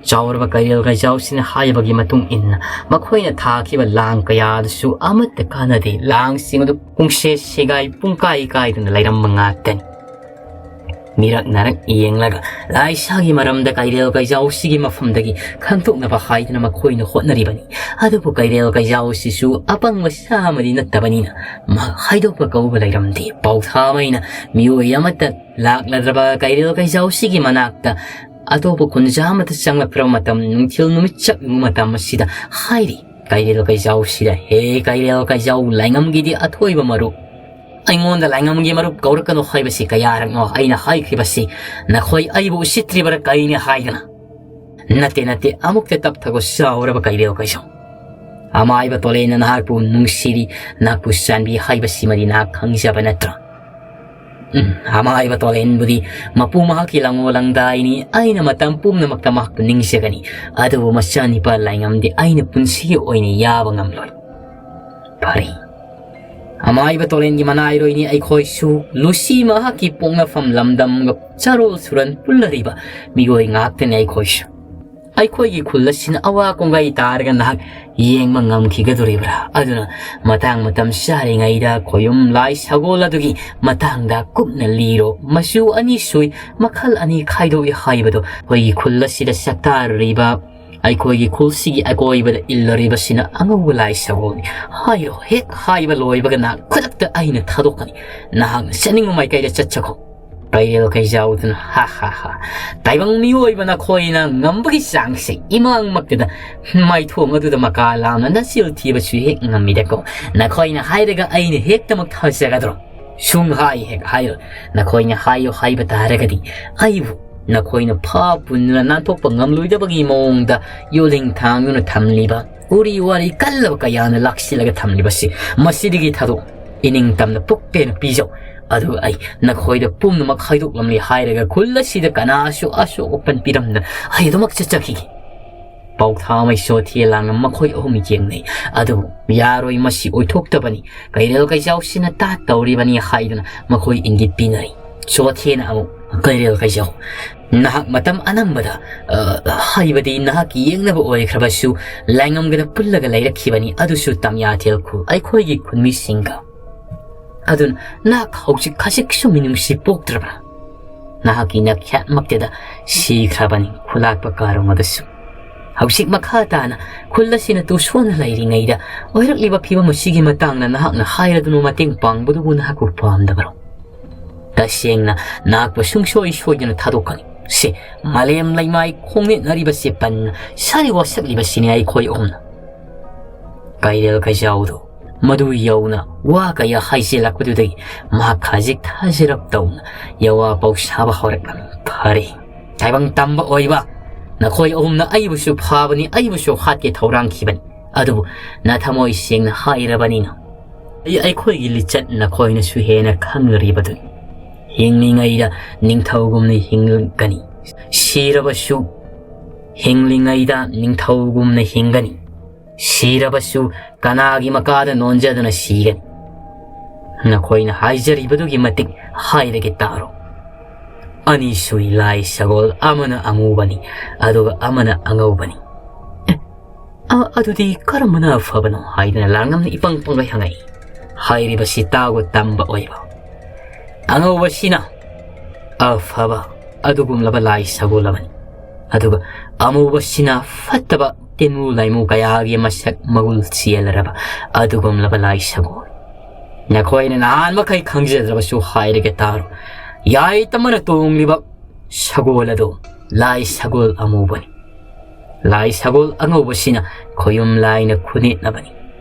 ꯆꯥꯎꯔꯕ ꯀꯩꯔꯦꯜ ꯀꯩꯆꯥꯎꯁꯤꯅ ꯍꯥꯏꯕꯒꯤ ꯃꯇꯨꯡ ꯏꯟꯅ ꯃꯈꯣꯏꯅ ꯊꯥꯈꯤꯕ ꯂꯥꯡ ꯀꯌꯥ ꯑꯗꯨꯁꯨ ꯑꯃꯠꯇ ꯀꯥꯟꯅꯗꯦ꯫ ꯂꯥꯡꯁꯤꯡ ꯑꯗꯨ ꯄꯨꯡꯁꯦ ꯁꯦꯒꯥꯏ ꯄꯨꯡꯀꯥꯏ ꯀꯥꯏꯗꯨꯅ ꯂꯩꯔꯝꯕ ꯉꯥꯛꯇꯅꯤ꯫ ꯃꯤꯔꯛ ꯅꯥꯔꯛ ꯌꯦꯡꯂꯒ ꯂꯥꯏꯁꯥꯒꯤ ꯃꯔꯝꯗ ꯀꯩꯔꯦꯜ ꯀꯩꯆꯥꯎꯁꯤꯒꯤ ꯃꯐꯝꯗꯒꯤ ꯈꯪꯗꯣꯛꯅꯕ ꯍꯥꯏꯗꯨꯅ ꯃꯈꯣꯏꯅ ꯍꯣꯠꯅꯔꯤꯕꯅꯤ꯫ ꯑꯗꯨꯕꯨ ꯀꯩꯔꯦꯜ ꯀꯩꯆꯥꯎꯁꯤꯁꯨ ꯑꯄꯪꯕ ꯁꯥ ꯑꯃꯗꯤ ꯅꯠꯇꯕꯅꯤꯅ ꯃꯍꯥꯛ ꯍꯥꯏꯗꯣꯛꯄ ꯀꯧꯕ ꯂꯩꯔꯝꯗꯦ꯫ ꯄꯥꯎꯊꯥꯃꯩꯅ ꯃꯤꯑꯣꯏ ꯑꯃꯠꯇ ꯂꯥꯛꯂꯗ꯭ꯔꯕ ꯀꯩꯔꯦꯜ ꯀꯩꯆꯥꯎꯁꯤꯒꯤ ꯃꯅꯥꯛꯇ ꯑꯇꯣꯞꯄ ꯈꯨꯟꯖꯥ ꯑꯃꯠꯇ ꯆꯪꯂꯛꯇ꯭ꯔꯕ ꯃꯇꯝ, ꯅꯨꯡꯊꯤꯜ ꯅꯨꯃꯤꯠ ꯆꯞ ꯌꯨꯡꯕ ꯃꯇꯝ ꯑꯁꯤꯗ ꯍꯥꯏꯔꯤ, ꯀꯩꯔꯦꯜ ꯀꯩꯆꯥꯎꯁꯤꯗ, "ꯍꯦ ꯀꯩꯔꯦꯜ ꯀꯩꯆꯥꯎ, ꯂꯥꯏꯉꯝꯒꯤꯗꯤ ꯑꯊꯣꯏꯕ ꯃꯔꯨꯞ, ꯑꯩꯉꯣꯟꯗ ꯂꯥꯏꯉꯝꯒꯤ ꯃꯔꯨꯞ ꯀꯧꯔꯛꯀꯅꯨ ꯍꯥꯏꯕꯁꯤ ꯀꯌꯥꯔꯛꯅꯣ ꯑꯩꯅ ꯍꯥꯏꯈ꯭ꯔꯤꯕꯁꯤ? ꯅꯈꯣꯏ ꯑꯩꯕꯨ ꯎꯁꯤꯠꯇ꯭ꯔꯤꯕꯔꯥ ꯀꯩꯅꯤ ꯍꯥꯏꯗꯅ? ꯅꯠꯇꯦ, ꯅꯠꯇꯦ, ꯑꯃꯨꯛꯇ ꯇꯞꯊꯒꯣ, ꯆꯥꯎꯔꯕ ꯀꯩꯔꯦꯜ ꯀꯩꯁꯨ꯫ ꯑꯃꯥꯏꯕ ꯇꯣꯂꯦꯟꯅ ꯅꯍꯥꯛꯄꯨ ꯅꯨꯡꯁꯤꯔꯤ, ꯅꯍꯥꯛꯄꯨ ꯆꯥꯟꯕꯤ ꯍꯥꯏꯕꯁꯤꯃꯗꯤ ꯅꯍꯥꯛ ꯈꯪꯖꯕ ꯅꯠꯇ꯭ꯔꯥ? ꯎꯝ, ꯑꯃꯥꯏꯕ ꯇꯣꯂꯦꯟꯕꯨꯗꯤ ꯃꯄꯨ ꯃꯍꯥꯛꯀꯤ ꯂꯪꯉꯣ ꯂꯪꯗꯥꯏꯅꯤ꯫ ꯑꯩꯅ ꯃꯇꯝ ꯄꯨꯝꯅꯃꯛꯇ ꯃꯍꯥꯛꯄꯨ ꯅꯤꯡꯖꯒꯅꯤ꯫ ꯑꯗꯨꯕꯨ ꯃꯆꯥꯅꯤꯄꯥ ꯂꯥꯏꯉꯝꯗꯤ ꯑꯩꯅ ꯄꯨꯟꯁꯤꯒꯤ ꯑꯣꯏꯅ ꯌꯥꯕ ꯉꯝꯂꯣꯏ꯫ ꯐꯔꯦ꯫ ꯑꯃꯥꯏꯕ ꯇꯣꯂꯦꯟꯒꯤ ꯃꯅꯥꯏꯔꯣꯏꯅꯤ ꯑꯩꯈꯣꯏꯁꯨ꯫ ꯂꯨꯁꯤ ꯃꯍꯥꯛꯀꯤ ꯄꯣꯛꯅꯐꯝ ꯂꯝꯗꯝꯒ ꯆꯔꯣꯜ ꯁꯨꯔꯟ ꯄꯨꯜꯂꯔꯤꯕ ꯃꯤꯑꯣꯏ ꯉꯥꯛꯇꯅꯤ ꯑꯩꯈꯣꯏꯁꯨ꯫ ꯑꯩꯈꯣꯏꯒꯤ ꯈꯨꯜ ꯑꯁꯤꯅ ꯑꯋꯥ ꯀꯨꯡꯒꯩ ꯇꯥꯔꯒ ꯅꯍꯥꯛ ꯌꯦꯡꯕ ꯉꯝꯈꯤꯒꯗꯣꯔꯤꯕ꯭ꯔꯥ? ꯑꯗꯨꯅ ꯃꯇꯥꯡ ꯃꯇꯝ ꯆꯥꯔꯤꯉꯩꯗ ꯈꯣꯌꯨꯝ ꯂꯥꯏ ꯁꯒꯣꯜ ꯑꯗꯨꯒꯤ ꯃꯇꯥꯡꯗ ꯀꯨꯞꯅ ꯂꯤꯔꯣ꯫ ꯃꯆꯨ ꯑꯅꯤ ꯁꯨꯏ, ꯃꯈꯜ ꯑꯅꯤ ꯈꯥꯏꯗꯣꯛꯏ ꯍꯥꯏꯕꯗꯣ꯫ ꯑꯩꯈꯣꯏꯒꯤ ꯈꯨꯜ ꯑꯁꯤꯗ ꯁꯛꯇꯥꯔꯨꯔꯤꯕ, ꯑꯩꯈꯣꯏꯒꯤ ꯈꯨꯜꯁꯤꯒꯤ ꯑꯀꯣꯏꯕꯗ ꯏꯜꯂꯔꯤꯕꯁꯤꯅ ꯑꯉꯧꯕ ꯂꯥꯏ ꯁꯒꯣꯜꯅꯤ꯫ ꯍꯥꯏꯔꯣ, ꯍꯦꯛ ꯍꯥꯏꯕ ꯂꯣꯏꯕꯒ ꯅꯍꯥꯛ ꯈꯨꯗꯛꯇ ꯑꯩꯅ ꯊꯥꯗꯣꯛꯀꯅꯤ꯫ ꯅꯍꯥꯛꯅ ꯆꯠꯅꯤꯡꯕ ꯃꯥꯏꯀꯩꯗ ꯆꯠꯆꯈꯣ꯫ ꯀꯩꯔꯦꯜ ꯀꯩꯖꯥꯎꯗꯨꯅ, "ꯍꯥ ꯍꯥ ꯍꯥ, ꯇꯥꯏꯕꯪ ꯃꯤꯑꯣꯏꯕ ꯅꯈꯣꯏꯅ ꯉꯝꯕꯒꯤ ꯆꯥꯡꯁꯦ ꯏꯃꯥꯡꯃꯛꯇꯗ ꯃꯥꯏꯊꯣꯡ ꯑꯗꯨꯗ ꯃꯀꯥ ꯂꯥꯝꯅ ꯅꯆꯤꯜ ꯊꯤꯕꯁꯨ ꯍꯦꯛ ꯉꯝꯃꯤꯗꯀꯣ꯫ ꯅꯈꯣꯏꯅ ꯍꯥꯏꯔꯒ ꯑꯩꯅ ꯍꯦꯛꯇꯃꯛ ꯊꯥꯖꯒꯗ꯭ꯔꯣ? ꯁꯨꯡ ꯍꯥꯏ ꯍꯦꯛ ꯍꯥꯏꯔꯣꯏ꯫ ꯅꯈꯣꯏꯅ ꯍꯥꯏꯌꯨ ꯍꯥꯏꯕ ꯇꯥꯔꯒꯗꯤ ꯑꯩꯕꯨ ꯅꯈꯣꯏꯅ ꯐꯥ ꯄꯨꯟꯗꯨꯅ ꯅꯥꯟꯊꯣꯛꯄ ꯉꯝꯂꯣꯏꯗꯕꯒꯤ ꯃꯑꯣꯡꯗ ꯌꯣꯜꯂꯤꯡ ꯊꯥꯡꯗꯨꯅ ꯊꯝꯂꯤꯕ ꯎꯔꯤ ꯋꯥꯔꯤ ꯀꯜꯂꯕ ꯀꯌꯥꯅ ꯂꯥꯛꯁꯤꯜꯂꯒ ꯊꯝꯂꯤꯕꯁꯤ ꯃꯁꯤꯗꯒꯤ ꯊꯥꯗꯣꯛ ꯏꯅꯤꯡꯇꯝꯅ ꯄꯨꯛꯄꯦꯟꯅ ꯄꯤꯖꯧ꯫ ꯑꯗꯨꯒ ꯑꯩ ꯅꯈꯣꯏꯗ ꯄꯨꯝꯅꯃꯛ ꯍꯥꯏꯗꯣꯛꯂꯝꯂꯦ ꯍꯥꯏꯔꯒ ꯈꯨꯜ ꯑꯁꯤꯗ ꯀꯅꯥꯁꯨ ꯑꯁꯣꯛ ꯑꯄꯟ ꯄꯤꯔꯝꯗꯅ ꯑꯩ ꯑꯗꯨꯃꯛ ꯆꯠꯆꯈꯤꯒꯦ꯫" ꯄꯥꯎꯊꯥꯃꯩ ꯁꯣꯊꯤ ꯂꯥꯡꯉꯝ ꯃꯈꯣꯏ ꯑꯍꯨꯝ ꯌꯦꯡꯅꯩ꯫ ꯑꯗꯨꯕꯨ ꯌꯥꯔꯣꯏ, ꯃꯁꯤ ꯑꯣꯏꯊꯣꯛꯇꯕꯅꯤ, ꯀꯩꯔꯦꯜ ꯀꯩꯖꯥꯎꯁꯤꯅ ꯇꯥꯠ ꯇꯧꯔꯤꯕꯅꯤ ꯍꯥꯏꯗꯨꯅ ꯃꯈꯣꯏ ꯏꯪꯒꯤꯠ ꯄꯤꯅꯔꯤ꯫ ꯁꯣꯊꯦꯅ ꯑꯃꯨꯛ, "ꯀꯩꯔꯦꯜ ꯀꯩꯖꯥꯎ, ꯅꯍꯥꯛ ꯃꯇꯝ ꯑꯅꯝꯕꯗ, ꯑ, ꯍꯥꯏꯕꯗꯤ ꯅꯍꯥꯛꯀꯤ ꯌꯦꯛꯅꯕ ꯑꯣꯏꯈ꯭ꯔꯕꯁꯨ ꯂꯥꯏꯉꯝꯒꯗ ꯄꯨꯜꯂꯒ ꯂꯩꯔꯛꯈꯤꯕꯅꯤ, ꯑꯗꯨꯁꯨ ꯇꯝꯌꯥꯊꯦꯜ ꯈꯨꯜ ꯑꯩꯈꯣꯏꯒꯤ ꯈꯨꯟꯃꯤꯁꯤꯡꯒ꯫ ꯑꯗꯨꯅ ꯅꯍꯥꯛ ꯍꯧꯖꯤꯛ ꯈꯖꯤꯛꯁꯨ ꯃꯤꯅꯨꯡꯁꯤ ꯄꯣꯛꯇ꯭ꯔꯕ꯭ꯔꯥ? ꯅꯍꯥꯛꯀꯤ ꯅꯥꯈ꯭ꯌꯥꯠꯃꯛꯇꯗ ꯁꯤꯈ꯭ꯔꯕꯅꯤ ꯈꯨꯂꯥꯛꯄ ꯀꯥꯔꯣꯡ ꯑꯗꯨꯁꯨ꯫ ꯍꯧꯖꯤꯛ ꯃꯈꯥ ꯇꯥꯅ ꯈꯨꯜ ꯑꯁꯤꯅ ꯇꯨꯁꯣꯟꯅ ꯂꯩꯔꯤꯉꯩꯗ ꯑꯣꯏꯔꯛꯂꯤꯕ ꯐꯤꯕꯝ ꯑꯁꯤꯒꯤ ꯃꯇꯥꯡꯗ ꯅꯍꯥꯛꯅ ꯍꯥꯏꯔꯗꯨꯅ ꯃꯇꯦꯡ ꯄꯥꯡꯕꯗꯨꯕꯨ ꯅꯍꯥꯛꯄꯨ ꯄꯥꯝꯗꯕꯔꯣ? ꯇꯁꯦꯡꯅ ꯅꯍꯥꯛꯄꯨ ꯁꯨꯡꯁꯣꯏ ꯁꯣꯏꯗꯅ ꯊꯥꯗꯣꯛꯀꯅꯤ꯫ ꯁꯤ ꯃꯥꯂꯦꯝ ꯂꯩꯃꯥꯏ ꯈꯣꯡꯅꯦꯠꯅꯔꯤꯕꯁꯤ ꯄꯟꯅ ꯁꯥꯔꯤ ꯋꯥꯁꯛꯂꯤꯕꯁꯤꯅꯤ ꯑꯩꯈꯣꯏ ꯑꯍꯨꯝꯅ꯫" ꯀꯩꯔꯦꯜ ꯀꯩꯖꯥꯎꯗꯨ ꯃꯗꯨ ꯌꯧꯅ ꯋꯥ ꯀꯌꯥ ꯍꯥꯏꯖꯤꯜꯂꯛꯄꯗꯨꯗꯒꯤ ꯃꯍꯥꯛ ꯈꯖꯤꯛ ꯊꯥꯖꯔꯞ ꯇꯧꯅ ꯌꯋꯥ ꯄꯥꯎ ꯁꯥꯕ ꯍꯧꯔꯛꯂꯝꯃꯤ꯫ "ꯐꯔꯦ, ꯇꯥꯏꯕꯪ ꯇꯝꯕ ꯑꯣꯏꯕ, ꯅꯈꯣꯏ ꯑꯍꯨꯝꯅ ꯑꯩꯕꯨꯁꯨ ꯐꯥꯕꯅꯤ, ꯑꯩꯕꯨꯁꯨ ꯍꯥꯠꯀꯦ ꯊꯧꯔꯥꯡꯈꯤꯕꯅꯤ꯫ ꯑꯗꯨꯕꯨ ꯅꯊꯃꯣꯏ ꯁꯦꯡꯅ ꯍꯥꯏꯔꯕꯅꯤꯅ ꯑꯩ, ꯑꯩꯈꯣꯏꯒꯤ ꯂꯤꯆꯠ ꯅꯈꯣꯏꯅꯁꯨ ꯍꯦꯟꯅ ꯈꯪꯂꯔꯤꯕꯗꯨꯅꯤ꯫ ꯍꯤꯡꯂꯤꯉꯩꯗ ꯅꯤꯡꯊꯧꯒꯨꯝꯅ ꯍꯤꯡꯒꯅꯤ, ꯁꯤꯔꯕꯁꯨ ꯍꯤꯡꯂꯤꯉꯩꯗ ꯅꯤꯡꯊꯧꯒꯨꯝꯅ ꯍꯤꯡꯒꯅꯤ, ꯁꯤꯔꯕꯁꯨ ꯀꯅꯥꯒꯤ ꯃꯈꯥꯗ ꯅꯣꯟꯖꯗꯨꯅ ꯁꯤꯒꯅꯤ꯫ ꯅꯈꯣꯏꯅ ꯍꯥꯏꯖꯔꯤꯕꯗꯨꯒꯤ ꯃꯇꯤꯛ ꯍꯥꯏꯔꯒꯦ ꯇꯥꯔꯣ꯫ ꯑꯅꯤ ꯁꯨꯏ ꯂꯥꯏ ꯁꯒꯣꯜ, ꯑꯃꯅ ꯑꯃꯨꯕꯅꯤ, ꯑꯗꯨꯒ ꯑꯃꯅ ꯑꯉꯧꯕꯅꯤ꯫" "ꯑꯦ, ꯑ-, ꯑꯗꯨꯗꯤ ꯀꯔꯝꯕꯅ ꯑꯐꯕꯅꯣ?" ꯍꯥꯏꯗꯅ ꯂꯥꯡꯉꯝꯅ ꯏꯄꯪ ꯄꯪꯒꯩ ꯍꯪꯉꯛꯏ꯫ "ꯍꯥꯏꯔꯤꯕꯁꯤ ꯇꯥꯒꯣ, ꯇꯝꯕ ꯑꯣꯏꯕ꯫ ꯑꯉꯧꯕꯁꯤꯅ ꯑꯐꯕ ꯑꯗꯨꯒꯨꯝꯂꯕ ꯂꯥꯏ ꯁꯒꯣꯜ ꯑꯃꯅꯤ, ꯑꯗꯨꯒ ꯑꯃꯨꯕꯁꯤꯅ ꯐꯠꯇꯕ ꯇꯤꯟꯃꯨ ꯂꯥꯏꯃꯨ ꯀꯌꯥꯒꯤ ꯃꯁꯛ ꯃꯒꯨꯜ ꯆꯦꯜꯂꯔꯕ ꯑꯗꯨꯒꯨꯝꯂꯕ ꯂꯥꯏ ꯁꯒꯣꯜ꯫ ꯅꯈꯣꯏꯅ ꯅꯍꯥꯟ ꯃꯈꯩ ꯈꯪꯖꯗ꯭ꯔꯕꯁꯨ ꯍꯥꯏꯔꯒꯦ ꯇꯥꯔꯣ꯫ ꯌꯥꯏꯇ ꯑꯃꯅ ꯇꯣꯡꯂꯤꯕ ꯁꯒꯣꯜ ꯑꯗꯨ ꯂꯥꯏ ꯁꯒꯣꯜ ꯑꯃꯨꯕꯅꯤ꯫ ꯂꯥꯏ ꯁꯒꯣꯜ ꯑꯉꯧꯕꯁꯤꯅ ꯈꯣꯌꯨꯝ ꯂꯥꯏꯅ ꯈꯨꯅꯦꯠꯅꯕꯅꯤ꯫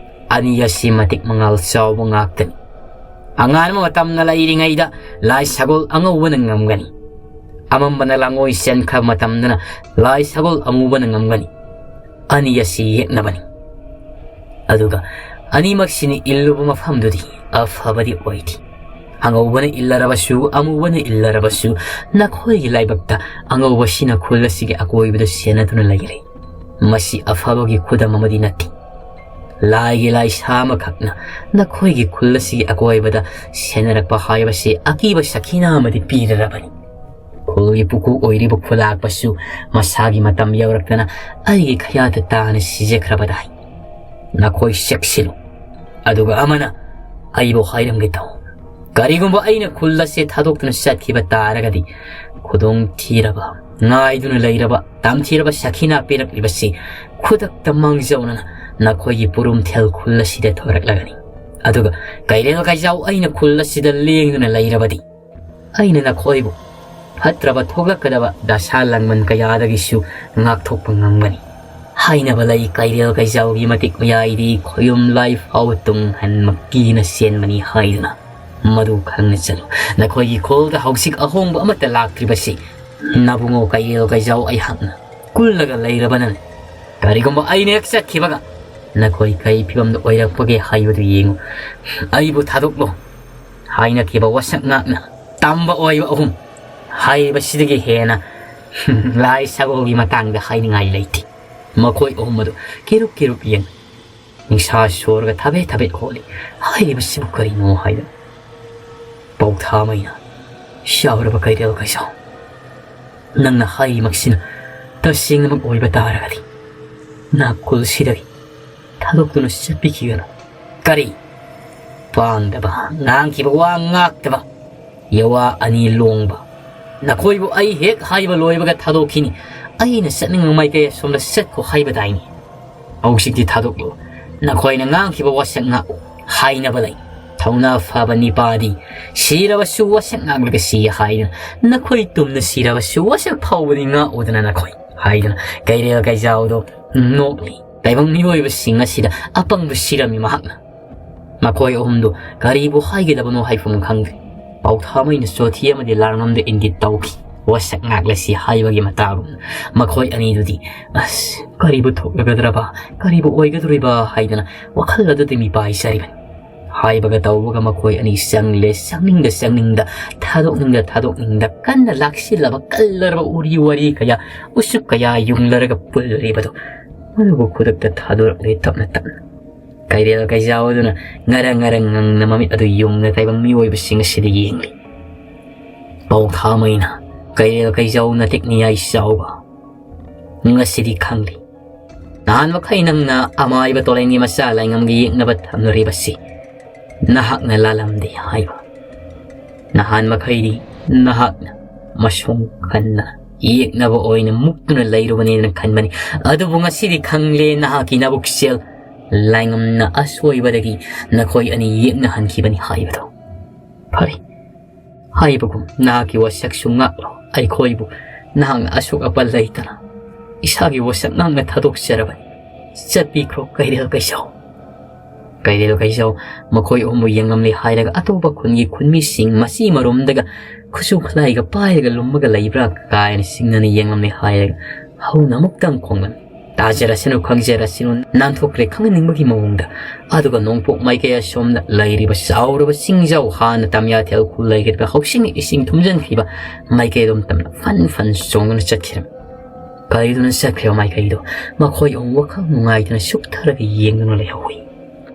ꯑꯅꯤ ꯑꯁꯤ ꯃꯇꯤꯛ ꯃꯉꯥꯜ ꯆꯥꯎꯕ ꯉꯥꯛꯇꯅꯤ꯫ ꯑꯉꯥꯟꯕ ꯃꯇꯝꯅ ꯂꯩꯔꯤꯉꯩꯗ ꯂꯥꯏ ꯁꯒꯣꯜ ꯑꯉꯧꯕꯅ ꯉꯝꯒꯅꯤ꯫ ꯑꯃꯝꯕꯅ ꯂꯥꯡꯉꯣꯏ ꯆꯦꯟꯈ꯭ꯔꯕ ꯃꯇꯝꯗꯅ ꯂꯥꯏ ꯁꯒꯣꯜ ꯑꯃꯨꯕꯅ ꯉꯝꯒꯅꯤ꯫ ꯑꯅꯤ ꯑꯁꯤ ꯌꯦꯛꯅꯕꯅꯤ꯫ ꯑꯗꯨꯒ ꯑꯅꯤꯃꯛꯁꯤꯅ ꯏꯜꯂꯨꯕ ꯃꯐꯝꯗꯨꯗꯤ ꯑꯐꯕꯗꯤ ꯑꯣꯏꯗꯦ꯫ ꯑꯉꯧꯕꯅ ꯏꯜꯂꯔꯕꯁꯨ, ꯑꯃꯨꯕꯅ ꯏꯜꯂꯔꯕꯁꯨ, ꯅꯈꯣꯏꯒꯤ ꯂꯥꯏꯕꯛꯇ ꯑꯉꯧꯕꯁꯤꯅ ꯈꯨꯜ ꯑꯁꯤꯒꯤ ꯑꯀꯣꯏꯕꯗ ꯁꯦꯟꯅꯗꯨꯅ ꯂꯩꯔꯦ꯫ ꯃꯁꯤ ꯑꯐꯕꯒꯤ ꯈꯨꯗꯝ ꯑꯃꯗꯤ ꯅꯠꯇꯦ꯫ ꯂꯥꯏꯒꯤ ꯂꯥꯏꯁꯥ ꯑꯃꯈꯛꯅ ꯅꯈꯣꯏꯒꯤ ꯈꯨꯜ ꯑꯁꯤꯒꯤ ꯑꯀꯣꯏꯕꯗ ꯁꯦꯟꯅꯔꯛꯄ ꯍꯥꯏꯕꯁꯤ ꯑꯀꯤꯕ ꯁꯈꯤꯅ ꯑꯃꯗꯤ ꯄꯤꯔꯔꯕꯅꯤ꯫ ꯈꯨꯜꯒꯤ ꯄꯨꯀꯣꯛ ꯑꯣꯏꯔꯤꯕ ꯈꯨꯂꯥꯛꯄꯁꯨ ꯃꯁꯥꯒꯤ ꯃꯇꯝ ꯌꯧꯔꯛꯇꯅ ꯑꯩꯒꯤ ꯈꯌꯥꯠꯇ ꯇꯥꯅ ꯁꯤꯖꯈ꯭ꯔꯕꯗꯥꯏ꯫ ꯅꯈꯣꯏ ꯆꯦꯛꯁꯤꯜꯂꯨ, ꯑꯗꯨꯒ ꯑꯃꯅ ꯑꯩꯕꯨ ꯍꯥꯏꯔꯝꯒꯦ ꯇꯧ꯫ ꯀꯔꯤꯒꯨꯝꯕ ꯑꯩꯅ ꯈꯨꯜ ꯑꯁꯤ ꯊꯥꯗꯣꯛꯇꯨꯅ ꯆꯠꯈꯤꯕ ꯇꯥꯔꯒꯗꯤ, ꯈꯨꯗꯣꯡ ꯊꯤꯔꯕ, ꯉꯥꯏꯗꯨꯅ ꯂꯩꯔꯕ, ꯇꯝꯊꯤꯔꯕ ꯁꯈꯤꯅꯥ ꯄꯤꯔꯛꯂꯤꯕꯁꯤ ꯈꯨꯗꯛꯇ ꯃꯥꯡꯖꯧꯅꯅ ꯅꯈꯣꯏꯒꯤ ꯄꯨꯔꯨꯝꯊꯦꯜ ꯈꯨꯜ ꯑꯁꯤꯗ ꯊꯣꯔꯛꯂꯒꯅꯤ꯫ ꯑꯗꯨꯒ ꯀꯩꯔꯦꯜ ꯀꯩꯖꯥꯎ ꯑꯩꯅ ꯈꯨꯜ ꯑꯁꯤꯗ ꯂꯦꯡꯗꯨꯅ ꯂꯩꯔꯕꯗꯤ, ꯑꯩꯅ ꯅꯈꯣꯏꯕꯨ ꯐꯠꯇ꯭ꯔꯕ ꯊꯣꯛꯂꯛꯀꯗꯕ ꯗꯁꯥ ꯂꯥꯡꯕꯟ ꯀꯌꯥꯗꯒꯤꯁꯨ ꯉꯥꯛꯊꯣꯛꯄ ꯉꯝꯒꯅꯤ꯫ ꯍꯥꯏꯅꯕ ꯂꯩ, ꯀꯩꯔꯦꯜ ꯀꯩꯖꯥꯎꯒꯤ ꯃꯇꯤꯛ ꯃꯌꯥꯏꯗꯤ ꯈꯣꯌꯨꯝ ꯂꯥꯏ ꯐꯥꯎ ꯇꯨꯡ ꯍꯟ ꯃꯛꯀꯤꯅ ꯆꯦꯟꯕꯅꯤ ꯍꯥꯏꯗꯨꯅ꯫ ꯃꯗꯨ ꯈꯪꯅ ꯆꯠꯂꯨ꯫ ꯅꯈꯣꯏꯒꯤ ꯈꯨꯜꯗ ꯍꯧꯖꯤꯛ ꯑꯍꯣꯡꯕ ꯑꯃꯠꯇ ꯂꯥꯛꯇ꯭ꯔꯤꯕꯁꯤ ꯅꯕꯨꯡꯉꯣ ꯀꯩꯔꯦꯜ ꯀꯩꯖꯥꯎ ꯑꯩꯍꯥꯛꯅ ꯀꯨꯜꯂꯒ ꯂꯩꯔꯕꯅꯅꯤ꯫ ꯀꯔꯤꯒꯨꯝꯕ ꯑꯩꯅ ꯍꯦꯛ ꯆꯠꯈꯤꯕꯒ ꯅꯈꯣꯏ ꯀꯔꯤ ꯐꯤꯕꯝꯗ ꯑꯣꯏꯔꯛꯄꯒꯦ ꯍꯥꯏꯕꯗꯨ ꯌꯦꯡꯉꯨ꯫ ꯑꯩꯕꯨ ꯊꯥꯗꯣꯛꯂꯣ꯫ ꯍꯥꯏꯅꯈꯤꯕ ꯋꯥꯁꯛ ꯉꯥꯛꯅ ꯇꯝꯕ ꯑꯣꯏꯕ ꯑꯍꯨꯝ꯫ ꯍꯥꯏꯔꯤꯕꯁꯤꯗꯒꯤ ꯍꯦꯟꯅ ꯂꯥꯏ ꯁꯒꯣꯜꯒꯤ ꯃꯇꯥꯡꯗ ꯍꯥꯏꯅꯤꯡꯉꯥꯏ ꯂꯩꯇꯦ꯫ ꯃꯈꯣꯏ ꯑꯍꯨꯝ ꯑꯗꯨ ꯀꯤꯔꯨꯛ ꯀꯤꯔꯨꯛ ꯌꯦꯡ, ꯅꯤꯡꯁꯥ ꯁꯣꯔꯒ ꯊꯕꯦꯠ ꯊꯕꯦꯠ ꯍꯣꯜꯂꯤ꯫ ꯍꯥꯏꯔꯤꯕꯁꯤꯕꯨ ꯀꯔꯤꯅꯣ ꯍꯥꯏꯅ ꯄꯥꯎꯊꯥꯃꯩꯅ ꯁꯥꯎꯔꯕ ꯀꯩꯔꯦꯜ ꯀꯩꯁꯥꯎ, ꯅꯪꯅ ꯍꯥꯏꯔꯤꯃꯛꯁꯤꯅ ꯇꯁꯦꯡꯅꯃꯛ ꯑꯣꯏꯕ ꯇꯥꯔꯒꯗꯤ ꯅꯥꯛꯈꯨꯜꯁꯤꯗꯒꯤ ꯊꯥꯗꯣꯛꯇꯨꯅ ꯆꯠꯄꯤꯈꯤꯒꯅꯨ꯫ ꯀꯔꯤ? ꯄꯥꯡꯗꯕ, ꯉꯥꯡꯈꯤꯕ ꯋꯥ ꯉꯥꯛꯇꯕ, ꯌꯋꯥ ꯑꯅꯤ ꯂꯣꯡꯕ꯫ ꯅꯈꯣꯏꯕꯨ ꯑꯩ ꯍꯦꯛ ꯍꯥꯏꯕ ꯂꯣꯏꯕꯒ ꯊꯥꯗꯣꯛꯈꯤꯅꯤ꯫ ꯑꯩꯅ ꯆꯠꯅꯤꯡꯕ ꯃꯥꯏꯀꯩ ꯑꯁꯣꯝꯗ ꯆꯠꯈꯣ ꯍꯥꯏꯕꯗꯥꯏꯅꯤ꯫ ꯍꯧꯖꯤꯛꯇꯤ ꯊꯥꯗꯣꯛꯂꯨ꯫ ꯅꯈꯣꯏꯅ ꯉꯥꯡꯈꯤꯕ ꯋꯥꯁꯛ ꯉꯥꯛꯎ꯫ ꯍꯥꯏꯅꯕ ꯂꯩ꯫ ꯊꯧꯅꯥ ꯐꯕ ꯅꯤꯄꯥꯗꯤ ꯁꯤꯔꯕꯁꯨ ꯋꯥꯁꯛ ꯉꯥꯛꯂꯒ ꯁꯤ ꯍꯥꯏꯅ ꯅꯈꯣꯏ ꯇꯨꯝꯅ ꯁꯤꯔꯕꯁꯨ ꯋꯥꯁꯛ ꯐꯥꯎꯕꯗꯤ ꯉꯥꯛꯎꯗꯅ ꯅꯈꯣꯏ ꯍꯥꯏꯗꯨꯅ ꯀꯩꯔꯦꯜ ꯀꯩꯖꯥꯎꯗꯣ ꯅꯣꯛꯂꯤ꯫ ꯇꯥꯏꯕꯪ ꯃꯤꯑꯣꯏꯕꯁꯤꯡ ꯑꯁꯤꯗ ꯑꯄꯪꯕ ꯁꯤꯔꯝꯃꯤ ꯃꯍꯥꯛꯅ꯫ ꯃꯈꯣꯏ ꯑꯍꯨꯝꯗꯨ ꯀꯔꯤꯕꯨ ꯍꯥꯏꯒꯗꯕꯅꯣ ꯍꯥꯏꯐꯝ ꯈꯪꯗ꯭ꯔꯦ꯫ ꯄꯥꯎꯊꯥꯃꯩꯅ ꯆꯣꯊꯤ ꯑꯃꯗꯤ ꯂꯥꯡꯂꯝꯗ ꯏꯪꯒꯤꯠ ꯇꯧꯈꯤ꯫ ꯋꯥꯁꯛ ꯉꯥꯛꯂꯁꯤ ꯍꯥꯏꯕꯒꯤ ꯃꯇꯥꯒꯨꯝ ꯃꯈꯣꯏ ꯑꯅꯤꯗꯨꯗꯤ, "ꯑꯁ, ꯀꯔꯤꯕꯨ ꯊꯣꯛꯂꯒꯗ꯭ꯔꯕ, ꯀꯔꯤꯕꯨ ꯑꯣꯏꯒꯗꯧꯔꯤꯕ?" ꯍꯥꯏꯗꯅ ꯋꯥꯈꯜ ꯑꯗꯨꯗ ꯃꯤꯄꯥꯏꯖꯔꯤꯕꯅꯤ꯫ ꯍꯥꯏꯕꯒ ꯇꯧꯕꯒ ꯃꯈꯣꯏ ꯑꯅꯤ ꯆꯪꯂꯦ, ꯆꯪꯅꯤꯡꯗ ꯆꯪꯅꯤꯡꯗ, ꯊꯥꯗꯣꯛꯅꯤꯡꯗ ꯊꯥꯗꯣꯛꯅꯤꯡꯗ, ꯀꯟꯅ ꯂꯥꯛꯁꯤꯜꯂꯕ ꯀꯜꯂꯔꯕ ꯎꯔꯤ ꯋꯥꯔꯤ ꯀꯌꯥ, ꯎꯆꯨꯛ ꯀꯌꯥ ꯌꯨꯡꯂꯔꯒ ꯄꯨꯜꯂꯤꯕꯗꯨ, ꯃꯗꯨꯕꯨ ꯈꯨꯗꯛꯇ ꯊꯥꯗꯣꯔꯛꯂꯦ ꯇꯞꯅ ꯇꯞꯅ꯫ ꯀꯩꯔꯦꯜ ꯀꯩꯖꯥꯎ ꯑꯗꯨꯅ ꯉꯔꯪ ꯉꯔꯪ ꯉꯪꯅ ꯃꯃꯤꯠ ꯑꯗꯨ ꯌꯨꯡꯅ ꯇꯥꯏꯕꯪ ꯃꯤꯑꯣꯏꯕꯁꯤꯡ ꯑꯁꯤꯗ ꯌꯦꯡꯂꯤ꯫ ꯄꯥꯎꯊꯥꯃꯩꯅ ꯀꯩꯔꯦꯜ ꯀꯩꯖꯥꯎ ꯅꯥꯇꯦꯛ ꯅꯤꯌꯥꯏ ꯆꯥꯎꯕ ꯉꯁꯤꯗꯤ ꯈꯪꯂꯤ꯫ ꯅꯍꯥꯟ ꯃꯈꯩ ꯅꯪꯅ ꯑꯃꯥꯏꯕ ꯇꯣꯂꯦꯟꯒꯤ ꯃꯆꯥ ꯂꯥꯏꯉꯝꯒꯤ ꯌꯦꯛꯅꯕ ꯊꯝꯅꯔꯤꯕꯁꯤ ꯅꯍꯥꯛꯅ ꯂꯥꯜꯂꯝꯗꯦ ꯍꯥꯏꯕ꯫ ꯅꯍꯥꯟ ꯃꯈꯩꯗꯤ ꯅꯍꯥꯛꯅ ꯃꯁꯣꯡ ꯈꯟꯅ ꯌꯦꯛꯅꯕ ꯑꯣꯏꯅ ꯃꯨꯛꯇꯨꯅ ꯂꯩꯔꯨꯕꯅꯦꯅ ꯈꯟꯕꯅꯤ꯫ ꯑꯗꯨꯕꯨ ꯉꯁꯤꯗꯤ ꯈꯪꯂꯦ, ꯅꯍꯥꯛꯀꯤ ꯅꯕꯨꯛꯆꯦꯜ ꯂꯥꯏꯉꯝꯅ ꯑꯁꯣꯏꯕꯗꯒꯤ ꯅꯈꯣꯏ ꯑꯅꯤ ꯌꯦꯛꯅꯍꯟꯈꯤꯕꯅꯤ ꯍꯥꯏꯕꯗꯣ꯫ ꯐꯔꯦ, ꯍꯥꯏꯕꯒꯨꯝ ꯅꯍꯥꯛꯀꯤ ꯋꯥꯁꯛꯁꯨ ꯉꯥꯛꯂꯣ꯫ ꯑꯩꯈꯣꯏꯕꯨ ꯅꯍꯥꯛꯅ ꯑꯁꯣꯛ ꯑꯄꯟ ꯂꯩꯇꯅ ꯏꯁꯥꯒꯤ ꯋꯥꯁꯛ ꯉꯥꯛꯅ ꯊꯥꯗꯣꯛꯆꯔꯕꯅꯤ꯫ ꯆꯠꯄꯤꯈ꯭ꯔꯣ ꯀꯩꯔꯦꯜ ꯀꯩꯖꯥꯎ꯫ ꯀꯩꯔꯦꯜ ꯀꯩꯖꯥꯎ ꯃꯈꯣꯏ ꯑꯍꯨꯝꯕꯨ ꯌꯦꯡꯂꯝꯂꯦ ꯍꯥꯏꯔꯒ ꯑꯇꯣꯞꯄ ꯈꯨꯟꯒꯤ ꯈꯨꯟꯃꯤꯁꯤꯡ ꯃꯁꯤ ꯃꯔꯣꯝꯗꯒ ꯈꯨꯠꯁꯨ ꯈꯨꯠꯂꯥꯏꯒ ꯄꯥꯏꯔꯒ ꯂꯨꯝꯃꯒ ꯂꯩꯕ꯭ꯔꯥ ꯀꯥꯏꯅ ꯆꯤꯡꯅꯅ ꯌꯦꯡꯂꯝꯂꯦ ꯍꯥꯏꯔꯒ ꯍꯧꯅ ꯑꯃꯨꯛꯇꯪ ꯈꯣꯡꯂꯝꯃꯤ꯫ ꯇꯥꯖꯔꯁꯅꯨ, ꯈꯪꯖꯔꯁꯅꯨ, ꯅꯥꯟꯊꯣꯛꯈ꯭ꯔꯦ ꯈꯪꯍꯟꯅꯤꯡꯕꯒꯤ ꯃꯑꯣꯡꯗ꯫ ꯑꯗꯨꯒ ꯅꯣꯡꯄꯣꯛ ꯃꯥꯏꯀꯩ ꯑꯁꯣꯝꯗ ꯂꯩꯔꯤꯕ ꯆꯥꯎꯔꯕ ꯆꯤꯡꯖꯥꯎ, ꯍꯥꯟꯅ ꯇꯝꯌꯥꯊꯦꯜ ꯈꯨꯜ ꯂꯩꯈꯤꯕ ꯍꯧꯖꯤꯛꯅ ꯏꯁꯤꯡ ꯊꯨꯝꯖꯤꯟꯈꯤꯕ ꯃꯥꯏꯀꯩ ꯑꯗꯣꯝ ꯇꯝꯅ ꯐꯟ ꯐꯟ ꯆꯣꯡꯗꯨꯅ ꯆꯠꯈꯤꯔꯝꯃꯤ꯫ ꯀꯔꯤꯗꯨꯅ ꯆꯠꯈ꯭ꯔꯤꯕ ꯃꯥꯏꯀꯩꯗꯣ ꯃꯈꯣꯏ ꯑꯍꯨꯝ ꯋꯥꯈꯜ ꯅꯨꯡꯉꯥꯏꯇꯅ ꯁꯨꯛꯊꯔꯒ ꯌꯦꯡꯗꯨꯅ ꯂꯩꯍꯧꯏ꯫